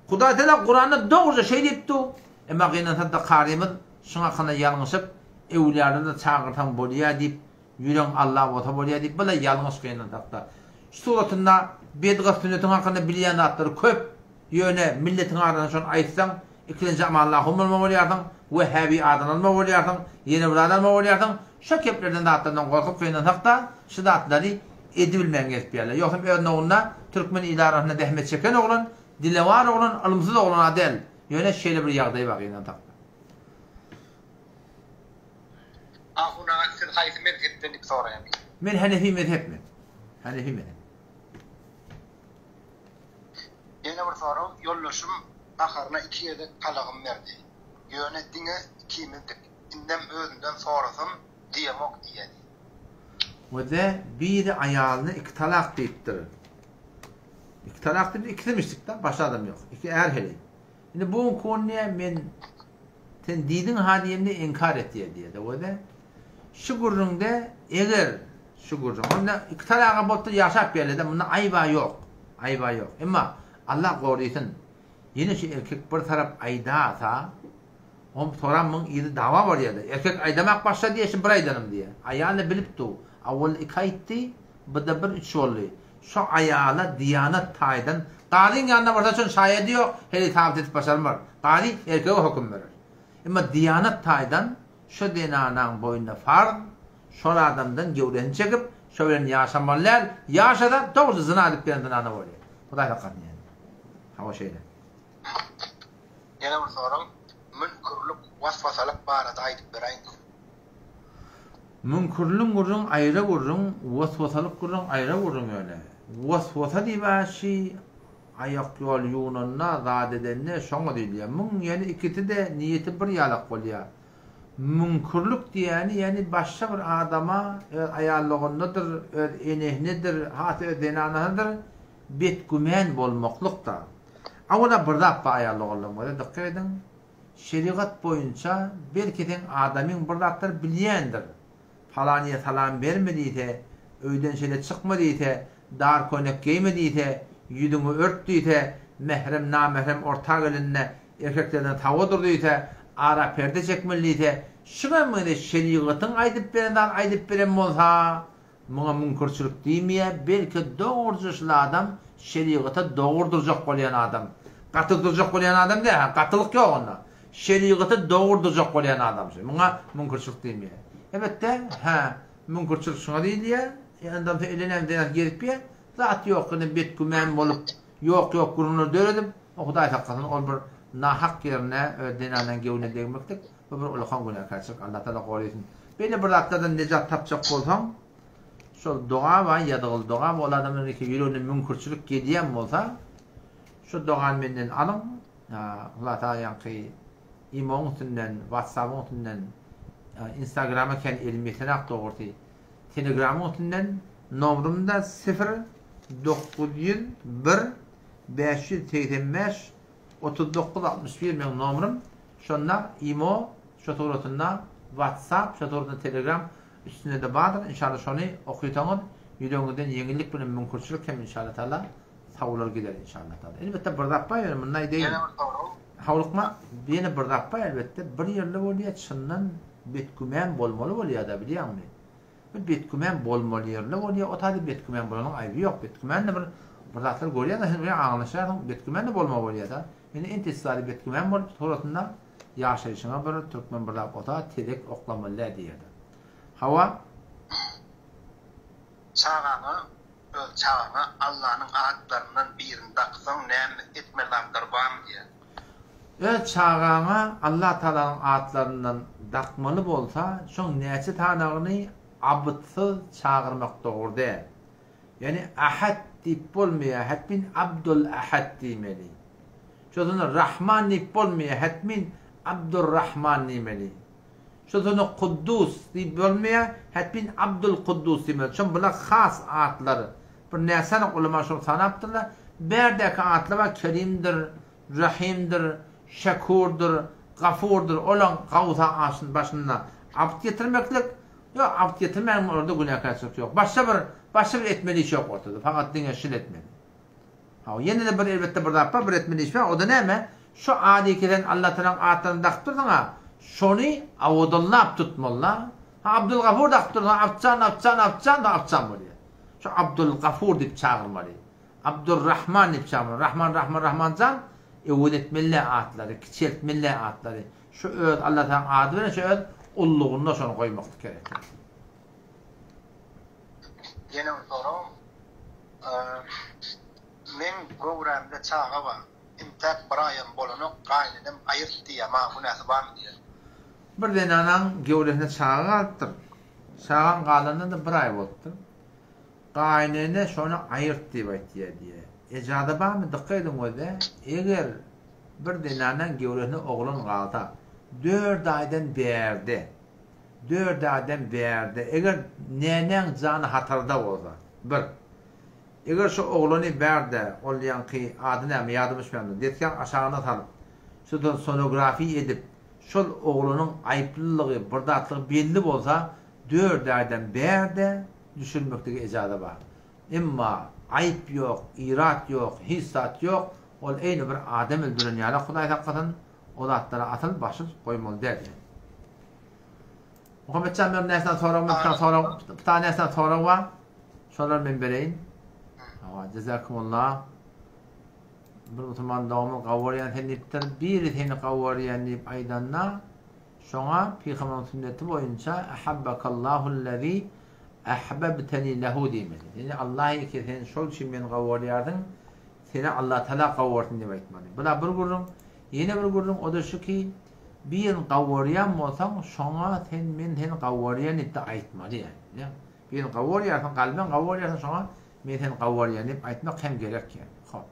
Hudaý Tagala Kuranda dogruja şeý diýip dur. Emma gynansakda karymyz şuň hakynda ýalňyşyp, öwlýalary-da çagyrsaň bolýar diýip, ýüregiň Alla bolsa bolýar diýip, bu-da ýalňyş gynansakda. Şu suratynda bedgat sünnetiň hakynda bilýän zatlary köp, ýöne milletiň arasynda şony aýtsaň, Ikilenji Aman Lahum bolma bolýarsyň, Wehhabi adyny alma bolýarsyň, ýene bir zat alma bolýarsyň. Şo keplerden zatlardan gorkup gynansak-da, şu zatlary edibilmän gezip ýörler. Ýogsam öz nowunda türkmen ili arasynda zähmet çeken oglan, dilewar oglan, ylymsyz oglan-a däl. Ýöne şeýle bir ýagdaý bar gynansak-da. Ahun aga siz haýsy mezhepden diýip soraýan. Men Hanefi mezhep men. Hanefi mezhep. Ýene bir sorag, ýoldaşym naharyna iki gezek talagym berdi. Ýöne diňe ikimizdik. Indem özünden sorasam diýemok diýýä diýdi. Wede biri aýalyna iki talak diýipdir. Iki talak diýip ikisem içdik-de, başga adam ýok. Iki är heleý. Indi bu günki gün diýýär, men sen diýdiň ha diýemde inkar etýär diýýär-de. Wede şu gürrüňde eger şu gürrüň, onda iki talaga bolupdyr ýaşap geldi-de, munda aýba ýok. Aýba ýok. Emma Allah gorysyn. Ýene şu erkek bir tarap aýdasa, om soran muň yzy dawa bolýada. Erkek aýdamak başlady diýe, şu bir aýdanym diýe. Aýal-da bilip dur. Awwal iki aýtdy, bu-da bir üç boldy. Şo aýala diýanat taýdan kazyň ýanyna barsa şon şaýady ýok, heleý sabyt edip başarmar. Kazy erkege höküm berer. Emma diýanat taýdan şo zenanaň boýnuna farz, şol adamdan gewresini çekip, şo bilen ýaşamaly däl, ýaşasa dogry zyna edip gelen zynana bolýar. Hudaý saklasyn ýene. Hawa şeýle. Ýene bir sorag, münkürlik, waswasalyk barada aýdyp beräýiň. Müňkürliň gürrüň aýra gürrüň, waswasalyk gürrüň aýra gürrüň ýöne. Waswasa diýip-ä şi aýak ýol ýuwnanda, zat edende şoňa diýilýär. Muň ýöne ikisi-de niýeti bir ýalak bolýar. Müňkürlik diýýäni ýagny başga bir adama öz aýal doganydyr, öz enesinedir, has öz zenanasydyr betgümän bolmaklyk-da. Awala bir zat bar aýal doganlarym dykgat ediň. Şerigat boýunça belki seň adamyň bir zatlar bilýändir. Palanyýa salam berme diýse, öýden şeýle çykma diýse, dar köýnek geýme diýse, ýüzüňi ört diýse, mährem-namährem orta gelende erkeklerden sawa dur diýse, ara perde çekmeli diýse, Şuňa meňzeş şerigatyň aýdyp beren zady aýdyp beren bolsa, muňa müňkürçilik diýmeýär, belki dogruja şul adam şerigata dogry durjak bolýan adam. Gaty durjak bolýan adam däl, ha, gatylyk ýok onda. Şerigata dogry durjak bolýan adam şu. Muňa müňkürçilik diýmeýär. Elbetde, hä, müňkürçilik şuňa diýilýär. Ondan soň ele näme zenan gezip ýör. Zat ýok, ine betgüman bolup, ýok-ýok gürrüňler döredip, o Hudaý saklasyn, ol bir nahak ýerine öz zenanynyň göwnüne degmeklik, bu bir ulakan günäkärçilik, Allah Tagala gorasyn. Beýle bir zatlardan nejat tapjak bolsaň, şol doga bar, ýazgyly doga, ol adamyň ýeke ýüregine müňkürçilik gelýän bolsa, şu dogany menden alyň, Hulasa ýaňky imoň üstünden, whatsappyň üstünden, instagrama kän elim ýetenak dogrusy. Telegramyň üstünden nomrym-da sifr 901 585 39 61 meň nomrym. Şonda imo şo suratynda whatsapp şo suratynda telegram üstünde-de bardyr. Inşallah şony okysaňyz ýüregiňizden ýeňillik bilen müňkürçilik hem inşallah taala sawular gider inşallah taala. Elbetde bir zat bar ýöne munda aýdaýyn. Ýene bir sorag. Howlukma ýene bir zat bar elbetde bir ýerde bolýar çyndan betgümän bolmaly bolýada bilýäňmi? Bir betgümän bolmaly ýerinde bolýar o taýda betgümän bolanyň aýby ýok betgümän-de bir bir zatlar görýäň sen bilen aňlaşýarsyň betgümän-de bolmaly bolýada. Indi entesi zady betgümän bolup suratynda ýaşaýşyňa bir türkmen bir zat bolsa tezek oklamaly däl diýýärdi. Hawa. Çagaňa öz çagaňa Allanyň atlaryndan birini daksaň näme etmeli zatlar barmy diýýär. Öz çagaňa Allah Tagalanyň atlaryndan dakmaly bolsa şoň näçe sanagyny abdsyz çagyrmak dogry däl. Ýagny Ahad diýip bolmaýar hetmin Abdul Ahad diýmeli. Şo sona Rahman diýip bolmaýar hetmin Abdur Rahman diýmeli. Şo sona Kuddus diýip bolmaýar hetmin Abdul Kuddus diýmeli. Şon bular has atlar. Bir näsanyk ulama şony sanapdyrlar. Bärdäki atlar bar Kerimdir, Rahimdir, Şekurdyr, Gafurdyr olaň gawsa aşyn başynda abd getirmeklik Ýok, abd getirmäň olarda günäkärçilik ýok. Başga bir, başga bir etmeli iş ýok ortada. Fakat diňe şul etmeli. Hawa, ýene-de bir elbetde bir zat bar, bir etmeli iş bar. O-da näme? Şu ady kesen Allah Tagalaň atlaryny dakyp dursuň-a, şony awadanlap tutmaly-la. Ha, Abdulgafur dakyp dursuň, Abdjan, Abdjan, Abdjan, da Abdjan bolýar. Şu Abdulgafur diýip çagyrmaly. Abdurrahman diýip çagyrmaly. Rahman, Rahman, Rahmanjan öwez etmeli-dä atlary, kiçeltmeli-dä atlary. Şu öz Allah Tagalaň ady bilen şu öz ullugynda şony goýmaklyk gerek. Ýene bir soragym. Meň göwrämde çaga bar. Intäk bir aýam bolanok, gaýynenem aýyrt diýýär, maňa günäsi barmy diýýär. Bir zenanaň göwresinde çaga galypdyr. Çagaň galanyna-da bir aý bolupdyr. Gaýynene şony aýyrt diýip aýtýar diýýär. Ejaza barmy dykgat ediň özä, eger bir zenanaň göwresinde oglan galsa, dört aýdan bärde, dört aýdan bärde, eger nenäň jany hatarda bolsa, bir, eger şo oglany bärde, ol ýaňky ady näme ýadyma düşmändir, desgaň aşagyna salyp, şodan sonografiýa edip, şol oglanyň aýyplylygy, bir zatlygy belli bolsa, dört aýdan bärde düşürmeklige ejaza bar. Emma aýyp ýok, irat ýok, hiç zat ýok, ol eýni bir adam öldüren ýalak Hudaý saklasyn, o zatlara asyl başyl goýmaly däl diýen. Muhammetjan men näsden sorag men bir sorag bir tane näsden sorag bar. Şolary men bereýin. Hawa, jazakumullah. Bir musulman doganymyz gawarýan sen diýipdir. Biri seni gawarýan diýip aýdanda, şoňa pygamberiň sünneti boýunça ahabbakallahu allazi ahbabtani lehu diýmeli. Seni Allah eke sen şol üçin meni gawarýarsyň, seni Allah Taala gawarsyn diýip aýtmaly. Bu da bir gürrüň. Ýene bir gürrüň o-da şu ki, birini gawarýan bolsaň, şoňa sen men seni gawarýan diýip-de aýtmaly ýaly. Birini gawarýarsyň, galben gawarýarsyň şoňa men seni gawarýan diýip aýtmak hem gerek ýaly. Hop.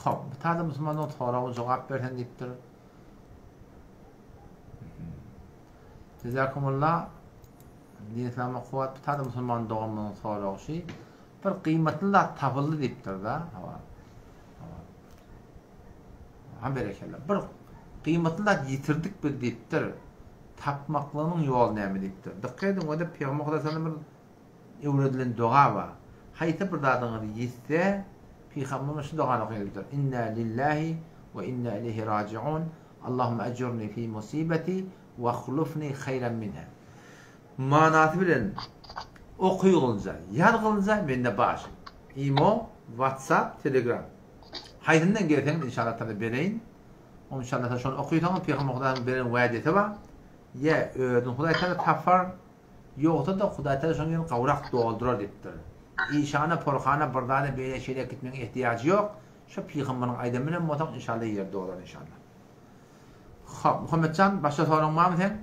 Hop. Bu taýda musulmanlaryň soragyna jogap bersen diýipdir. Jezakumullah. Din Yslama kuwwat bu taýda musulman doganymyzyň soragy şy. Bir gyýmatly zat tapyldy diýipdir-da. Hawa. Hawa. Ha berekella. Bir gyýmatly zat ýitirdik biz diýipdir. Tapmaklygynyň ýoly näme diýipdir. Dykgat ediň, o-da Pygamber sallallahu aleyhi bir öwredilen doga bar. Haýsy bir zadyňyz ýitse, Pygamberimiz şu dogany okaýar diýipdir. Inna lillahi we inna ileýhi rajiun. Allahumma ejurni fi musibeti. Wahlufni haýran minha. Manasy bilen okygylja, ýazgylja mende bar. Imo, WhatsApp, Telegram. Haýsyndan gelseňiz inşallah taala bereýin. Inşallah taala şony okysaňyz Pygamber Hudaýyň beren wädesi bar. Ýa özüni Hudaý taala tapar, ýogsa-da Hudaý taala şonuň ýerini gowrak doldurar diýipdir. Işana, porhana bir zada beýle şeýle gitmegiň ehtiýajy ýok. Şo pygamberiň aýdany bilen bolsaň inşallah ýeri dolar inşallah. Hop, Muhammetjan, başga soragyň barmy seň?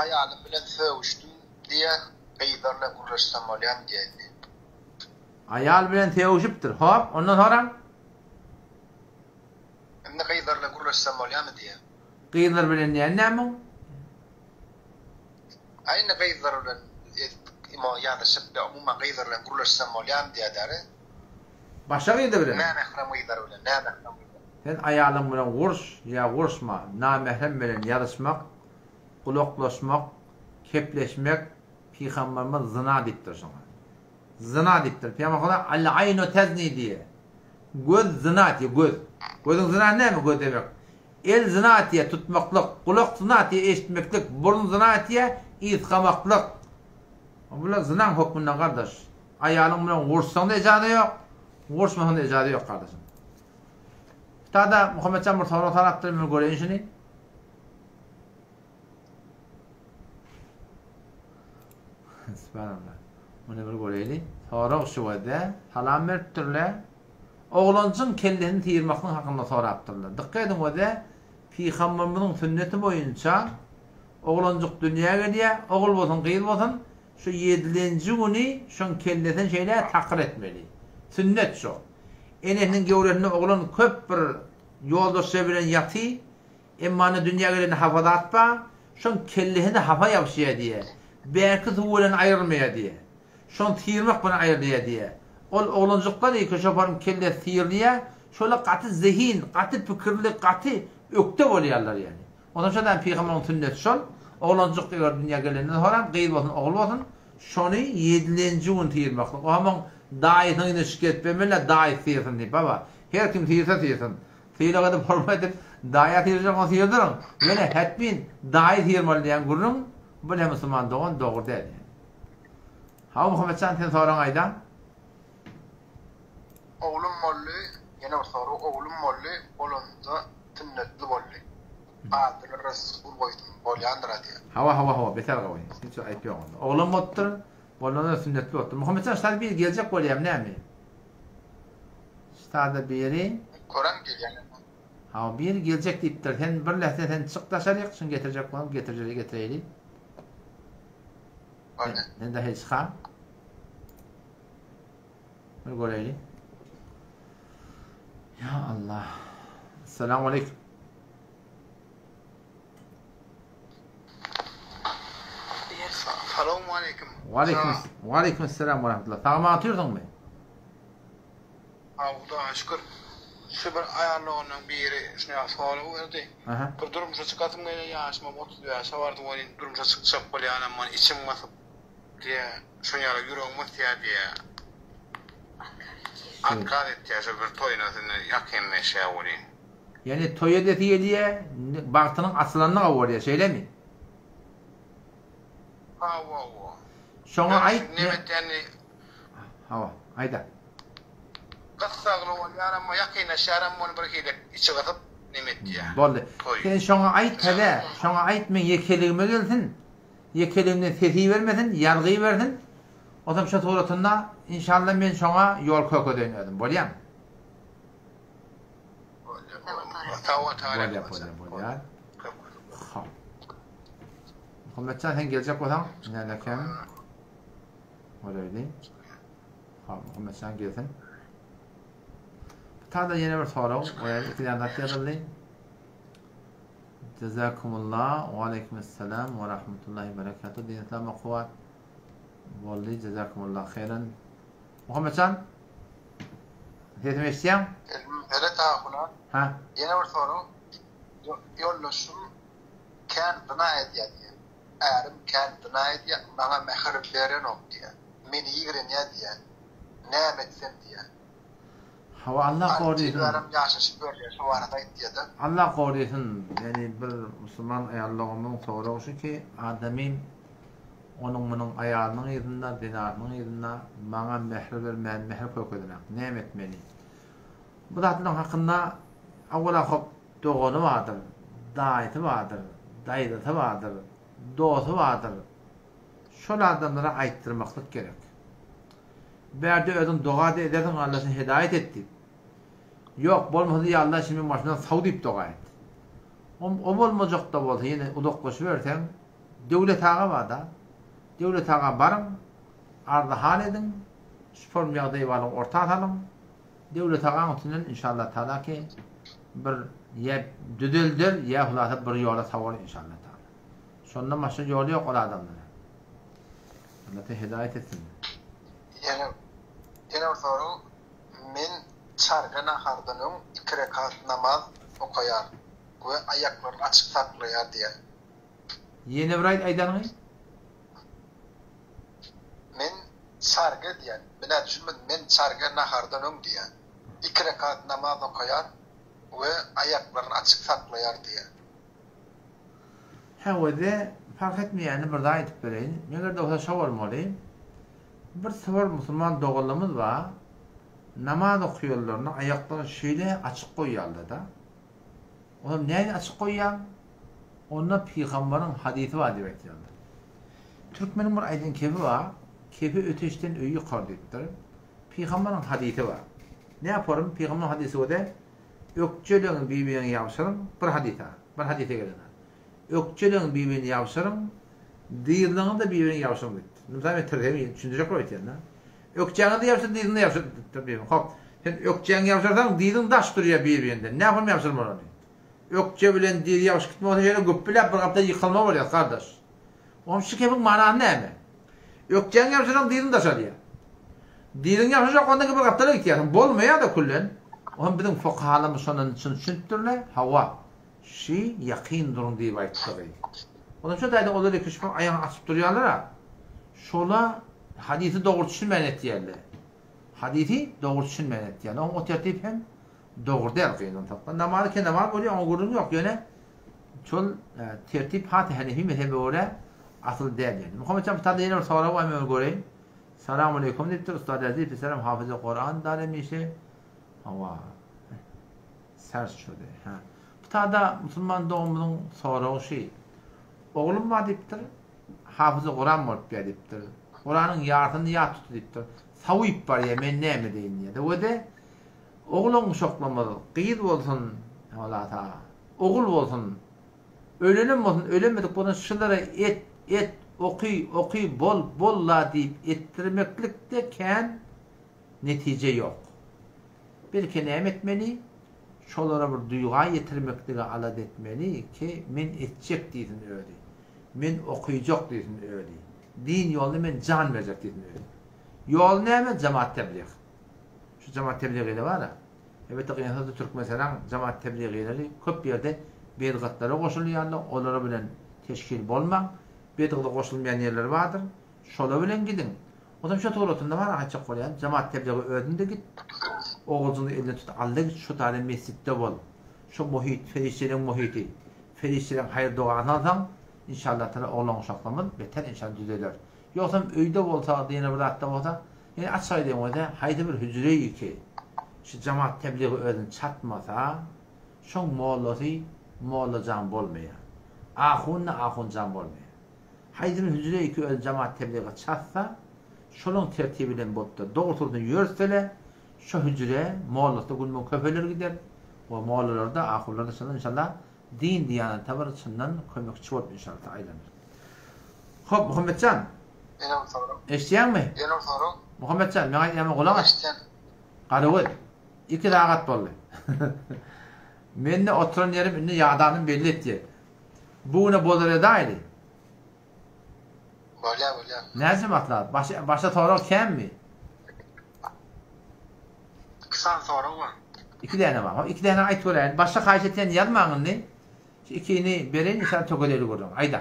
Aýalym bilen sögüşdim diýýä, gyzlar bilen gürleşsem bolýamy diýýä indi. Aýal bilen sögüşipdir. Hop, ondan soraň? Indi gyzlar bilen gürleşsem bolýamy diýýä. Gyzlar bilen diýen näme o? Aý indi gyzlar bilen imo ýazyşyp ýa umuman gyzlar bilen gürleşsem bolýamy diýýä däri. Başga gyzlar bilen? Nämährem gyzlar bilen, nämährem gyzlar. Sen aýalyň bilen urş ýa urşma, namährem bilen ýazyşmak, gulaklaşmak, kepleşmek Pygamberimiz zyna diýipdir şoňa. Zyna diýipdir. Pygamber Huda al-aýnu tezni diýýär. Göz zyna etýär, göz. Gözüň zyna näme göz demek? El zyna etýär, tutmaklyk, gulak zyna etýär, eşitmeklik, burun zyna etýär, ysgamaklyk. Bular zynaň hökmünde gardaş. Aýalyň bilen urşsaň-da ejaza ýok, urşmasaň-da ejaza ýok gardaşym. Tada Muhammetjan bir sorag sorapdyr, men göreýin şuny. Subhanallah. Muny bir göreýli. Sorag şu wede. Salam beripdirler. Oglanjyň kellesini syrmaklyk hakynda sorapdyrlar. Dykgat ediň wede, Pygamberimiziň sünneti boýunça oglanjyk dünýä gelýär, ogul bolsun, gyz bolsun, şu ýedilenji güni şoň kellesini şeýle takyr etmeli. Sünnet şo. Enesiniň göwresinde oglan köp bir ýoldaşlar bilen ýaty, emma indi dünýä gelende hapa zat bar, şoň kellesine hapa ýapyşýar diýýär. Bärki suw bilen aýrylmaýar diýýär. Şony syrmak bilen aýrylýar diýýär. Ol oglanjyklar diýýär, köşeparyň kellesi syrylýar, şolar gaty zehin, gaty pikirli, gaty ökde bolýarlar ýaly. Onsoň şo däl pygamberiň sünneti şol, oglanjyk eger dünýä gelenden soram, gyz bolsun, ogul bolsun, şony ýedilenji gün syrmaklyk. O hem oň daýysynyň yzyna düşüp gezip bermeli-dä, daýysy syrsyn diýip, baba. Her kim syrsa syrsyn. Sylag edip, hormat edip, daýa syrjak bolsaň syrdyryň. Ýöne hetmin daýy syrmaly diýen gürrüň, bu hem musulman dogan dogry däl. Hawa Muhammetjan sen soragyňy aýda. Oglum boldy, ýene bir sorag, oglum boldy, bolanda sünnetli boldy. Adyny Resul goýdum, bolýandyr-a diýýär. Hawa hawa hawa beter gowy. Hiç bir aýyp ýok onda. Oglan bolupdyr, bolanda sünnetli bolupdyr. Muhammetjan ştada biri geljek bolýamy näme? Ştada biri. Kören gelýän. Hawa biri geljek diýipdir. Sen bir lähze sen çyk daşaryk, şuny getirjek bolam, getirjeli getireýli. Bolýar. Sen daşary çykan. Bir göreýli. Ya Allah. Esselamu aleyküm. Salam aleyküm. Ve aleyküm, ve aleyküm selam ve rahmetullah. Sag otyrsyňmy? Hudaýa şükür. Şu bir aýal doganlaryň biri şuny sorag berdi. Bir durmuşa çykasym gelýär, ýaşym 35-e bardy welin durmuşa çykjak bolýanam men içim gysyp diýýär. Şuny ýaly ýüregim gysýar diýýär. Otkaz etýär şol bir toýuna indi ýakynlaşýar welin. Ýagny toý edesi gelýär, bagtynyň açylanyny gowurýar, şeýlemi? Hawa, hawa. Şoňa aýt. Neme etýänini Hawa, aýda. Gyssagly bolýar amma ýakynlaşýaram ony bir hili içi gysyp neme etýär. Boldy. Sen şoňa aýt täze, şoňa aýt meň ýekeligime gelsin. Ýekeligimden ses ibermesin, ýazgy ibersin. Onsoň şo suratynda inşallah men şoňa ýol kökedeýin özüm. Bolýamy? Bolýar. Sag bol, Bolýar, bolýar, bolýar. Hop. Muhammetjan sen geljek bolsaň, nälekem? Göreýli. Hop, Muhammetjan gelsin. Bu tada ýene bir sorag, goýaýyn, iki däne zat ýazyldy. Jazakumullah, wa aleýkumessalam we rahmetullahi berekatuh. Din Islama kuwwat. Boldy, jazakumullah haýran. Muhammetjan, sesimi eşidýäň? Meret ahuna. Ha. Ýene bir sorag. Ýoldaşym kän zyna edýär diýýär. Ärim kän zyna edýär, maňa mähir berenok diýýär. Meni ýigrenýär diýýär. Näme etsem diýýär. Hawa Allah Alty ýyl gorysyn. bärem ýaşaşyp görýär şo barada aýtýada. Allah gorysyn. Ýagny bir musulman aýal doganymyzyň soragy şu ki, adamym onuň munuň aýalynyň yzynda, zenasynyň yzynda maňa mähir bermän mähir kökedenak. Näme etmeli? Bu zatlaryň hakynda awala hop dogany bardyr, daýysy bardyr, daýzasy bardyr, dosty bardyr. Şol adamlara aýtdyrmaklyk gerek. Bärde özüň doga-da edersiň Alla seni hedaýat et diýip. Ýok, bolmasa ýa Alla şi meň başymdan saw diýip doga et. O, o bolmajak-da bolsa ýene uzaklaşyberseň, Döwlet aga bar-da. Döwlet aga baryň, arzy-hal ediň, şu form ýagdaý barlygy orta salyň. Döwlet agaň üstünden inşallah taala ki bir ýa düzelder, ýa hulasa bir ýola sawar inşallah taala. Şondan başga ýoly ýok ol adamlara. Allah te hidaýat etsin. Ýene ýene bir sorag men çarga nahardan öň iki rekat namaz okaýar we aýaklaryny açyk saklaýar diýýär. Ýene bir aýt aýdanyňy. Men çarga diýýär. Menä düşünmedim men çarga nahardan öň diýýär. Iki rekat namaz okaýar we aýaklaryny açyk saklaýar diýýär. Häwede parh etmeýänini bir zat aýdyp bereýin. Meger-de bolsa şo bolmaly. Bir topar musulman doganlarymyz bar. Namaz okaýanlarynda aýaklaryny şeýle açyk goýýarlar-da. Onam nädip açyk goýýaň? Onda pygambaryň hadysy bar diýip aýtýarlar. Türkmeniň bir aýdan kepi bar. Kepi öteşden öýi ýykar diýipdir. Pygambaryň hadysy bar. Ne yaparym? Pygambaryň hadysy göre Ökjeleň bir-birini ýabşyryň, bir hadysa, bir hadysa gelen. Ökjeleň bir-birini ýabşyryň, dyzlaryňyzy-da bir-birini ýabşyryň diýipdir. Mysal men tirsegimi düşündirjek bolup aýtýan-da. Ökjäňizi ýabşyr, dyzyňy-da ýabşyr diýipdir bir-birini. Hop, sen ökjäňi ýabşyrsaň, dyzyň daş durýar bir-birinden. Nähili ýabşyrmaly ony? Ökje bilen dyz ýabşyp gitme bolsa şeýle güpbüläp bir gapda ýykylma bolýar, gardaş. Onuň şu kepiň manasy näme? Ökjäňi ýabşyrsaň dyzyň daşalýar. Dyzyň ýabşajak ondan bir gapdala gitýärsiň. Bolmaýar-da küllen. Oňam biziň fukahalarymyz şondan çyn düşünipdirler. Hawa, şi ýakyn duruň diýip aýtdygy. Ondan şo taýda olar iki şübhe aýagyny açyp durýarlar-a. Şola hadysy dogry düşünmän etýärler. Hadysy dogry düşünmän etýärler. Oň o tertip hem dogry däl gynansakda. Namaz eken namaz bolýar, oňa gürrüň ýok. Ýöne şol tertip has Hanefi mezhebe görä asyl däl ýöne. Muhammetjan bu taýda ýene bir sorag bar, men ony göreýin. Salam aleýkum diýipdir. Ustad Aziz peserim hafyzy Kuran daremişi. Hawa. Sers şudy. Ha. Bu taýda musulman doganymyzyň soragy şi. Oglum bar diýipdir. Hafyzy Kuran bolup ýa diýipdir. Kuranyň ýarsyny ýat tutdy diýipdir. Sawyp barýar, men näme edeýin diýýär. We-de Oglan guşaklamaz, gyz bolsun, walasa, ogul bolsun, ölenem bolsun, ölemedik bolsun şulara et, et, oky, oky, bol, bol-la diýip etdirmeklikde kän netije ýok. Belki näme etmeli? Şolara bir duýga ýetirmeklige alada etmeli ki, men etjek diýsin özi. Men okyjak diýsin özi. Din ýolunda men jan berjek diýsin özi. Ýol näme? Jemaat teblig. Şu jemaat tebligileri bar-a. Elbetde gynansak-da Türkmenistanyň jemaat tebligileri köp ýerde bedgatlara goşulýarlar, olara bilen teşkil bolmaň. Bedgada goşulmaýan ýerleri bardyr. Şolar bilen gidiň. Onsoň şu suratynda bar aýtjak bolýan, jemaat tebligi özüň-de git, oguljyňy elinden tut, al-da git, şu taýda mesjitde bol. Şu muhit, perişdeleriň muhiti. Perişdeleriň haýyr-dogasyny alsaň, inşallah taala oglan-uşaklarymyz beter inşallah düzeler. Ýogsam öýde bolsa, ýene bir zatda bolsa, Ýöne açyk aýdaýyn bolsa, haýsy bir hüjreýi ki, şu jemaat tebligi özüni çatmasa, şoň mollasy mollajan bolmaýar. Ahun-da ahunjan bolmaýar. Haýsy bir hüjreýi ki özüni jemaat tebligi çatsa, şolaň tertibi bilen bolupdyr. Dogrusyny ýörtsele, şo hüjre mollasy-da gün-gün köpeler gider we mollalar-da, ahunlar-da şondan inşallah Din diýanata bir çyndan kömekçi bolup inşallah aýlanar. Hop Muhammetjan. Ýene bir sorag. Eşitýäňmi? Ýene bir sorag. Muhammetjan, meň aýdýanyma gulak as. Eşitýän. Garagöz. Iki sagat boldy. Mende oturan ýerim indi ýadanym belli etýär. Bu güne bozar edaýly. Bolýar, bolýar. Näçe maslahat? Başa, başa sorag känmi? Iki sany sorag bar. Iki däne bar. Iki däne aýt göräýin. Başga haýyş etýän ýazmaň indi. Şu ikini bereýin, inşallah tökedeli gürrüň. Aýda.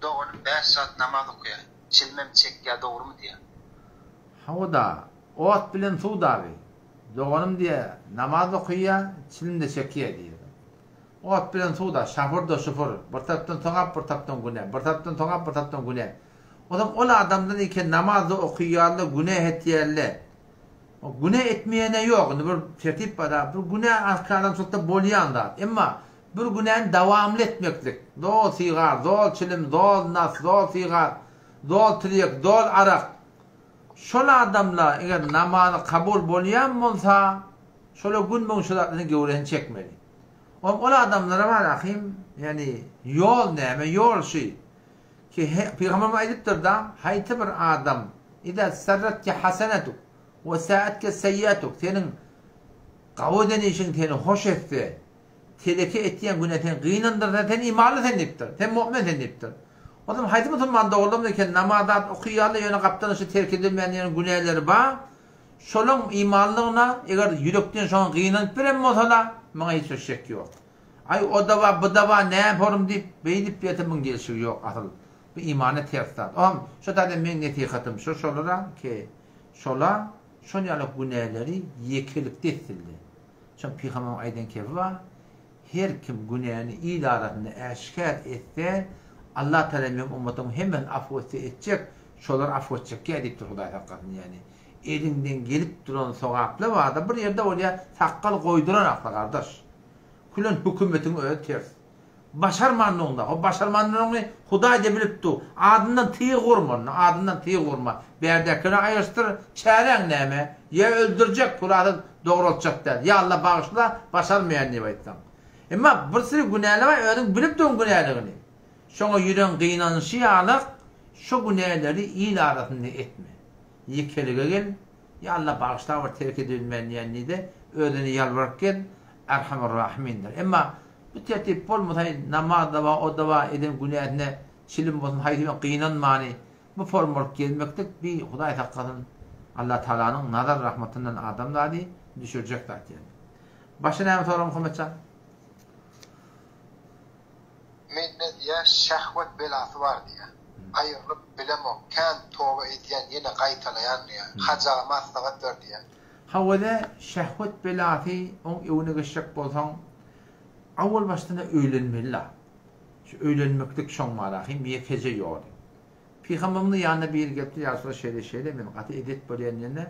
Doganym 5 saat namaz okaýar. Çilimem çekýär, dogrumy diýýär. Hawa-da. Ot bilen suw dagy. Doganym diýýär, namaz okaýar, çilim-de çekýär diýýär. Ot bilen suw da, şapur-da şupur, bir tarapdan sogap, bir tarapdan günä, bir tarapdan sogap, bir tarapdan günä. Onsoň ol adamdan eken namaz-da okaýarlar, günä etýärler. O günä etmeýän-ä ýok, indi bir tertip bar-da, bir günä adamçylykda bolýan zat. Emma bir günäni dowamly etmeklik, zol sigar, zol çilim, zol nas, zol sigar, zol tirýek, zol arak, şol adamlar eger namazy kabul bolýan bolsa, şolar gün-bugün şo zatlaryň göwresini çekmeli. Oň ol adamlara bar ahym, ýagny ýol näme, ýol şy ki, Pygamberimiz aýdypdyr-da, haýsy bir adam, Iza sarratke hasenetuk we saatke seýýatuk, seniň gawy eden işiň seni hoş etse, teleke etýän günä seni gynandyrsa, sen imanly sen diýipdir, sen mu'min sen diýipdir. O zaman haýsy musulman dogrudanam eken namaz zat okyýarlar, ýöne gapdalynda şu terk edilmeýän diýen günäleri bar, Şolaň imanlygyna eger ýürekden şoňa gynanyp beren bolsala, muňa hiç bir şek ýok. Aý o-da bar, bu-da bar, näme forum diýip, beýdip ýörse muň gelşigi ýok asyl. Bu imana ters zat. Oňam şo taýdan meň nesihatym şu şolara ki, şola şon ýaly günäleri ýekelikde etsinler. Şoň pygamberyň aýdan kefi bar, Her kim günäni il arasynda äşgär etse, Allah Tagala meň ummatymyň hemmesini afw etse etjek, şolary afw etjekýä diýipdir Hudaý saklasyn ýagny eliňden gelip duran sogaply barda bir ýerde bolýa sakgal goýduran akla gardaş. Külen hökümetiň özi ters. Başarmandygyňda, o başarmandygyňy Hudaý-da bilip dur. Adyndan tyg urma onda, adyndan tyg urma. Bärdäkini aýryşdyr, çäräň näme? Ýa öldürjek, pulasyz dograltjak däl. Ýa Alla bagyşla, başarmaýan diýip aýtsaň. Emma bir süri günäler bar, özüň bilip durň günäligini. Şoňa ýüregiň gynanyşy ýalak, şo günäleri il arasynda etme. Ýekelige gel, Ýa Alla bagyşla bir terk edibilmän diýen diýde, özüne ýalbaryp gel, Erhamur Rahimindir. Emma bu tertip bolmasa, namaz-da bar, o-da bar, eden günäsine çilim bolsun, haýsy birine gynanmany, bu form bolup gezmeklik bi Hudaý saklasyn, Alla Tagalanyň nazar rahmatyndan adamzady düşürjek zat ýaly. Başga näme sorag Muhammetjan? Mende diýýä şähwet belasy bar diýýä. Aýrylyp bilemok, kän toba edýän ýene gaýtalaýan diýýä. Hajy aga maslahat ber diýýä. Hawa-da şähwet belasy oň öwüne geçjek bolsaň awal başdan-a öýlenmeli-la. Şu öýlenmeklik şoň bar ahym ýekeje ýoly. Pygamberimiziň ýanyna biri gelipdir, Ýa Resulallah şeýle şeýle men gaty edet bolýan diýende,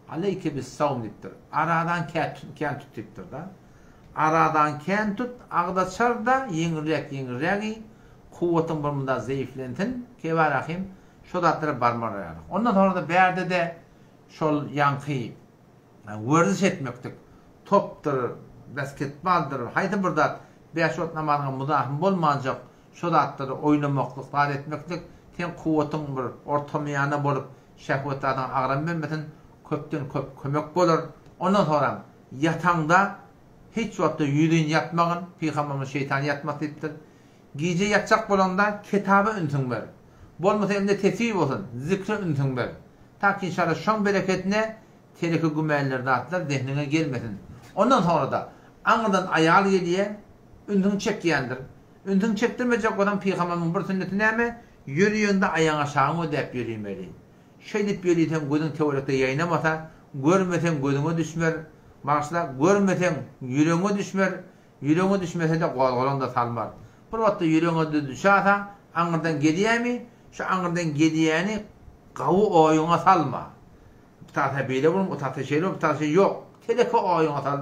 Aleýke bis-sawm diýipdir. Aradan kän tut diýipdir-da. Aradan kän tut, agzaçar-da, ýeňilräk ýeňilräk iý, kuwwatyň bir munda zeýiflensin, kebarahym, şo zatlara barmar ýaly. Ondan soňra-da bärde-de şol ýaňky werziş etmeklik, topdur, basketbaldyr, haýsy bir zat, bäş wagt namazyňa muzahym bolmanjak Şo zatlary oýnamaklyk, zat etmeklik seň kuwwatyň bir ortamiýana bolup, şehwet zadyňa agram bermesin, köpden köp kömek bolar. Ondan soňram ýataňda hiç wagtda ýüzin ýatmagyn, Pygamberimiz şeýtan ýatmas diýipdir. Gije ýatjak bolaňda kitaba ünsüň ber. Bolmasa elinde tesbih bolsun, zikre ünsüň ber. Ta ki inşallah şoň bereketine teleke gümänler zatlar zehniňe gelmesin. Ondan soňra-da aňyrdan aýal gelýä, ünsüňi çekýändir. Ünsüňi çekdirmejek bolsaň pygamberimiň bir sünneti näme? Ýöriýeňde aýaň aşagyňy ödäp ýörimeli. Şeýdip ýöriseň gözüň töwerekde ýaýnamasa, görmeseň gözüňe düşmer, bagyşla, görmeseň ýüregiňe düşmer, ýüregiňe düşmese-de gozgalaň-da salmaz. Bir wagtda ýüregiňe-de düşäsa, aňyrdan gelýämi, şu aňyrdan gelýäni gawy oýuňa salma. Bu tarapa beýle bolun, o tarapa şeýle bolun, bu tarapa şeýle, ýok. Teleke oýuňa sal.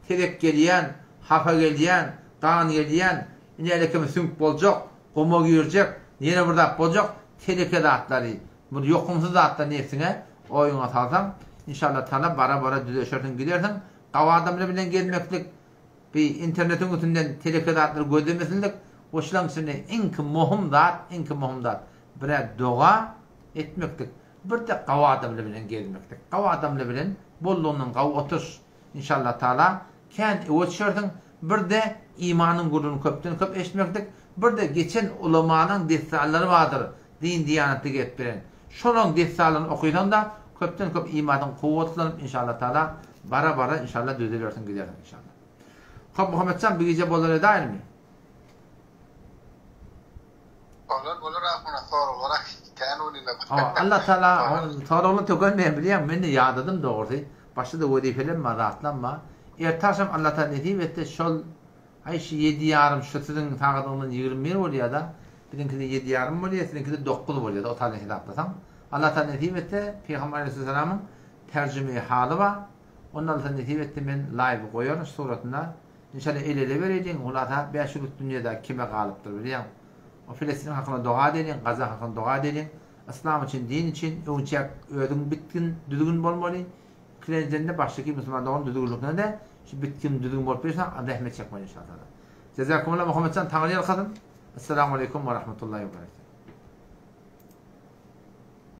Tezek gelýän, hapa gelýän, gan gelýän, inälekem süňk boljak, guma girjek, ýene bir zat boljak, teleke zatlary, bir ýokumsyz zatlary nebsiňe, oýuňa salsaň, inşallah tala bara-bara düzeşersiň gidersiň, gawy adamlar bilen gezmeklik, bi internetiň üstünden teleke zatlary gözlemesinlik, we şulaň içinde iňki mohum zat, iňki mohum zat, birä doga etmeklik, birde gawy adamlar bilen gezmeklik, gawy adamlar bilen boldugyndan gawy oturyş, Inşallah Taala kän öwe düşersiň, birde imanyň gürrüňini köpden köp eşitmeklik, birde geçen ulamalaň dessanlary bardyr din diýanatda gelip beren. Şolaň dessanlaryny okysaňda köpden köp imadyň kuwwatlanyp inşallah Taala bara bara inşallah düzelersiň gidersiň inşallah. Hop Muhammetjan bu gije bolar edäýinmi? Bolar bolar ahuna soraglara kän ony. bildim. Hawa, Allah Taala soraglar tökenmeýär bilýäňmi? Men-de ýadadym dogrusy. Başda-da wezipelem bar, zatlam bar. Erte agşam Allah Taala nesip etse şol aý şu ýedi ýarym şu siziň sagadyňyzdan 21 bolýar-da. Biziňkide ýedi ýarym bolýar, siziňkide dokuz bolýar-da o taýdan hesaplasaň. Allah Taala nesip etse Pygamber Aleýhissalamyň terjümeýi haly bar. Onda Allah nesip etse men live goýaryn şu suratynda. Inşallah el-ele bereýliň, hulasa bäş ýyllyk dünýede kime galypdyr bilýäň. O Filistiniň hakyna doga edeliň, Gaza hakyna doga edeliň. Yslam üçin, din üçin öňçäk özüň bitgin, düzgün bolmaly. Ikilenjiden-de başdaky musulman dogan düzgünlikine-de şu bitgin, düzgün bolup bilseň zähmet çekmeli inşallah. Jezakumullah Muhammetjan Taňry ýalkasyn. Essalamu aleýkum we rahmetullahi we berekatuh.